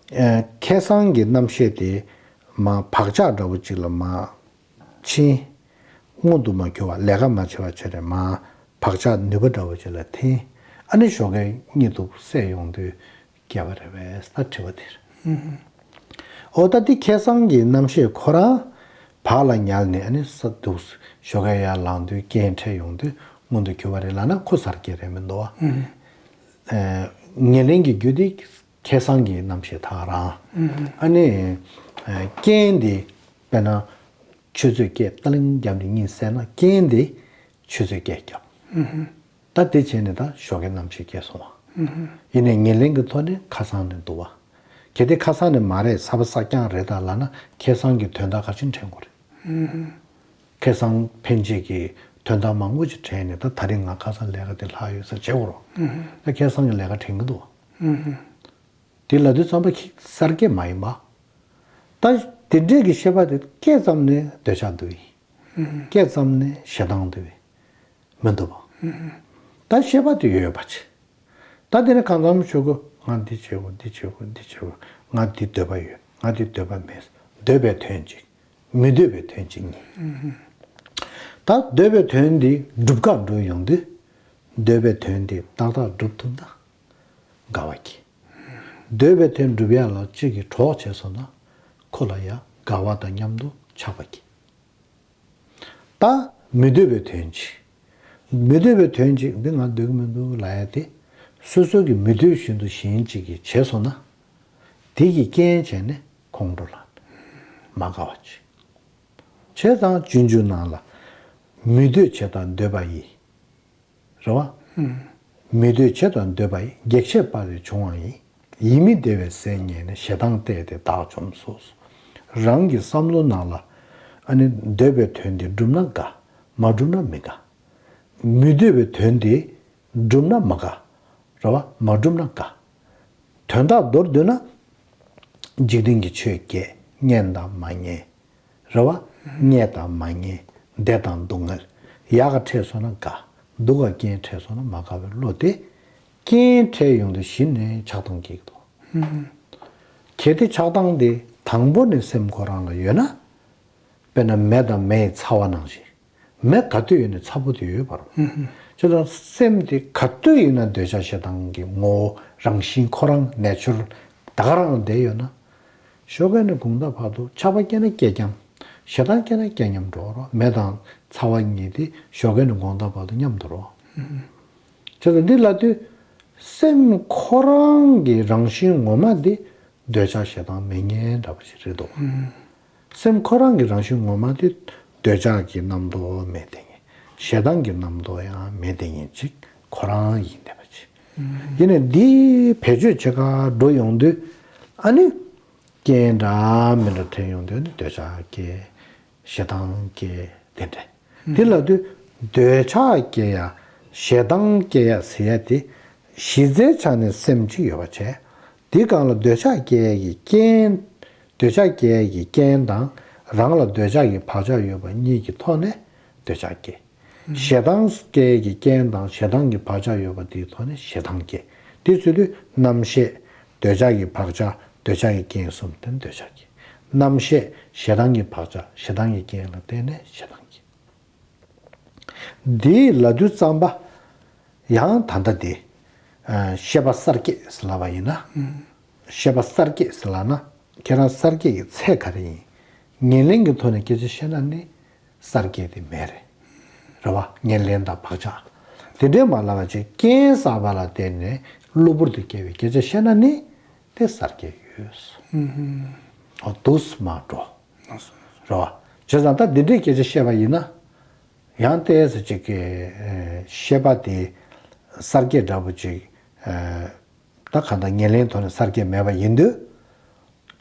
ཨ་ཁ་སང་གི་རྣམ་ཤེས་དེ་མར་བག་ཆགས་འདྲ་བོ་ཅིག་ལ་མར་ཕྱིན། མངོན་དུ་མ་གྱུར་བ་ལས་ཀ་མ་བྱས་པ་བྱས་ནས་མར་བག་ཆགས་ནུས་པ་འདྲ་བོ་ཅིག་ལ་འཐེན། ཨ་ནི་ཞོགས་ཀས་གཉིད་དུ་སད་ཡོང་དུས་སྐྱེ་བ་རེད་པས་ད་དྲི་བ་དེ་རེད། འོ་ད་འདི་ཁ་སང་གི་རྣམ་ཤེས་ཁོ་རང་བག་ལ་ཉལ་ནས་ཨ་ནི་ས་འདུག་ཞོགས་ཀས་ཡར་ལངས་དུས་རྐྱེན་འཕྲད་ཡོང་དུས་མངོན་དུ་གྱུར་པ་རེད་ལབ་ན་ཁོ་གསར་སྐྱེས་རེད་མི་འདུག་བ། ཨ་ཉེར་ལེན་གྱི་རྒྱུ་དེ་ཁ་སང་གི་རྣམ་ཤེས་དག་རང་། ཨ་ནི་ཨ་རྐྱེན་དེ་དཔེར་ན་ཆུ་ཚོད་བརྒྱད་ཏ་ལིང་བརྒྱབ་ནས་གཉིད་སད་ན་རྐྱེན་དེ་ཆུ་ཚོད་བརྒྱད་བརྒྱབ། ད་དེ་བྱས་ནས་ད་ཞོགས་ཀའི་རྣམ་ཤེས་སྐྱེས་སོང་བ། ཡིན་ནའི་ཉེར་ལེན་གྱི་ཐོག་ནས་ཁ་སང་ནས་འདུག་བ། གལ་ཏེ་ཁ་སང་ནས་མ་རེད་གསར་པ་གསར་རྐྱང་རེད་ད་ལབ་ན་ཁ་སང་གི་དོན་དག་ག་ཅིག་འཕྲད་དགོས་རེད། ཁ་སང་ཕན་ཆད་ཀྱི་དོན་དག་མང་པོ་ཅིག་འཕྲད་ནས་ད་ད་རིང་ང་ཁ་སང་ལས་ཀ་དེ་ལྷག་ཡོད་ས་བྱེད་དགོས་རེད། ད་ཁ་སང་གི་ལས་ཀ་དྲན་གྱི་འདུག་བ། དེ་ལབ་དུས་ཙམ་པ་ཁྱི་གསར་སྐྱེས་མ་ཡིན་པ། ད་དེ་འདྲས་ཀྱི་ཤེས་པ་དེ་སྐྱེས་ཙམ་ནས་འདོད་ཆགས་འདུག་ཡིན། སྐྱེས་ཙམ་ནས་ཞེ་སྡང་འདུག་ཡིན། མི་འདུག་བ། ད་ཤེས་པ་དེ་ཡོད་པ་བྱེད། ད་དེ་ནི་གང་འཚམ་ཆོས་སྐུ་ང་འདི་བྱེད་དགོས་འདི་བྱེད་དགོས་འདི་བྱེད་དགོས། ང་འདི་འདོད་པ་ཡོད། ང་འདི་འདོད་པ་མེད། འདོད་པའི་དོན་གཅིག་མི་འདོད་པའི་དོན་གཅིག་གཉིས། ད་འདོད་པའི་དོན་འདི་སྒྲུབ་གར་འགྲོ་ཡོང་དུས། འདོད་པའི་དོན་འདི་ཏག་ཏག་སྒྲུབ་ཐུབ་ན་དགའ་བ་སྐྱེ། འདོད་པའི་དོན་སྒྲུབ་ཡག་ལ་གཅིག་གིས་གྲོགས་བྱས་སོང་ན་ཁོ་ལ་ཡང་དགའ་བ་དང་མཉམ་དུ་ཆགས་པ་སྐྱེ། ད་མི་འདོད་པའི་དོན་གཅིག་མི་འདོད་པའི་དོན་གཅིག་འདི་ང་འདོད་ཀྱི་མི་འདུག་ལབ་ཡ་དེ། སོ་སོ་གིས་མི་འདོད་བཞིན་དུ་གཞན་གཅིག་གིས་བྱས་སོང་ན། དེ་གི་རྐྱེན་བྱས་ནས་ཁོང་ཁྲོ་ལངས། མ་དགའ་བ་ཅིག་བྱས་ཙང་སྤྱོད་འཇུག་ནང་ལ། མི་འདོད་བྱས་དང་འདོད་པ་ཡི། རེད་བ། མི་འདོད་བྱས་དང་འདོད་པ་ཡི། གེགས་བྱེད་པ་ལས་བྱུང་བ་ཡིན། ཡིད་མི་བདེ་བའི་ཟས་རྙེད་ནས། ཞེ་སྡང་བརྟས་ཏེ་བདག་བཅོམ་གསུངས་སོ། རང་གི་བསམ་བློ་ནང་ལ། ཨ་ནི་འདོད་པའི་དོན་དེ་བསྒྲུབ་ན་དགའ། མ་བསྒྲུབ་ན་མི་དགའ། མི་འདོད་པའི་དོན་དེ་བསྒྲུབ་ན་མ་དགའ། རེད་བ། མ་བསྒྲུབ་ན་དགའ། དོན་དག་མདོར་བསྡུས་ན། འཇིག་རྟེན་གྱི་ཆོས་བརྒྱད་སྙན་དང་མ་སྙན། རེད་བ། སྙན་དང་མ་སྙན། བདེ་དང་སྡུག་བསྔལ། ཡག་ག་འཕྲད་སོང་ན་དགའ། སྡུག་ག་རྐྱེན་འཕྲད་སོང་ན་མ་དགའ་བའི་བློ་དེ། རྐྱེན་འཕྲད་ཡོང་དུས་གཞི་ནས་ཆགས་སྡང་སྐྱེ་གི་འདུག་གལ་ཏེ་ཆགས་སྡང་དེ་དང་པོ་ནས་སེམས་ཁོ་རང་ལ་ཡོད་ན། དཔེར་ན་མེ་དང་མེ་ཡི་ཚ་བ་ནང་བཞིན། མེ་ག་དུས་ཡོད་ནའི་ཚ་པོ་དེ་ཡོད་པ་རེད། བྱས་ཙང་སེམས་དེ་ག་དུས་ཡིན་ན་འདོད་ཆགས་ཞེ་སྡང་གི་ངོ་བོ་རང་བཞིན་ཁོ་རང་ནེ་ཅར་ད་ག་རང་ལ་བསྡད་ཡོད་ན། ཞོགས་ཀས་ནས་དགོང་དག་བར་དུ་ཆགས་པ་སྐྱེས་ན་སྐྱེས་སྙམ། ཞེ་སྡང་སྐྱེས་ན་སྐྱེས་སྙམ་འགྲོ་རོགས། མེ་དང་ཚ་བ་གཉིས་དེ་ཞོགས་ཀས་ནས་དགོང་དག་བར་དུ་མཉམ་དུ་རོགས། བྱས་ཙང་འདི་ལབ་དུས་སེམས་ཁོ་རང་གི་རང་བཞིན་ངོ་མ་དེ་འདོད་ཆགས་ཞེ་སྡང་མེད་མཁན་འདྲ་པོ་ཞིག་རེད་འདུག་སེམས་ཁོ་རང་གི་རང་བཞིན་ངོ་མ་དེ་འདོད་ཆགས་ཀྱི་རྣམ་རྟོག་མེད་དེ་ངེས། ཞེ་སྡང་གི་རྣམ་རྟོག་ཡང་མེད་དེ་ངེས་ཅིག་ཁོ་རང་ཡིན་བསྡད་པ་ཅིག་ཡིན་ནའི་འདི་བེད་སྤྱོད་བྱེད་ག་འགྲོ་ཡོང་དུས་ཨ་ནི་རྐྱེན་འདྲ་མི་འདྲ་འཕྲད་ཡོང་དུས་ནི་འདོད་ཆགས་སྐྱེ། ཞེ་སྡང་སྐྱེ་དེ་འདྲ། དེ་ལབ་དུས་འདོད་ཆགས་སྐྱེ་ཡ། ཞེ་སྡང་སྐྱེ་ཡ་ཟེར་ཡ་དེ་གཞི་རྩའི་ཆ་ནས་སེམས་གཅིག་ཡོད་པ་བྱས། དེའི་སྒང་ལ་འདོད་ཆགས་སྐྱེ་ཡ་གི་རྐྱེན། འདོད་ཆགས་སྐྱེ་ཡ་གི་རྐྱེན་དང་རང་ལ་འདོད་ཆགས་ཀྱི་བག་ཆགས་ཡོད་པ་གཉིས་ཀྱི་ཐོག་ནས་འདོད་ཆགས་སྐྱེ། ཞེ་སྡང་སྐྱེ་ཡ་གི་རྐྱེན་དང་ཞེ་སྡང་གི་བག་ཆགས་ཡོད་པ་དེའི་ཐོག་ནས་ཞེ་སྡང་སྐྱེ། དེ་ཚུལ་དུ་རྣམ་ཤེས། འདོད་ཆགས་ཀྱི་བག་ཆགས་འདོད་ཆགས་ཀྱི་རྐྱེན་གསུམ་དེ་འདོད་ཆགས་སྐྱེ། རྣམ་ཤེས་ཞེ་སྡང་གི་བག་ཆགས་ཞེ་སྡང་གི་རྐྱེན་ལ་བརྟེན་ནས་ཞེ་སྡང་སྐྱེ། འདི་ལབ་དུས་ཙམ་པ། ཡང་ད་ལྟ་དེ། ཨ་ཤེས་པ་གསར་སྐྱེས་ལབ་པ་ཡིན་ན། ཤེས་པ་གསར་སྐྱེས་ཟེར་ལབ་ན། ཁྱེད་རང་གསར་སྐྱེས་ཀྱི་ཚད་ག་རེ་ཡིན། ཉེར་ལེན་གྱི་ཐོག་ནས་སྐད་ཆ་བཤད་ན་ནི་གསར་སྐྱེས་དེ་མེད་རེད། རེད་བ། ཉེར་ལེན་དང་བག་ཆགས། དེ་འདྲའི་མ་ལབ་པ་ཅིག་རྐྱེན་བསགས་པ་ལ་བརྟེན་ནས་གློ་བུར་དུ་སྐྱེ་བའི་སྐད་ཆ་བཤད་ན་ནི་དེ་གསར་སྐྱེས་ཡོད། ཨོ་འདུག་སེ་མ་འགྲོ། རེད་བ། བྱས་ཙང་ད་འདི་འདྲའི་སྐད་ཆ་བཤད་པ་ཡིན་ན། ཡང་ཏོག་ཙམ་ཅིག་གི་ཤེས་པ་དེ་གསར་སྐྱེས་འདྲ་པོ་ཅིག་ད་གང་ལྟར་ཉེར་ལེན་ཐོག་ནས་གསར་སྐྱེས་མེད་པ་ཡིན་དུས།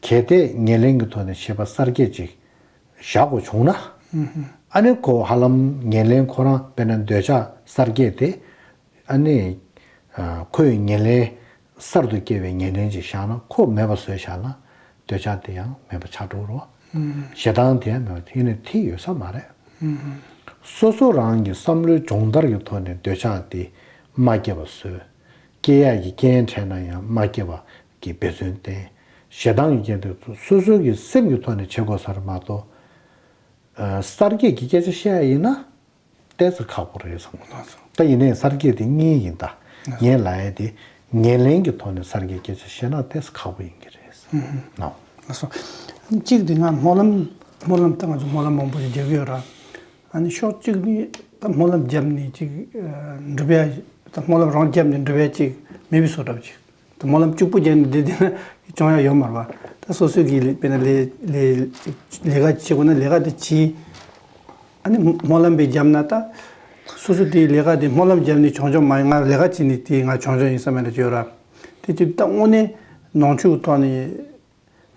གལ་ཏེ་ཉེར་ལེན་གྱི་ཐོག་ནས་ཤེས་པ་གསར་སྐྱེས་ཅིག་བཞག་དགོས་བྱུང་ན། ཨ་ནི་ཁོ་ཧ་ལམ་ཉེར་ལེན་ཁོ་རང་དཔེར་ན་འདོད་ཆགས་གསར་སྐྱེས་དེ། ཨ་ནི་ཁོས་ཉེར་ལེན་གསར་དུ་སྐྱེས་པའི་ཉེར་ལེན་ཅིག་བཞག་ན། ཁོ་མེད་པ་བཟོས་བཞག་ན་འདོད་ཆགས་དེ་ཡང་མེད་པ་ཆགས་འགྲོ་རོ། ཞེ་སྡང་དེ་ཡང་མེད་པ་དེ་ནི་དེ་ཡོད་ས་མ་རེད། སོ་སོ་རང་གི་བསམ་བློའི་སྦྱོང་བརྡར་གྱི་ཐོག་ནས་འདོད་ཆགས་དེ་མ་སྐྱེ་བ་བཟོས། སྐྱེ་ཡག་གི་རྐྱེན་འཕྲད་ན་ཡང་མ་སྐྱེ་བ་གི་འབད་བརྩོན་བསྟེན། ཞེ་སྡང་གི་རྐྱེན་དེ་སོ་སོ་གི་སེམས་ཀྱི་ཐོག་ནས་བྱེད་དགོས་ས་རེད་མ་གཏོགས། གསར་སྐྱེས་ཀྱི་སྐད་ཆ་བཤད་ཡ་ཡིན་ན་ཏོག་ཙམ་ཁག་པོ་རེད་བསམ་གྱི་འདུག་ད་ཡིན་ནའི་གསར་སྐྱེས་དེ་གཉིས་ཡིན་ད། ངས་ལབ་ཡ་དེ་ཉེར་ལེན་གྱི་ཐོག་ནས་གསར་སྐྱེས་སྐད་ཆ་བཤད་ན་ཏོག་ཙམ་ཁག་པོ་ཡིན་གྱི་རེད་བསམ་གྱི་འདུག་ལགས་སོ། གཅིག་དེ་ང་སྨོན་ལམ། སྨོན་ལམ་ད་ང་ཚོ་སྨོན་ལམ་མང་པོ་ཞིག་རྒྱག་གི་ཡོད་ར། ཨ་ནི་ཕྱོགས་གཅིག་ནས་ད་སྨོན་ལམ་བརྒྱབ་ནས་ཅིག་འགྲུབ་ཡ། ད་སྨོན་ལམ་རང་བརྒྱབ་ནས་འགྲུབ་ཡ་ཅིག་མེད་པའི་བཟོ་འདྲ་པོ་ཅིག་ད་སྨོན་ལམ་གཅིག་པུ་བརྒྱབ་ནས་བསྡད་བསྡད་ན་སྐྱོང་ཡ་ཡོད་མ་རེད་པ། ད་སོ་སོ་གིས་ལས་དཔེར་ན་ལས་ལས་ལས་ཀ་བྱེད་དགོས་ན་ལས་ཀ་དེ་བྱེད། ཨ་ནི་སྨོན་ལམ་པས་བརྒྱབ་ན་ད་སོ་སོ་དེའི་ལས་ཀ་དེ་སྨོན་ལམ་བརྒྱབ་ནས་བྱུང་བྱུང་མ་ཡིན། ང་ལས་ཀ་བྱེད་ནས་དེ་ང་བྱུང་བྱུང་ཡིན་བསམ་ཡ་འདྲ་ཅིག་ཡོད་ར། དེ་ཅིག་ད་དངོས་གནས་ནང་ཆོས་ཐོག་ནས།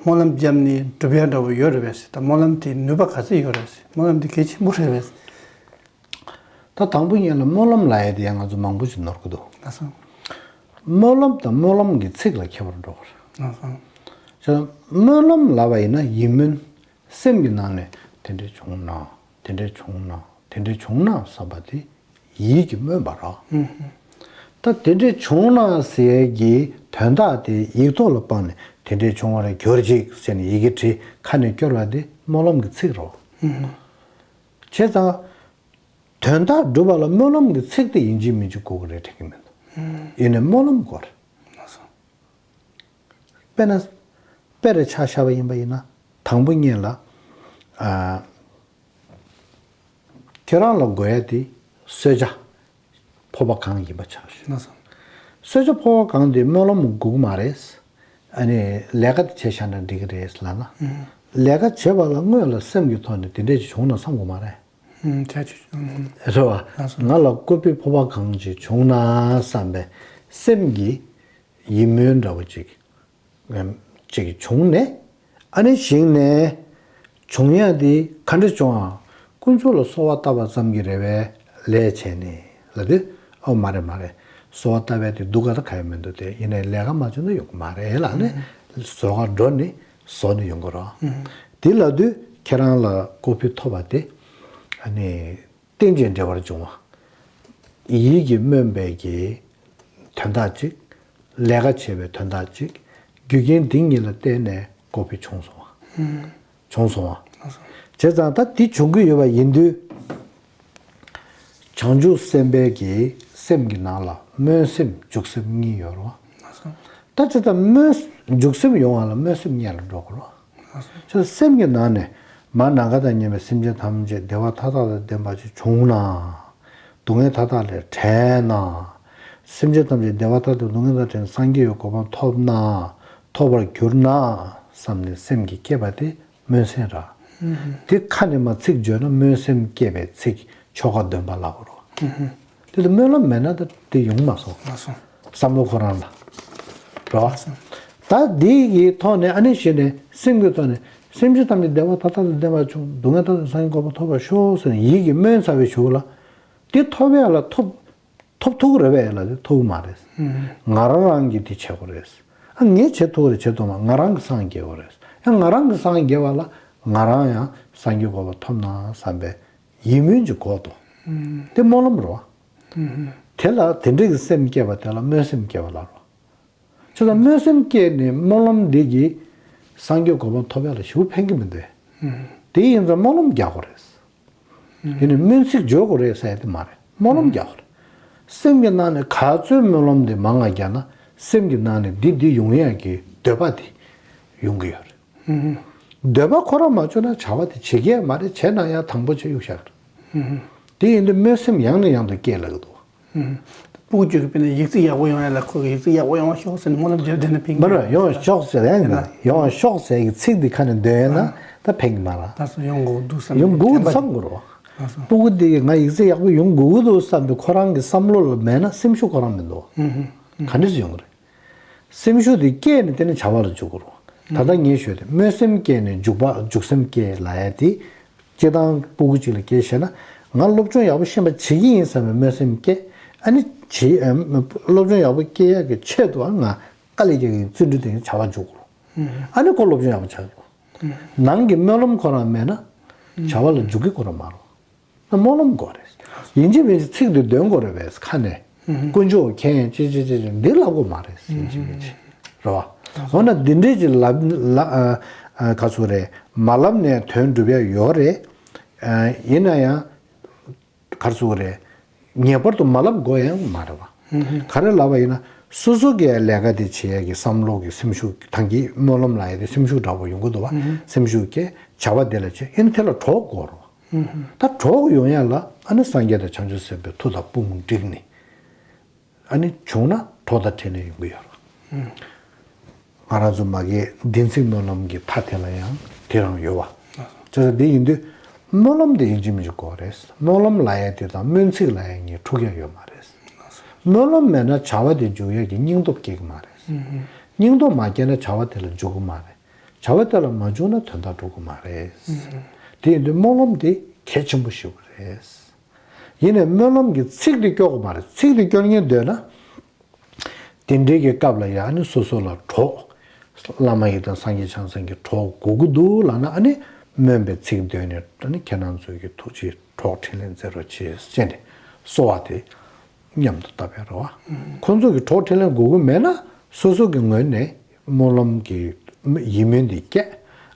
སྨོན་ལམ་བརྒྱབ་ནས་འགྲུབ་ཡ་འདྲ་བོ་ཡོད་རེད་པས། ད་སྨོན་ལམ་དེའི་ནུས་པ་ག་ཚོད་ཡོད་རེད། སྨོན་ལམ་དེ་གལ་ཆེན་པོ་རེད་པས། ད་དང་པོ་ཉིད་ལ་སྨོན་ལམ་ལབ་ཡ་དེ་ཡང་ང་ཚོ་མང་པོ་ཞིག་ནོར་གི་འདུག་ལགས་སོ། སྨོན་ལམ་དང་སྨོན་ལམ་གྱི་ཚིག་ལ་ཁྱད་པར་འགྲོ་གི་རེད། ལགས་སོ། བྱས་ཙང་སྨོན་ལམ་ལབ་པ་ཡིན་ན་ཡིད་སྨོན། སེམས་ཀྱི་ནང་ནས་དེ་འདྲ་བྱུང་ན། དེ་འདྲ་བྱུང་ན། དེ་འདྲ་བྱུང་ན་བསམ་པ་དེ། ཡིད་ཀྱིས་སྨོན་པ་རོ། ད་དེ་འདྲ་བྱུང་ན་ཟེར་གྱི་དོན་དག་དེ་ཡིག་ཐོག་ལ་སྤངས་ནས་དེ་འདྲ་བྱུང་བ་རེད་གྱུར་ཅིག་ཟེར་ནས་ཡི་གེ་བྲིས་ཁ་ནས་སྐྱོར་བ་དེ་སྨོན་ལམ་གྱི་ཚིག་རོ། བྱས་ཙང་། དོན་དག་སྒྲུབ་པ་ལ་སྨོན་ལམ་གྱི་ཚིག་དེ་ཡིན་གཅིག་མིན་གཅིག་དགོས་ཀྱི་རེད་དྲན་གྱི་མི་འདུག་ཡིན་ནའི་སྨོན་ལམ་དགོས་རེད། དཔེར་ན། དཔེ་རེ་ཆ་བཞག་པ་ཡིན་པ་ཡིན་ན། དང་པོ་ཉིད་ལ། ཨ། ཁྱེད་རང་ལ་དགོས་ཡ་དེ་གསོལ་ཇ། ཕོར་པ་གང་ཡིན་པ་ཆ་བཞག་ན་བསམ། གསོལ་ཇ་ཕོར་པ་གང་དེ་སྨོན་ལམ་དགོས་ཀྱི་མ་རེད། ཨ་ནི་ལས་ཀ་དེ་བྱས་བཞག་ན་འགྲིག་གི་རེད་ལབ་ན། ལས་ཀ་བྱེད་པ་ལ་སྔོན་ལ་སེམས་ཀྱི་ཐོག་ནས་དེ་འདྲས་ཅིག་བྱུང་ན་བསམ་དགོས་མ་རེད། ཨུམ། ཆ་ཆུ། ཨུམ། རེད་བ། ལགས་སོ། ང་ལ་ཀོ་ཕི་ཕོར་པ་གང་ཅིག་བྱུང་ན་བསམ་པའི་སེམས་ཀྱི་ཡིད་སྨོན་འདྲ་བོ་ཅིག་ཅིག་བྱུང་ནས། ཨ་ནི་གཞི་ནས་བྱུང་ཡ་དེ་ག་འདྲ་བྱུང་ཨ། དཀོན་མཆོག་ལ་གསོལ་བ་བཏབ་པ་ཙམ་གྱིས་རེད་པས་ལས་བྱས་ནས་ལབ་དུས། ཨོ་མ་རེད་མ་རེད། གསོལ་བ་བཏབ་པ་དེ་སྡུག་ག་ད་ག་ཡ་མི་འདུག་སྟེ། ཡིན་ནའི་ལས་ཀ་མ་བྱུང་ན་ཡོང་གི་མ་རེད་ལབ་ནས་ཟོག་ག་འགྲོ་ནས་བཟོ་ནས་ཡོང་གི་རོ། དེ་ལབ་དུས་ཁྱེད་རང་ལ་ཀོ་ཕི་ཐོབ་པ་དེ། ཨ་ནི། རྟེན་ཅིང་འབྲེལ་བར་འབྱུང་བ། ཡིད་ཀྱིས་སྨོན་པའི་གི་དོན་དག་ཅིག་ལས་ཀ་བྱེད་པའི་དོན་དག་ཅིག་རྒྱུ་རྐྱེན་འདི་གཉིས་ལ་བརྟེན་ནས་ཀོ་ཕི་བྱུང་སོང་བ། བྱུང་སོང་བ། བྱས་ཙང་ད་འདི་བྱུང་གི་ཡོད་པ་ཡིན་དུས། བྱང་ཆུབ་སེམས་དཔའི་གི་སེམས་ཀྱི་ནང་ལ་སྨོན་སེམས་འཇུག་སེམས་གཉིས་ཡོད་རེད་བ། ད་ཅི་ལྟར་སྨོན། འཇུག་སེམས་ཡོང་བ་ལ་སྨོན་སེམས་སྔོན་ལ་འགྲོ་དགོས་རེད་བ། ཁྱོད་སེམས་ཀྱི་ནང་ནས་མར་ནམ་མཁའ་དང་མཉམ་པའི་སེམས་ཅན་ཐམས་ཅད་བདེ་བ་མཐའ་དག་དང་ལྡན་པ་ཅིག་བྱུང་ན། སྡུག་བསྔལ་མཐའ་དག་ལས་བྲལ་ན། སེམས་ཅན་ཐམས་ཅད་བདེ་བ་མཐའ་དག་སྡུག་བསྔལ་དང་བྲལ་ནས་སངས་རྒྱས་ཀྱི་གོ་འཕང་ཐོབ་ན། ཐོབ་པར་གྱུར་ན་བསམ་ནས་སེམས་ཀྱིས་བསྐྱེད་པ་དེ་སྨོན་སེམས་རེད། དེ་ཁ་ནས་མར་ཚིག་བརྗོད་ན་སྨོན་སེམས་བསྐྱེད་པའི་ཚིག་ཆོ་ག་འདོན་པ་ལབ་དགོས་རེད། དེ་ལ་སྨོན་ལམ་མེད་ན་ད་དེ་ཡོང་མ་སོང་། མ་སོང་། བསམ་བློ་ཁོ་རང་ལ། རེད་བ། ད་འདི་ཡི་ཐོག་ནས་ཨ་ནི་གཞི་ནས་སེམས་ཀྱི་ཐོག་ནས་སེམས་ཅན་ཐམས་ཅད་བདེ་བ་མཐའ་དག་ཏུ་ལྡན་པ་བྱུང་། སྡུག་བསྔལ་མཐའ་དག་སངས་རྒྱས་གོ་འཕང་ཐོབ་པར་ཤོག་ཟེར་ནས་ཡིད་ཀྱིས་སྨོན་ཚར་བའི་གཞུག་ལ། དེ་ཐོབ་ཡ་ལ་ཐོབ། ཐོབ་ཐུབ་ཀྱི་རེད་པས་ལབ་དུས་ཐུབ་ཀྱི་མ་རེད། ང་རང་རང་གིས་དེ་བྱེད་དགོས་རེད། ཨ་ངས་བྱེད་ཐུབ་ཀྱི་རེད་བྱེད་ཐུབ་མ། ང་རང་གིས་སངས་རྒྱས་དགོས་རེད། ཡང་ང་རང་གིས་སངས་རྒྱས་པ་ལ་ང་རང་ཡང་སངས་རྒྱས་གོ་འཕང་ཐོབ་ན་བསམ་པའི་ཡིད་སྨོན་གྱི་སྒོ་དང་། དེ་སྨོན་ལམ་རེད་བ། དེ་ལ་དེ་འདྲ་གི་སེམས་བསྐྱེད་པ་དེ་ལ་སྨོན་སེམས་བསྐྱེད་པ་ལབ་རེད་བ། ཁྱོད་ལ་སྨོན་སེམས་བསྐྱེད་ནས་སྨོན་ལམ་འདི་གིས་སངས་རྒྱས་གོ་འཕང་ཐོབ་ཡ་ལ་ཞེ་པོ་ཕན་གྱི་མི་འདུག་དེ་ཡིན་ཙང་སྨོན་ལམ་རྒྱག་དགོས་རེད། དེ་ནི་སྨོན་ཚིག་བརྗོད་དགོས་རེད་ཟེར་ཡ་དེ་མ་རེད། སྨོན་ལམ་རྒྱག་དགོས་རེད། སེམས་ཀྱི་ནང་ནས་ག་ཚོད་སྨོན་ལམ་དེ་མང་ང་རྒྱག་ན་སེམས་ཀྱི་ནང་ནས་འདི་འདི་ཡོང་ཡ་གི་ འདོད་པ་དེ་ཡོང་གི་ཡོད་རེད། འདོད་པ་ཁོ་རང་མ་བྱུང་ན་བྱ་བ་དེ་བྱེད་ཀྱི་ཡང་མ་རེད། བྱས་ན་ཡང་དང་པོ་བྱས་གཡུག་བཞག་རེད། དེ་ཡིན་དུས་སྨོན་སེམས་ཡང་ནས་ཡང་དུ་སྐྱེ་ལབ་ཀྱི་འདུག། ཕྲུ་གུ་ཅིག་གིས་དཔེར་ན་ཡིག་ཚད་ཡག་པོ་ཡོང་ཡ་ལ་ཁོ་གིས་ཡིག་ཚད་ཡག་པོ་ཡོང་ཤོག་ཟེར་ནས་སྨོན་ལམ་བརྒྱབ་བསྡད་ན་ཕན་གྱི་མ་རེད། ཡོང་ཤོག་ཟེར་ཡ་ཡིན་ན། ཡོང་ཤོག་ཟེར་གྱི་ཚིག་འདི་ཁ་ནས་འདོན་ཡ་ན་ད་ཕན་གྱི་མ་རེད། ད་སོ་ཡོང་དགོས་འདུག་བསམ། ཡོང་དགོས་འདུག་བསམ་དགོས་རེད་བ། ཕྲུ་གུ་འདི་གིས་ང་ཡིག་ཚད་ཡག་པོ་ཡོང་དགོས་ཀྱི་འདུག་བསམ་པའི་ཁོ་རང་གི་བསམ་བློ་ལ་མེད་ན་སེམས་ཤུགས་ཁོ་རང་མི་འདུག། ག་འདྲས་སེ་ཡོང་གི་རེད། སེམས་ཤུགས་དེ་སྐྱེས་ནས་དེ་ནས་བྱ་བ་ལ་འཇུག་དགོས་རེད། ད་ལྟ་ངས་ཞུས་ཏེ་སྨོན་སེམས་སྐྱེས་ནས་འཇུག་པ་འཇུག་སེམས་སྐྱེས་ལབ་ཡ་དེ། སྤྱིར་བཏང་ཕྲུ་གུ་གཅིག་ལ་སྐྱེས་ཤེ་ན། ང་སློབ་སྦྱོང་ཡག་པོ་ཤེས་པ་བྱེད་ཀྱི་ཡིན་བསམ་པའི་སྨོན་སེམས་སྐྱེས། ཨ་ནི་བྱེད་ཨ་སློབ་སྦྱོང་ཡག་པོ་སྐྱེ་ཡག་གི་ཆེད་དུ་ང་དཀའ་ལས་རྒྱག་གི་ཡིན། བརྩོན་འགྲུས་དེ་བྱ་བ་འཇུག་དགོས་རེད། ཨ་ནི་ཁོ་སློབ་སྦྱོང་ཡག་པོ་བྱ་དགོས། ནང་གི་སྨོན་ལམ་ཁོ་རང་མེད་ན་བྱ་བ་ལ་འཇུག་གི་ཁོ་རང་མ་རེད། སྨོན་ལམ་དགོས་རེད། ཡིན་གཅིག་མིན་གཅིག་ཚིག་དེ་འདོན་དགོས་རེད་པས་ཁ་ནས། དཀོན་མཆོག་མཁྱེན་ཅི་ཅི་ཅི་ཅི་འདི་ལབ་དགོས་མ་རེད། ཡིན་གཅིག་མིན་གཅིག་རེད་བ། འོ་ན་འདི་འདྲས་ཅིག་ལབ་ལ་ཨ་ཨ་ག་ཚོད་རེད། མ་ལབ་ནས་དོན་འགྲུབ་ཡ་ཡོད་རེད། ཨ་ཡིན་ན་ཡང་ག་རེ་ཟེར་དགོས་རེད། ངེས་པར་དུ་མ་ལབ་དགོས་ཡ་ཡང་མ་རེད་བ། ག་རེ་ལབ་པ་ཡིན་ན་སོ་སོ་གི་ལས་ཀ་དེ་བྱེད་ཡ་གི་བསམ་བློ་གི་སེམས་ཤུགས། ད་གིན་སྨོན་ལམ་ལབ་ཡ་དེ་སེམས་ཤུགས་འདྲ་པོ་ཡོང་གི་འདུག་བ། སེམས་ཤུགས་ཀྱིས་བྱ་བ་དེ་ལ་བྱེད་ཡིན་ན་དེ་ལ་གྲོགས་དགོས་རེད་བ། ད་གྲོགས་ཡོང་ཡ་ལ་ཨ་ནི་སངས་རྒྱས་དང་བྱང་ཆུབ་སེམས་དཔའི་མཐུ་དང་དཔུང་བསྒྲིགས་ནས་ཨ་ནི་བྱུང་ན་གྲོགས་དང་འཕྲིན་ལས་ཡོང་གི་ཡོད་རེད། ང་རང་ཚོ་མ་གིའི་བདེན་ཚིག་སྨོན་ལམ་གྱི་མཐའ་དེ་ལ་ཡང་དེ་རང་ཡོད་བ། བྱས་ཙང་འདི་ཡིན་དུས་སྨོན་ལམ་དེ་ཡིན་གཅིག་མིན་གཅིག་དགོས་རེད། སྨོན་ལམ་ལབ་ཡ་དེ་དང་སྨོན་ཚིག་ལབ་ཡ་གཉིས་འཁྲུག་ཡ་ཡོད་མ་རེད། སྨོན་ལམ་མེད་ན་བྱ་བ་དེ་འཇུག་ཡ་གི་སྙིང་སྟོབས་སྐྱེ་གི་མ་རེད། སྙིང་སྟོབས་མ་སྐྱེས་ན་བྱ་བ་དེ་ལ་འཇུག་གི་མ་རེད། བྱ་བ་དེ་ལ་མ་བྱུང་ན་དོན་དག་འགྲུབ་ཀྱི་མ་རེད། དེ་ཡིན་དུས་སྨོན་ལམ་དེ་གལ་ཆེན་པོ་ཞིག་རེད། ཡིན་ནའི་སྨོན་ལམ་གྱི་ཚིག་དེ་སྐྱོར་དགོས་མ་རེད། ཚིག་དེ་སྐྱོར་ཉན་འདོད་ན། དེ་འདྲའི་གི་སྐབས་ལ་ཡང་ནི་སོ་སོ་ལ་གྲོགས། བླ་མ་ཡི་དམ་སངས་རྒྱས་བྱང་སེམས་ཀྱི་གྲོགས་དགོས་ཀྱི་འདུག་ལབ་ན་ཨ་ནི་སྨོན་པའི་ཚིག་འདོན་ནས་ཨ་ནི་ཁྱེད་རང་ཚོའི་གི་ཐུགས་རྗེའི་གྲོགས་འཕྲིན་ལས་མཛད་རོགས་གྱིས་ཟེར་ནས་གསོལ་བ་དེ་མཉམ་དུ་བཏབ་པའི་རེད་བ། ཁོང་ཚོ་གི་གྲོགས་འཕྲིན་ལས་དགོས་ཀྱི་མེད་ན་སོ་སོ་གི་ངོས་ནས་སྨོན་ལམ་གྱི་ཡིད་སྨོན་འདི་བསྐྱེད་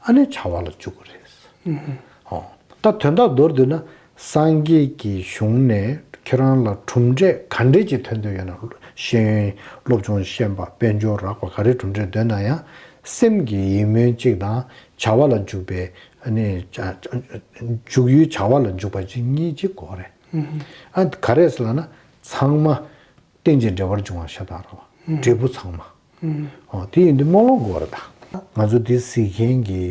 ཨ་ནི་བྱ་བ་ལ་འཇུག་གི་རེད། ཨོ། ད་དོན་དག་མདོར་བསྡུས་ན་སངས་རྒྱས་ཀྱི་གཞུང་ནས་ཁྱེད་རང་ལ་གྲུབ་འབྲས་ག་འདྲས་ཀྱི་ཐོན་འདོད་ཡོད་ན། ཤེས་ཡོན་སློབ་སྦྱོང་ཤེས་པ་དཔལ་འབྱོར་རག་པ་ག་རེ་གྲུབ་འབྲས་འདོད་ན་ཡང་སེམས་ཀྱི་ཡིད་སྨོན་གཅིག་དང་བྱ་བ་ལ་འཇུག་པའི་ཨ་ནི་བྱ་འཇུག་ཡུལ་བྱ་བ་ལ་འཇུག་པ་གཅིག་གཉིས་གཅིག་དགོས་རེད། ཨ་ག་རེ་ཟེར་ལབ་ན་ཚང་མ་རྟེན་ཅིང་འབྲེལ་བར་འབྱུང་བ་ཤ་སྟག་རེད་བ། འབྲས་བུ་ཚང་མ། ཨོ་དེ་ཡིན་དུས་སྨོན་ལམ་དགོས་རེད་ད། ང་ཚོ་འདི་གཟིགས་མཁན་གྱི་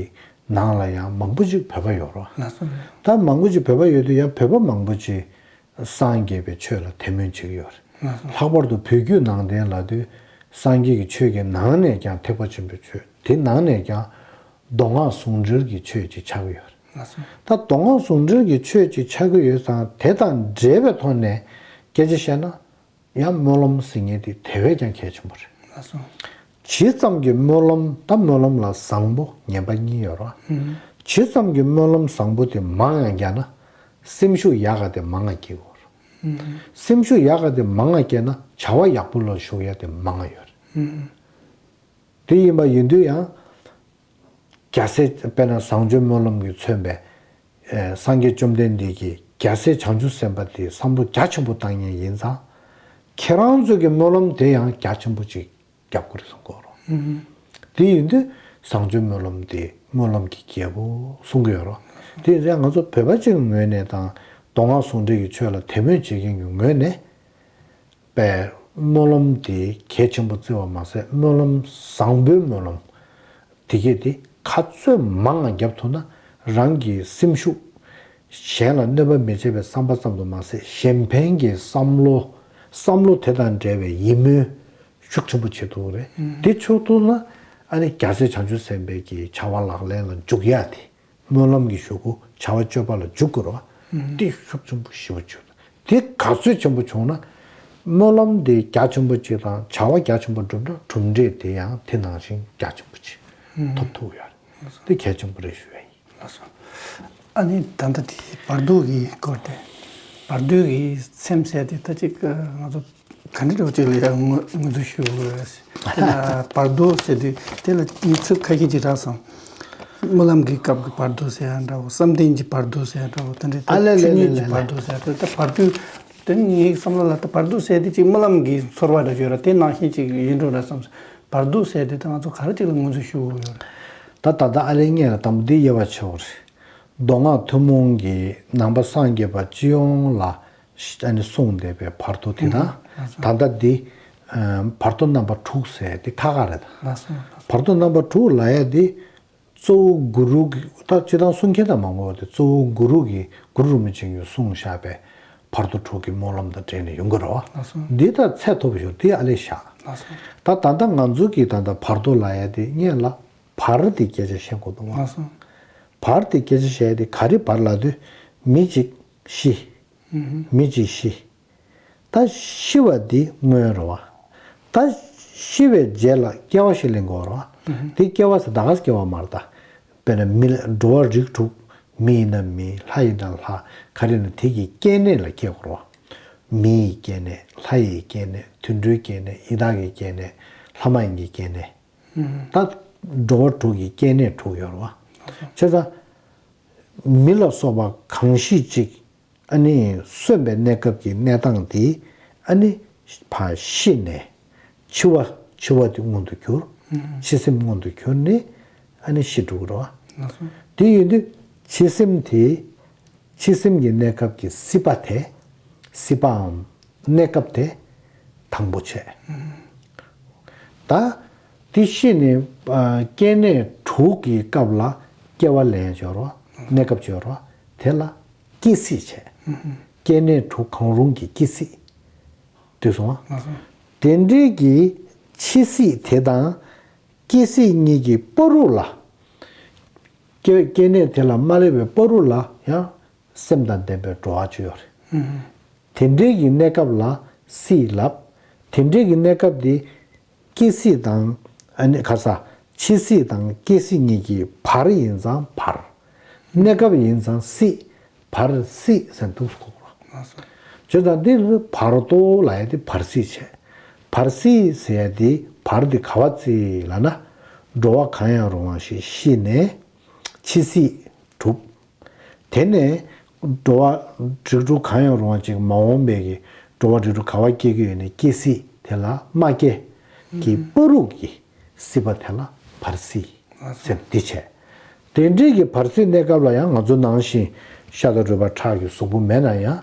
ནང་ལ་ཡང་མང་པོ་ཅིག་བོད་པ་ཡོད་རེད་བ། ལགས་སོ། ད་མང་པོ་ཅིག་བོད་པ་ཡོད་དུས་ཡང་བོད་པ་མང་པོ་ཅིག་སངས་རྒྱས་པའི་ཆོས་ལ་དད་མོས་བྱེད་ཀྱི་ཡོད་རེད། ལགས་སོ། ལྷག་པར་དུ་བོད་བརྒྱུད་ནང་བསྟན་ལབ་དུས་སངས་རྒྱས་ཀྱི་ཆོས་ཀྱི་ནང་ནས་ཀྱང་ཐེག་པ་ཆེན་པོའི་ཆོས། དེ་ནང་ནས་ཀྱང་མདོ་སྔགས་ཟུང་འབྲེལ་གྱི་ཆོས་ཅིག་ཆགས་ཀྱི་ཡོད་རེད། ལགས་སོ། ད་མདོ་སྔགས་ཟུང་འབྲེལ་གྱི་ཆོས་ཅིག་ཆགས་ཀྱི་ཡོད་ཙང་དེ་དང་འབྲེལ་བའི་ཐོག་ནས་སྐད་ཆ་བཤད་ན། ཡང་སྨོན་ལམ་ཟེར་མཁན་དེ་དེ་བས་ཀྱང་གལ་ཆེན་པོ་རེད། ལགས་སོ། ཇི་ཙམ་གྱི་སྨོན་ལམ། ད་སྨོན་ལམ་ལ་བཟང་པོ་ངན་པ་གཉིས་ཡོད་རེད་བ། ཨུམ། ཇི་ཙམ་གྱི་སྨོན་ལམ་བཟང་པོ་དེ་མང་ང་བརྒྱབ་ན་སེམས་ཤུགས་ཡག་ག་དེ་མང་ང་སྐྱེ་གི་ཡོད་རེད། ཨུམ། སེམས་ཤུགས་ཡག་ག་དེ་མང་ང་སྐྱེས་ན་བྱ་བ་ཡག་པོ་ལ་ཞུགས་ཡ་དེ་མང་ང་ཡོད་རེད། ཨུམ། དེ་ཡིན་པ་ཡིན་དུས་ཡང་རྒྱལ་སྲས། དཔེར་ན་བཟང་སྤྱོད་སྨོན་ལམ་གྱིས་མཚོན་པའི་ཨེ་སངས་རྒྱས་བཅོམ་ལྡན་འདས་ཀྱིས་རྒྱལ་སྲས་བྱང་ཆུབ་སེམས་དཔའ་དེ་བསམ་བློ་རྒྱ་ཆེན་པོ་བཏང་མཁན་ཡིན་ཙང་། ཁྱེད་རང་ཚོ་གི་སྨོན་ལམ་དེ་ཡང་རྒྱ་ཆེན་པོ་ཅིག་རྒྱབ་དགོས་རེད་གསུང་གི་ཡོད་རེད། ཨུ་ཧུ། དེ་ཡིན་དུས་བཟང་སྤྱོད་སྨོན་ལམ་དེ་སྨོན་ལམ་གྱི་རྒྱལ་པོ་གསུང་གི་ཡོད་རེད། དེ་ཡིན་ཙང་ང་ཚོ་བོད་པ་ཅིག་གི་ངོས་ནས་དང་མདོ་སྔགས་ཟུང་འབྲེལ་གྱི་ཆོས་ལ་དད་མོས་བྱེད་མཁན་གྱི་ངོས་ནས། པའི་སྨོན་ལམ་དེ་གལ་ཆེན་པོ་བརྩི་བ་མ་ཟད་སྨོན་ལམ་བཟང་པོའི་སྨོན་ལམ་དེ་གས་དེ་ག་ཚོད་མང་ང་བརྒྱབ་ཐུབ་ན་རང་གི་སེམས་ཤུགས། གཞན་ལ་གནོད་པ་མི་བྱེད་པའི་བསམ་པ་ཙམ་དུ་མ་ཟད་གཞན་ཕན་གྱི་བསམ་བློ། བསམ་བློ་དེ་དང་འབྲེལ་བའི་ཡིད་སྨོན་ཤུགས་ཆེན་པོ་བྱེད་ཐུབ་ཀྱི་རེད། དེ་ཆགས་ཐུབ་ན་ཨ་ནི་རྒྱལ་སྲས་བྱང་ཆུབ་སེམས་དཔའི་གི་བྱ་བ་ལག་ལེན་ལ་འཇུག་ཡ་དེ། སྨོན་ལམ་གྱི་གཞུག་གུ་བྱ་བ་སྤྱོད་པ་ལ་འཇུག་དགོས་རེད་བ། དེ་ཤུགས་ཆེན་པོ་ཞེ་པོ་བྱུང་། དེ་ག་ཚོད་ཆེན་པོ་བྱུང་ན། སྨོན་ལམ་དེ་རྒྱ་ཆེན་པོ་གཅིག་དང་བྱ་བ་རྒྱ་ཆེན་པོ་བསྒྲུབས་ན་གྲུབ་འབྲས་དེ་ཡང་དེ་ནང་བཞིན་རྒྱ་ཆེན་པོ་གཅིག་ཐོབ་ཐུབ་ཡོད་རེད། དེ་གལ་ཆེན་པོ་རེད་ཞུ་ཡ་ཡིན། ལགས་སོ། ཨ་ནི་ད་ལྟ་དེ་བར་དོ་གི་སྐོར་དེ། བར་དོ་གི་སེམས་ཟེར་དེ་ད་ཅིག་ང་ཚོ་ག་འདྲ་འདྲ་བོ་ཅིག་ལ་ཡང་ངོས་ངོས་འཛིན་ཞུ་དགོས་རེད། དེ་ལ་བར་དོ་ཟེར་དུས་དེ་ལ་གནས་ཚུལ་ཁ་ཤས་ཅིག་རག་སོང་། སྨོན་ལམ་གྱི་སྐབས་ཀྱི་བར་དོ་ཟེར་ཡ་འདྲ་བོ། བསམ་གཏན་གྱི་བར་དོ་ཟེར་ཡ་འདྲ་བོ། དེ་འདྲའི་ཨ་ལེ་ལེ་ཆོས་ཉིད་ཀྱི་ལེ་ལེ་བར་དོ་ཟེར་ཡ་འདྲ་བོ། ད་བར་དོའི་ དེ་ངའི་བསམ་བློ་ལ་ད་བར་དོ་ཟེར་དེ་ཅིག་རྨི་ལམ་གྱི་ཚོར་བ་འདྲ་ཡོད་ར། དེ་ནང་བཞིན་ཅིག་ཡིན་འགྲོ་ར་བསམ། བར་དོ་ཟེར་དེ་ད་ང་ཚོ་ག་རེ་ཅིག་ལ་ངོས་འཛིན་ཞུ་དགོས་ཡོད་ར། ད་ད་ལྟ་ཨ་ལེ་ངས་ལ་དང་པོ་འདི་དབྱེ་བ་ཕྱེ་བ་རེད། མདོ་སྔགས་ཐུན་མོང་གི་ནང་པ་སངས་རྒྱས་པ་སྤྱི་ཡོངས་ལ་ཨ་ནི་གསུངས་བསྡད་པའི་བར་དོ་དེ་དང་། ད་ལྟ་འདི་བར་དོ་རྣམ་པ་དྲུག་ཟེར་དེ་ཁ་ཁ་རེད། བར་དོ་རྣམ་པ་དྲུག་ལབ་ཡ་དེ། གཙོ་བོ་གུ་རུ་གི་ད་སྤྱིར་བཏང་གསུང་མཁན་དང་མང་པོ་དེ་གཙོ་བོ་གུ་རུ་གི་གུ་རུ་རིན་པོ་ཆེ་གིས་གསུངས་བཞག་པའི་བར་དོ་དྲུག་གི་སྨོན་ལམ་དང་འབྲེལ་ནས་ཡོང་གི་རེད་བ། ལགས་སོ། འདི་ད་ཚད་མཐོ་པོ་ཞིག་རེད། དེ་ཨ་ལས་བཞག་ལགས་སོ། ད་ད་ལྟ་ང་ཚོ་གི་ད་ལྟ་བར་དོ་ལབ་ཡ་དེ་སྔོན་ལ་བར་དེ་སྐད་ཆ་བཤད་དགོས་འདུག་བ། ལགས་སོ། བར་དེ་སྐད་ཆ་བཤད་ཡ་དེ་ག་རེ་བར་ལབ་དུས་མི་གཅིག་ཤི། མི་གཅིག་ཤི། ད་ཤི་བ་འདི་སྔོན་རེད་བ། ད་ཤི་བའི་རྗེས་ལ་སྐྱེ་བ་ཞིག་ལེན་དགོས་རེད་བ། དེ་སྐྱེ་བ་ཟེར་ད་ག་སེ་སྐྱེ་བ་མ་རེད་ད། དཔེར་ན་མི་ལ་འགྲོ་བ་རིགས་དྲུག་མི་ཡིན་ན་མི། ལྷ་ཡིན་ན་ལྷ། ག་རེ་ཡིན་ན་དེ་གི་སྐྱེ་གནས་ལ་སྐྱེ་དགོས་རེད་བ། མི་ཡི་སྐྱེ་གནས། ལྷ་ཡི་སྐྱེ་གནས། དུད་འགྲོའི་སྐྱེ་གནས། ཡི་དྭགས་ཀྱི་སྐྱེ་གནས། ལྷ་མ་ཡིན་གྱི་སྐྱེ་གནས། ད་འགྲོ་བ་དྲུག་གི་སྐྱེ་གནས་དྲུག་ཡོད་རེད་བ། བྱས་ཙང་མི་ལ་སོགས་པ་གང་ཞིག་ཅིག་ཨ་ནི་གསོན་པའི་གནས་སྐབས་ཀྱི་གནས་སྟངས་དེ་ཨ་ནི་ཕར་ཤི་ནས་འཆི་བ། འཆི་བ་དེ་མངོན་དུ་གྱུར། འཆི་སེམས་མངོན་དུ་གྱུར་ནས་ཨ་ནི་ཤི་འགྲོ་གི་རེད་བ། དེ་ཡིན་དུས་འཆི་སེམས་དེ། འཆི་སེམས་ཀྱི་གནས་སྐབས་ཀྱི་སྲིད་པ་དེ། སྲིད་པའམ་གནས་སྐབས་དེ་དང་པོ་བྱས། ད་དེ་ཤི་ནས་ཨ་སྐྱེ་གནས་དྲུག་གི་སྐབས་ལ་སྐྱེ་བ་ལེན་ཡོད་རེད་བ། གནས་སྐབས་ཡོད་རེད་བ། དེ་ལ་སྐྱེ་སྲིད་བྱས། སྐྱེ་གནས་དྲུག་གང་རུང་གི་སྐྱེ་སྲིད། འདོད་སོང་བ། དེ་འདྲའི་གི་འཆི་སྲིད་དེ་དང་སྐྱེ་སྲིད་གཉིས་ཀྱི་བར་དུ་ལ། སྐྱེ་སྐྱེ་གནས་དེ་ལ་མ་སླེབས་པའི་བར་དུ་ལ་ཡང་སེམས་དང་ལྡན་པའི་འགྲོ་བ་ཅིག་ཡོད་རེད། དེ་འདྲའི་གི་གནས་སྐབས་ལ་སྲིད་ལབ། དེ་འདྲའི་གི་གནས་སྐབས་དེ་སྐྱེ་སྲིད་དང་ཨ་ནི་ག་ས་འཆི་སྲིད་དང་སྐྱེ་སྲིད་གཉིས་ཀྱི་བར་ཡིན་ཙང་བར། གནས་སྐབས་ཡིན་ཙང་སྲིད། བར་སྲིད་ཟེར་འདུག་གོ། བྱས་ཙང་འདི་བར་དོ་ལབ་ཡ་དེ་བར་སྲིད་བྱས། བར་སྲིད་ཟེར་ཡ་དེ་བར་དེ་ག་བ་བརྩི་ལབ་ན། འགྲོ་བ་གང་ཡང་རུང་བ་ཞིག་ཤི་ནས་འཆི་སྲིད་གྲུབ། དེ་ནས་འགྲོ་བ་རིགས་དྲུག་གང་ཡང་རུང་བ་ཅིག་མ་འོངས་པའི་གི་འགྲོ་བ་རིགས་དྲུག་ག་བ་སྐྱེ་གི་ཡོད་ནས་སྐྱེ་སྲིད་དེ་ལ་མ་སྐྱེ་གི་བར་དུ་གི་སྲིད་པ་དེ་ལ་བར་སྲིད་ཟེར་འདི་བྱས། དེ་འདྲའི་གི་བར་སྲིད་གནས་སྐབས་ལ་ཡང་ང་ཚོ་ནང་བཞིན་ཤ་དང་རུས་པ་ཁྲག་གི་གཟུགས་པོ་མེད་ན་ཡང་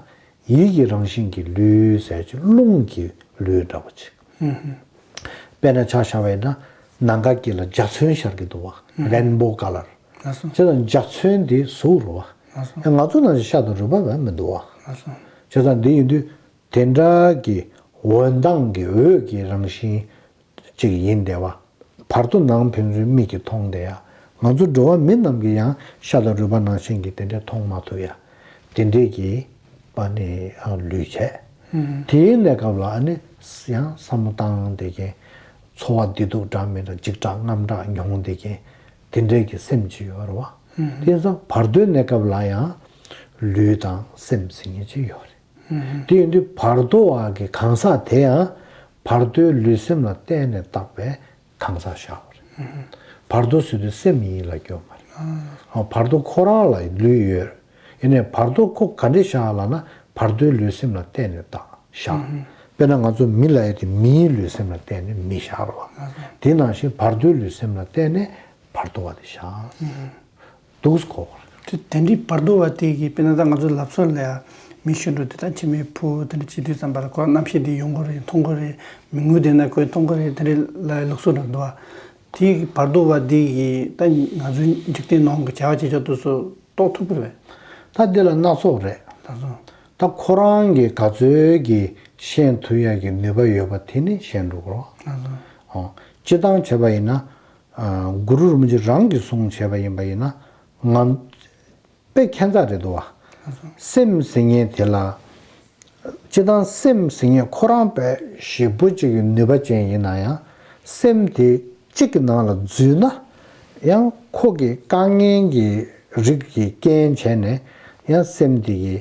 ཡིད་ཀྱི་རང་བཞིན་གྱི་ལུས་ཟེར་གྱི་རླུང་གི་ལུས་འདྲ་བོ་ཅིག་དཔེར་ན་ཆ་བཞག་པ་ཡིན་ན་ནམ་མཁའ་དཀྱིལ་ལ་འཇའ་ཚོན་ཤར་གྱི་འདུག་བ། རེན་བོ་ཀ་ལར། ལགས་སོ། བྱས་ཙང་འཇའ་ཚོན་འདི་གཟུགས་རེད་བ། ལགས་སོ། ང་ཚོ་ནང་བཞིན་ཤ་དང་རུས་པ་བས་མི་འདུག་བ། ལགས་སོ། བྱས་ཙང་འདི་ཡིན་དུས། དེ་འདྲ་གི་འོད་མདངས་ཀྱི་འོད་ཀྱི་རང་བཞིན་ཅིག་ཡིན་བསྡད་པ། བར་དོ་ནང་ཕན་ཚུན་མིག་གིས་མཐོང་བསྡད་ཡ། ང་ཚོ་འགྲོ་བ་མི་རྣམས་ཀྱིས་ཡང་ཤ་དང་རུས་པ་ནང་བཞིན་གྱི་དེ་འདྲ་མཐོང་མ་ཐུབ་ཡ། དེ་འདྲས་ཀྱི་པ་ནི་ཨ་ལུས་བྱས། དེའི་གནས་སྐབས་ལ་ཨ་ནི་ཡང་བསམ་བློ་བཏང་བསྡད་མཁན། ཚོར་བ་བདེ་སྡུག་འདྲ་མི་འདྲ་འཇིགས་སྐྲག་དངངས་སྐྲག་མྱོང་བསྡད་མཁན། དེ་འདྲས་ཀྱི་སེམས་ཅིག་ཡོད་རེད་བ། དེ་ཙང་བར་དོའི་གནས་སྐབས་ལ་ཡང་ལུས་དང་སེམས་ཟེར་མཁན་ཅིག་ཡོད་རེད། དེ་ཡིན་དུས་བར་དོ་བ་གི་གང་ཟག་དེ་ཡང་བར་དོའི་ལུས་སེམས་ལ་བརྟེན་ནས་བཏགས་པའི་གང་ཟག་ཤར་བ་རེད། བར་དོ་ཟེར་དུས་སེམས་ཡིན་ལ་སྐྱོན་མ་རེད། བར་དོ་ཁོ་རང་ལ་ལུས་ཡོད། ཡིན་ནའི་བར་དོ་ཁོ་ག་འདྲས་ཤར་ལབ་ན་བར་དོའི་ལུས་སེམས་ལ་བརྟེན་ནས་བཏགས་ཤར། དཔེར་ན་ང་ཚོ་མི་ལབ་ཡ་དེ་མིའི་ལུས་སེམས་ལ་བརྟེན་ནས་མི་ཤར་བ། དེ་ནང་བཞིན་བར་དོའི་ལུས་སེམས་ལ་བརྟེན་ནས་བར་དོ་བ་དེ་ཤར། འདུག་གོ། དེ་དེ་འདྲའི་བར་དོ་བ་དེ་གི་དཔེར་ན་ད་ང་ཚོ་ལབ་སར་ལ་ཡ་མི་ཤི་འགྲོ་དེ་ད་མཆི་མའི་ཕུ་དེ་འདྲ་བྱེད་དུས་ཙམ་པ་ལ་ཁོ་རྣམ་ཤེས་དེ་ཡོང་གི་རེད། མཐོང་གི་རེད། མི་ངུ་དེ་ན་ཁོས་མཐོང་གི་རེད། དེ་འདྲའི་ལ་ལུགས་སྲོལ་འདྲ་འདུག་བ། དེ་གི་བར་དོ་བ་དེ་གི་ད་ང་ཚོའི་འཇིག་རྟེན་ནང་གི་བྱ་བ་བྱེད་ཆོག་དུས་སུ་རྟོགས་ཐུབ་ཀྱི་རེད། ད་འདི་ལ་སྣ་ཚོགས་རེད། ད་སོ། ད་ཁོ་རང་གི་ག་ཚོད་ཀྱི་ཤེས་ཐུབ་ཡ་གི་ནུས་པ་ཡོད་པ་དེ་ནི་ཤེས་འགྲོ་གི་རེད། ད་སོ། ཨོ། སྤྱིར་བཏང་བྱས་པ་ཡིན་ན། ཨ། གུ་རུ་རིན་པོ་ཆེ་རང་གིས་གསུངས་བྱས་པ་ཡིན་པ་ཡིན་ན། ང་དཔེ་ཁྱད་མཚར་རེད་འདུག་བ། སེམས་ཟེར་མཁན་དེ་ལ། སྤྱིར་བཏང་སེམས་ཟེར་མཁན་ཁོ་རང་དཔེ་ཞེ་པོ་ཅིག་གི་ནུས་པ་ཅན་ཡིན་ན་ཡང་། སེམས་དེ་གཅིག་གི་ནང་ལ་འཛུལ་ན། ཡང་ཁོ་གི་དཀའ་ངལ་གྱི་རིགས་ཀྱི་རྐྱེན་བྱས་ནས། ཡང་སེམས་དེ་གི་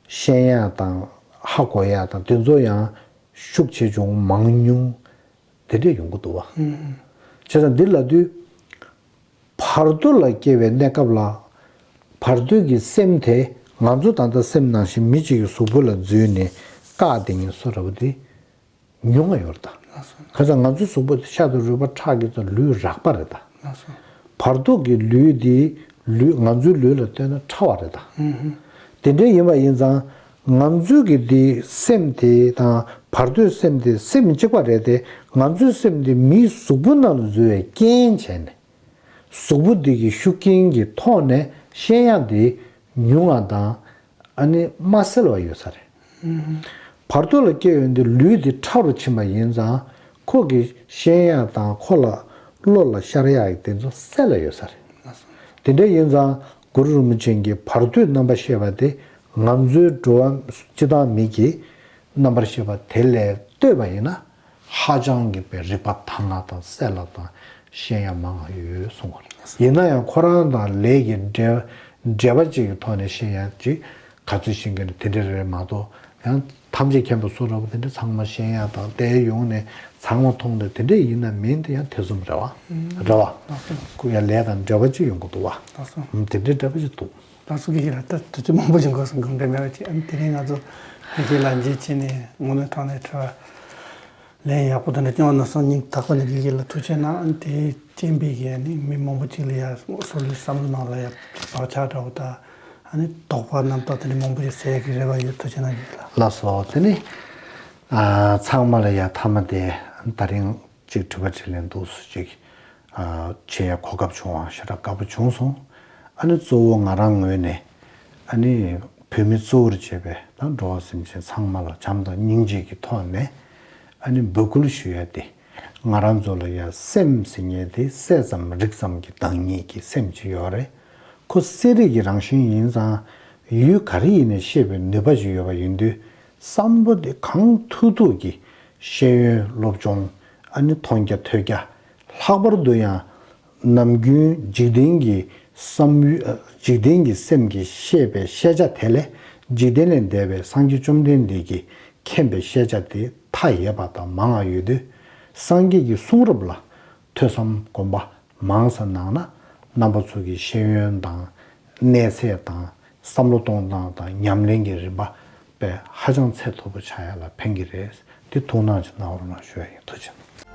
ཤེས་ཡ་དང་ཧ་གོ་ཡ་དང་དེ་ཚོ་ཡང་ཤུགས་ཆེ་ཆུང་མང་ཉུང་། དེ་འདྲས་ཡོང་གི་འདུག་བ། ཨུམ། བྱས་ཙང་འདི་ལབ་དུས། བར་དོ་ལ་སྐྱེ་བའི་གནས་སྐབས་ལ། བར་དོ་གི་སེམས་དེ་ང་ཚོ་ད་ལྟ་སེམས་ནང་བཞིན་མི་གཅིག་གི་གཟུགས་པོ་ལ་འཛུལ་ནས་ རྟགས་དེ་ཉིད་སོགས་ར་བ་དེ་ཉུང་ང་ཡོད་རེད་ད། ལགས་སོ། ཁ་སང་ང་ཚོའི་གཟུགས་པོ་དེ་ཤ་དང་རུས་པ་ཁྲག་གི་ཚོ་ལུས་རགས་པ་རེད་ད། ལགས་སོ། བར་དོ་གི་ལུས་དེ་ལུས་ང་ཚོའི་ལུས་ལ་ལྟོས་ན་ཕྲ་བ་རེད་ད། ཨུ་ཧུ། དེ་འདྲ་ཡིན་པ་ཡིན་ཙང་ང་ཚོའི་གི་དེ་སེམས་དེ་དང་བར་དོའི་སེམས་དེ་སེམས་གཅིག་པ་རེད་དེ། ང་ཚོའི་སེམས་དེ་མིའི་གཟུགས་པོ་ནང་ལ་འཛུལ་བའི་རྐྱེན་བྱས་ནས། གཟུགས་པོ་འདི་གི་ཤུགས་རྐྱེན་གྱི་ཐོག་ནས་བཤད་ཡག་འདི་ཉུང་བ་དང་ཨ་ནི་མ་གསལ་བ་ཡོད་ས་རེད། བར་དོ་ལ་སྐྱེ་ཡོང་དུས་ལུས་འདི་ཕྲ་རུ་ཕྱིན་པ་ཡིན་ཙང་ཁོ་གི་བཤད་ཡག་དང་ཁོ་ལ་བློ་ལ་ཤར་ཡག་གི་དེ་ཚོ་གསལ་ལ་ཡོད་ས་རེད། དེ་འདྲ་ཡིན་ཙང་གུ་རུ་རིན་པོ་ཆེ་གིས་བར་དོའི་རྣམ་པར་ཤེས་པ་དེ་ང་ཚོའི་འགྲོ་བ་སྤྱི་བཏང་མི་གི་རྣམ་པར་ཤེས་པ་དེ་ལས་ལྟོས་པ་ཡིན་ན། ཧ་ཅང་གི་པའི་རིག་པ་དྭངས་ང་དང་གསལ་ལ་དང་ཤེས་ཡ་མང་ང་ཡོད་གསུང་བ་རེད། ཡིན་ན་ཡང་ཁོ་རང་དང་ལས་ཀྱི་འབྲེལ་འབྲེལ་བ་ཅིག་གི་ཐོག་ནས་ཤེས་ཡ་ཅིག་ག་ཚོད་ཤེས་མཁན་དེ་འདྲ་རེད་མ་གཏོགས་ཡང་ཐམས་ཅད་མཁྱེན་པ་སུ་ར་བ་དེ་འདྲ་ཚང་མ་ཤེས་ཡ་དང་དེ་ཡོང་ནས་ཚང་མ་མཐོང་དེ་དེ་འདྲ་ཡིན་ན་མིན་དེ་ཡང་དེ་ཙམ་རེད་བ། རེད་བ། ཁོ་ཡ་ལས་དང་འབྲེལ་བ་ཅིག་ཡོང་གི་འདུག་བ། དེ་འདྲའི་འདྲ་པོ་ཅིག་འདུག། ལགས་སོ། དགེ་བཤེས་ལགས། ད་དུས་ཚོད་མང་པོ་ཞིག་འགོར་སོང་གི་འདྲ་མེད་པ་ཅིག་ཨ་ནི་དེ་རིང་ང་ཚོ་དགེ་བཤེས་ལགས་མཇལ་བྱས་ནས་དངོས་གནས་དྲང་གནས་དྲི་བ་ལན་ཡག་པོ་དང་འདྲ་བསྐྱོན་པ་གནང་སོང་། སྙིང་ཐག་པ་ནས་དགེ་བཤེས་ལགས་ཐུགས་རྗེ་གནང་། ཨ་ནི་དེའི་རྐྱེན་པས་ཀྱི་ཨ་ནི་མི་མང་པོ་ཅིག་ལ་ཡ་སོ་སོའི་བསམ་བློ་ནང་ལ་ཡ་བག་ཆགས་འདྲ་བོ་དང་ཨ་ནི་དོགས་པ་རྣམ་རྟོག་དེ་འདྲ་མང་པོ་ཞིག་སེལ་གྱི་རེ་བ་ཡོད། ཐུགས་རྗེ་གནང་། དགེ་བཤེས་ལགས། ལགས་སོ། དེ་ནི་ཨ་ཚང་མ་ལ་ཡ་མཐའ་མ་དེ་ད་རིང་ཅིག་དྲི་བ་དྲིས་ལན་འདུག་སེ་ཅིག་ཨ་བྱེད་ཡ་གོ་སྐབས་བྱུང་བ་ཞེ་དྲག་དགའ་པོ་བྱུང་སོང་། ཨ་ནི་གཙོ་བོ་ང་རང་ངོས་ནས་ཨ་ནི་བོད་མི་གཙོ་བོར་བྱས་པའི་ད་འགྲོ་བ་སེམས་ཅན་ཚང་མ་ལ་བྱམས་དང་སྙིང་རྗེ་གི་ཐོག་ནས་ཨ་ནི་འབོད་སྐུལ་ཞུ་ཡ་དེ། ང་རང་ཚོ་ལ་ཡ་སེམས་ཟེར་མཁན་དེ་སད་ཙམ་རིག་ཙམ་གྱི་བདག་ཉིད་ཀྱི་སེམས་ཅིག་ཡོད་རེད། ཁོ་གསལ་རིག་གི་རང་བཞིན་ཡིན་ཙང་ཡུལ་ག་རེ་ཡིན་ནའི་ཤེས་པའི་ནུས་པ་ཅིག་ཡོད་པ་ཡིན་དུས། བསམ་པ་དེ་གང་ཐུབ་ཐུབ་ཀྱིས་ཤེས་ཡོན་སློབ་སྦྱོང་ཨ་ནི་མཐོང་རྒྱ་ཐོས་རྒྱ། ལྷག་པར་དུ་ཡང་ནམ་རྒྱུན་འཇིག་རྟེན་གྱི་བསམ་ཡུལ་ཨ་འཇིག་རྟེན་གྱི་སེམས་ཀྱིས་བཤད་པའི་ཤེས་བྱ་དེ་ལས་འཇིག་རྟེན་ལས་འདས་པའི་སངས་རྒྱས་བཅོམ་ལྡན་འདས་ཀྱིས་མཁྱེན་པའི་ཤེས་བྱ་དེ་མཐའ་ཡས་པ་དང་མང་བ་ཡོད་དུས། སངས་རྒྱས་ཀྱི་གསུང་རབ་ལ་ཐོས་བསམ་སྒོམ་པ་མང་ཙམ་གནང་ན་རྣམ་པ་ཚོ་གི་ཤེས་ཡོན་དང་གནས་ཚད་དང་བསམ་བློ་གཏོང་སྟངས་དང་ཉམས་ལེན་གྱི་རིམ་པ་དཔེ་ཧ་ཅང་ཚད་མཐོ་པོ་ཆགས་ཡ་ལ་ཕན་གྱི་རེད། དེ་ཐུགས་སྣང་ཅིག་གནང་རོགས་གནང་ཞུ་ཡ་ཡིན། ཐུགས་རྗེ་ཆེ།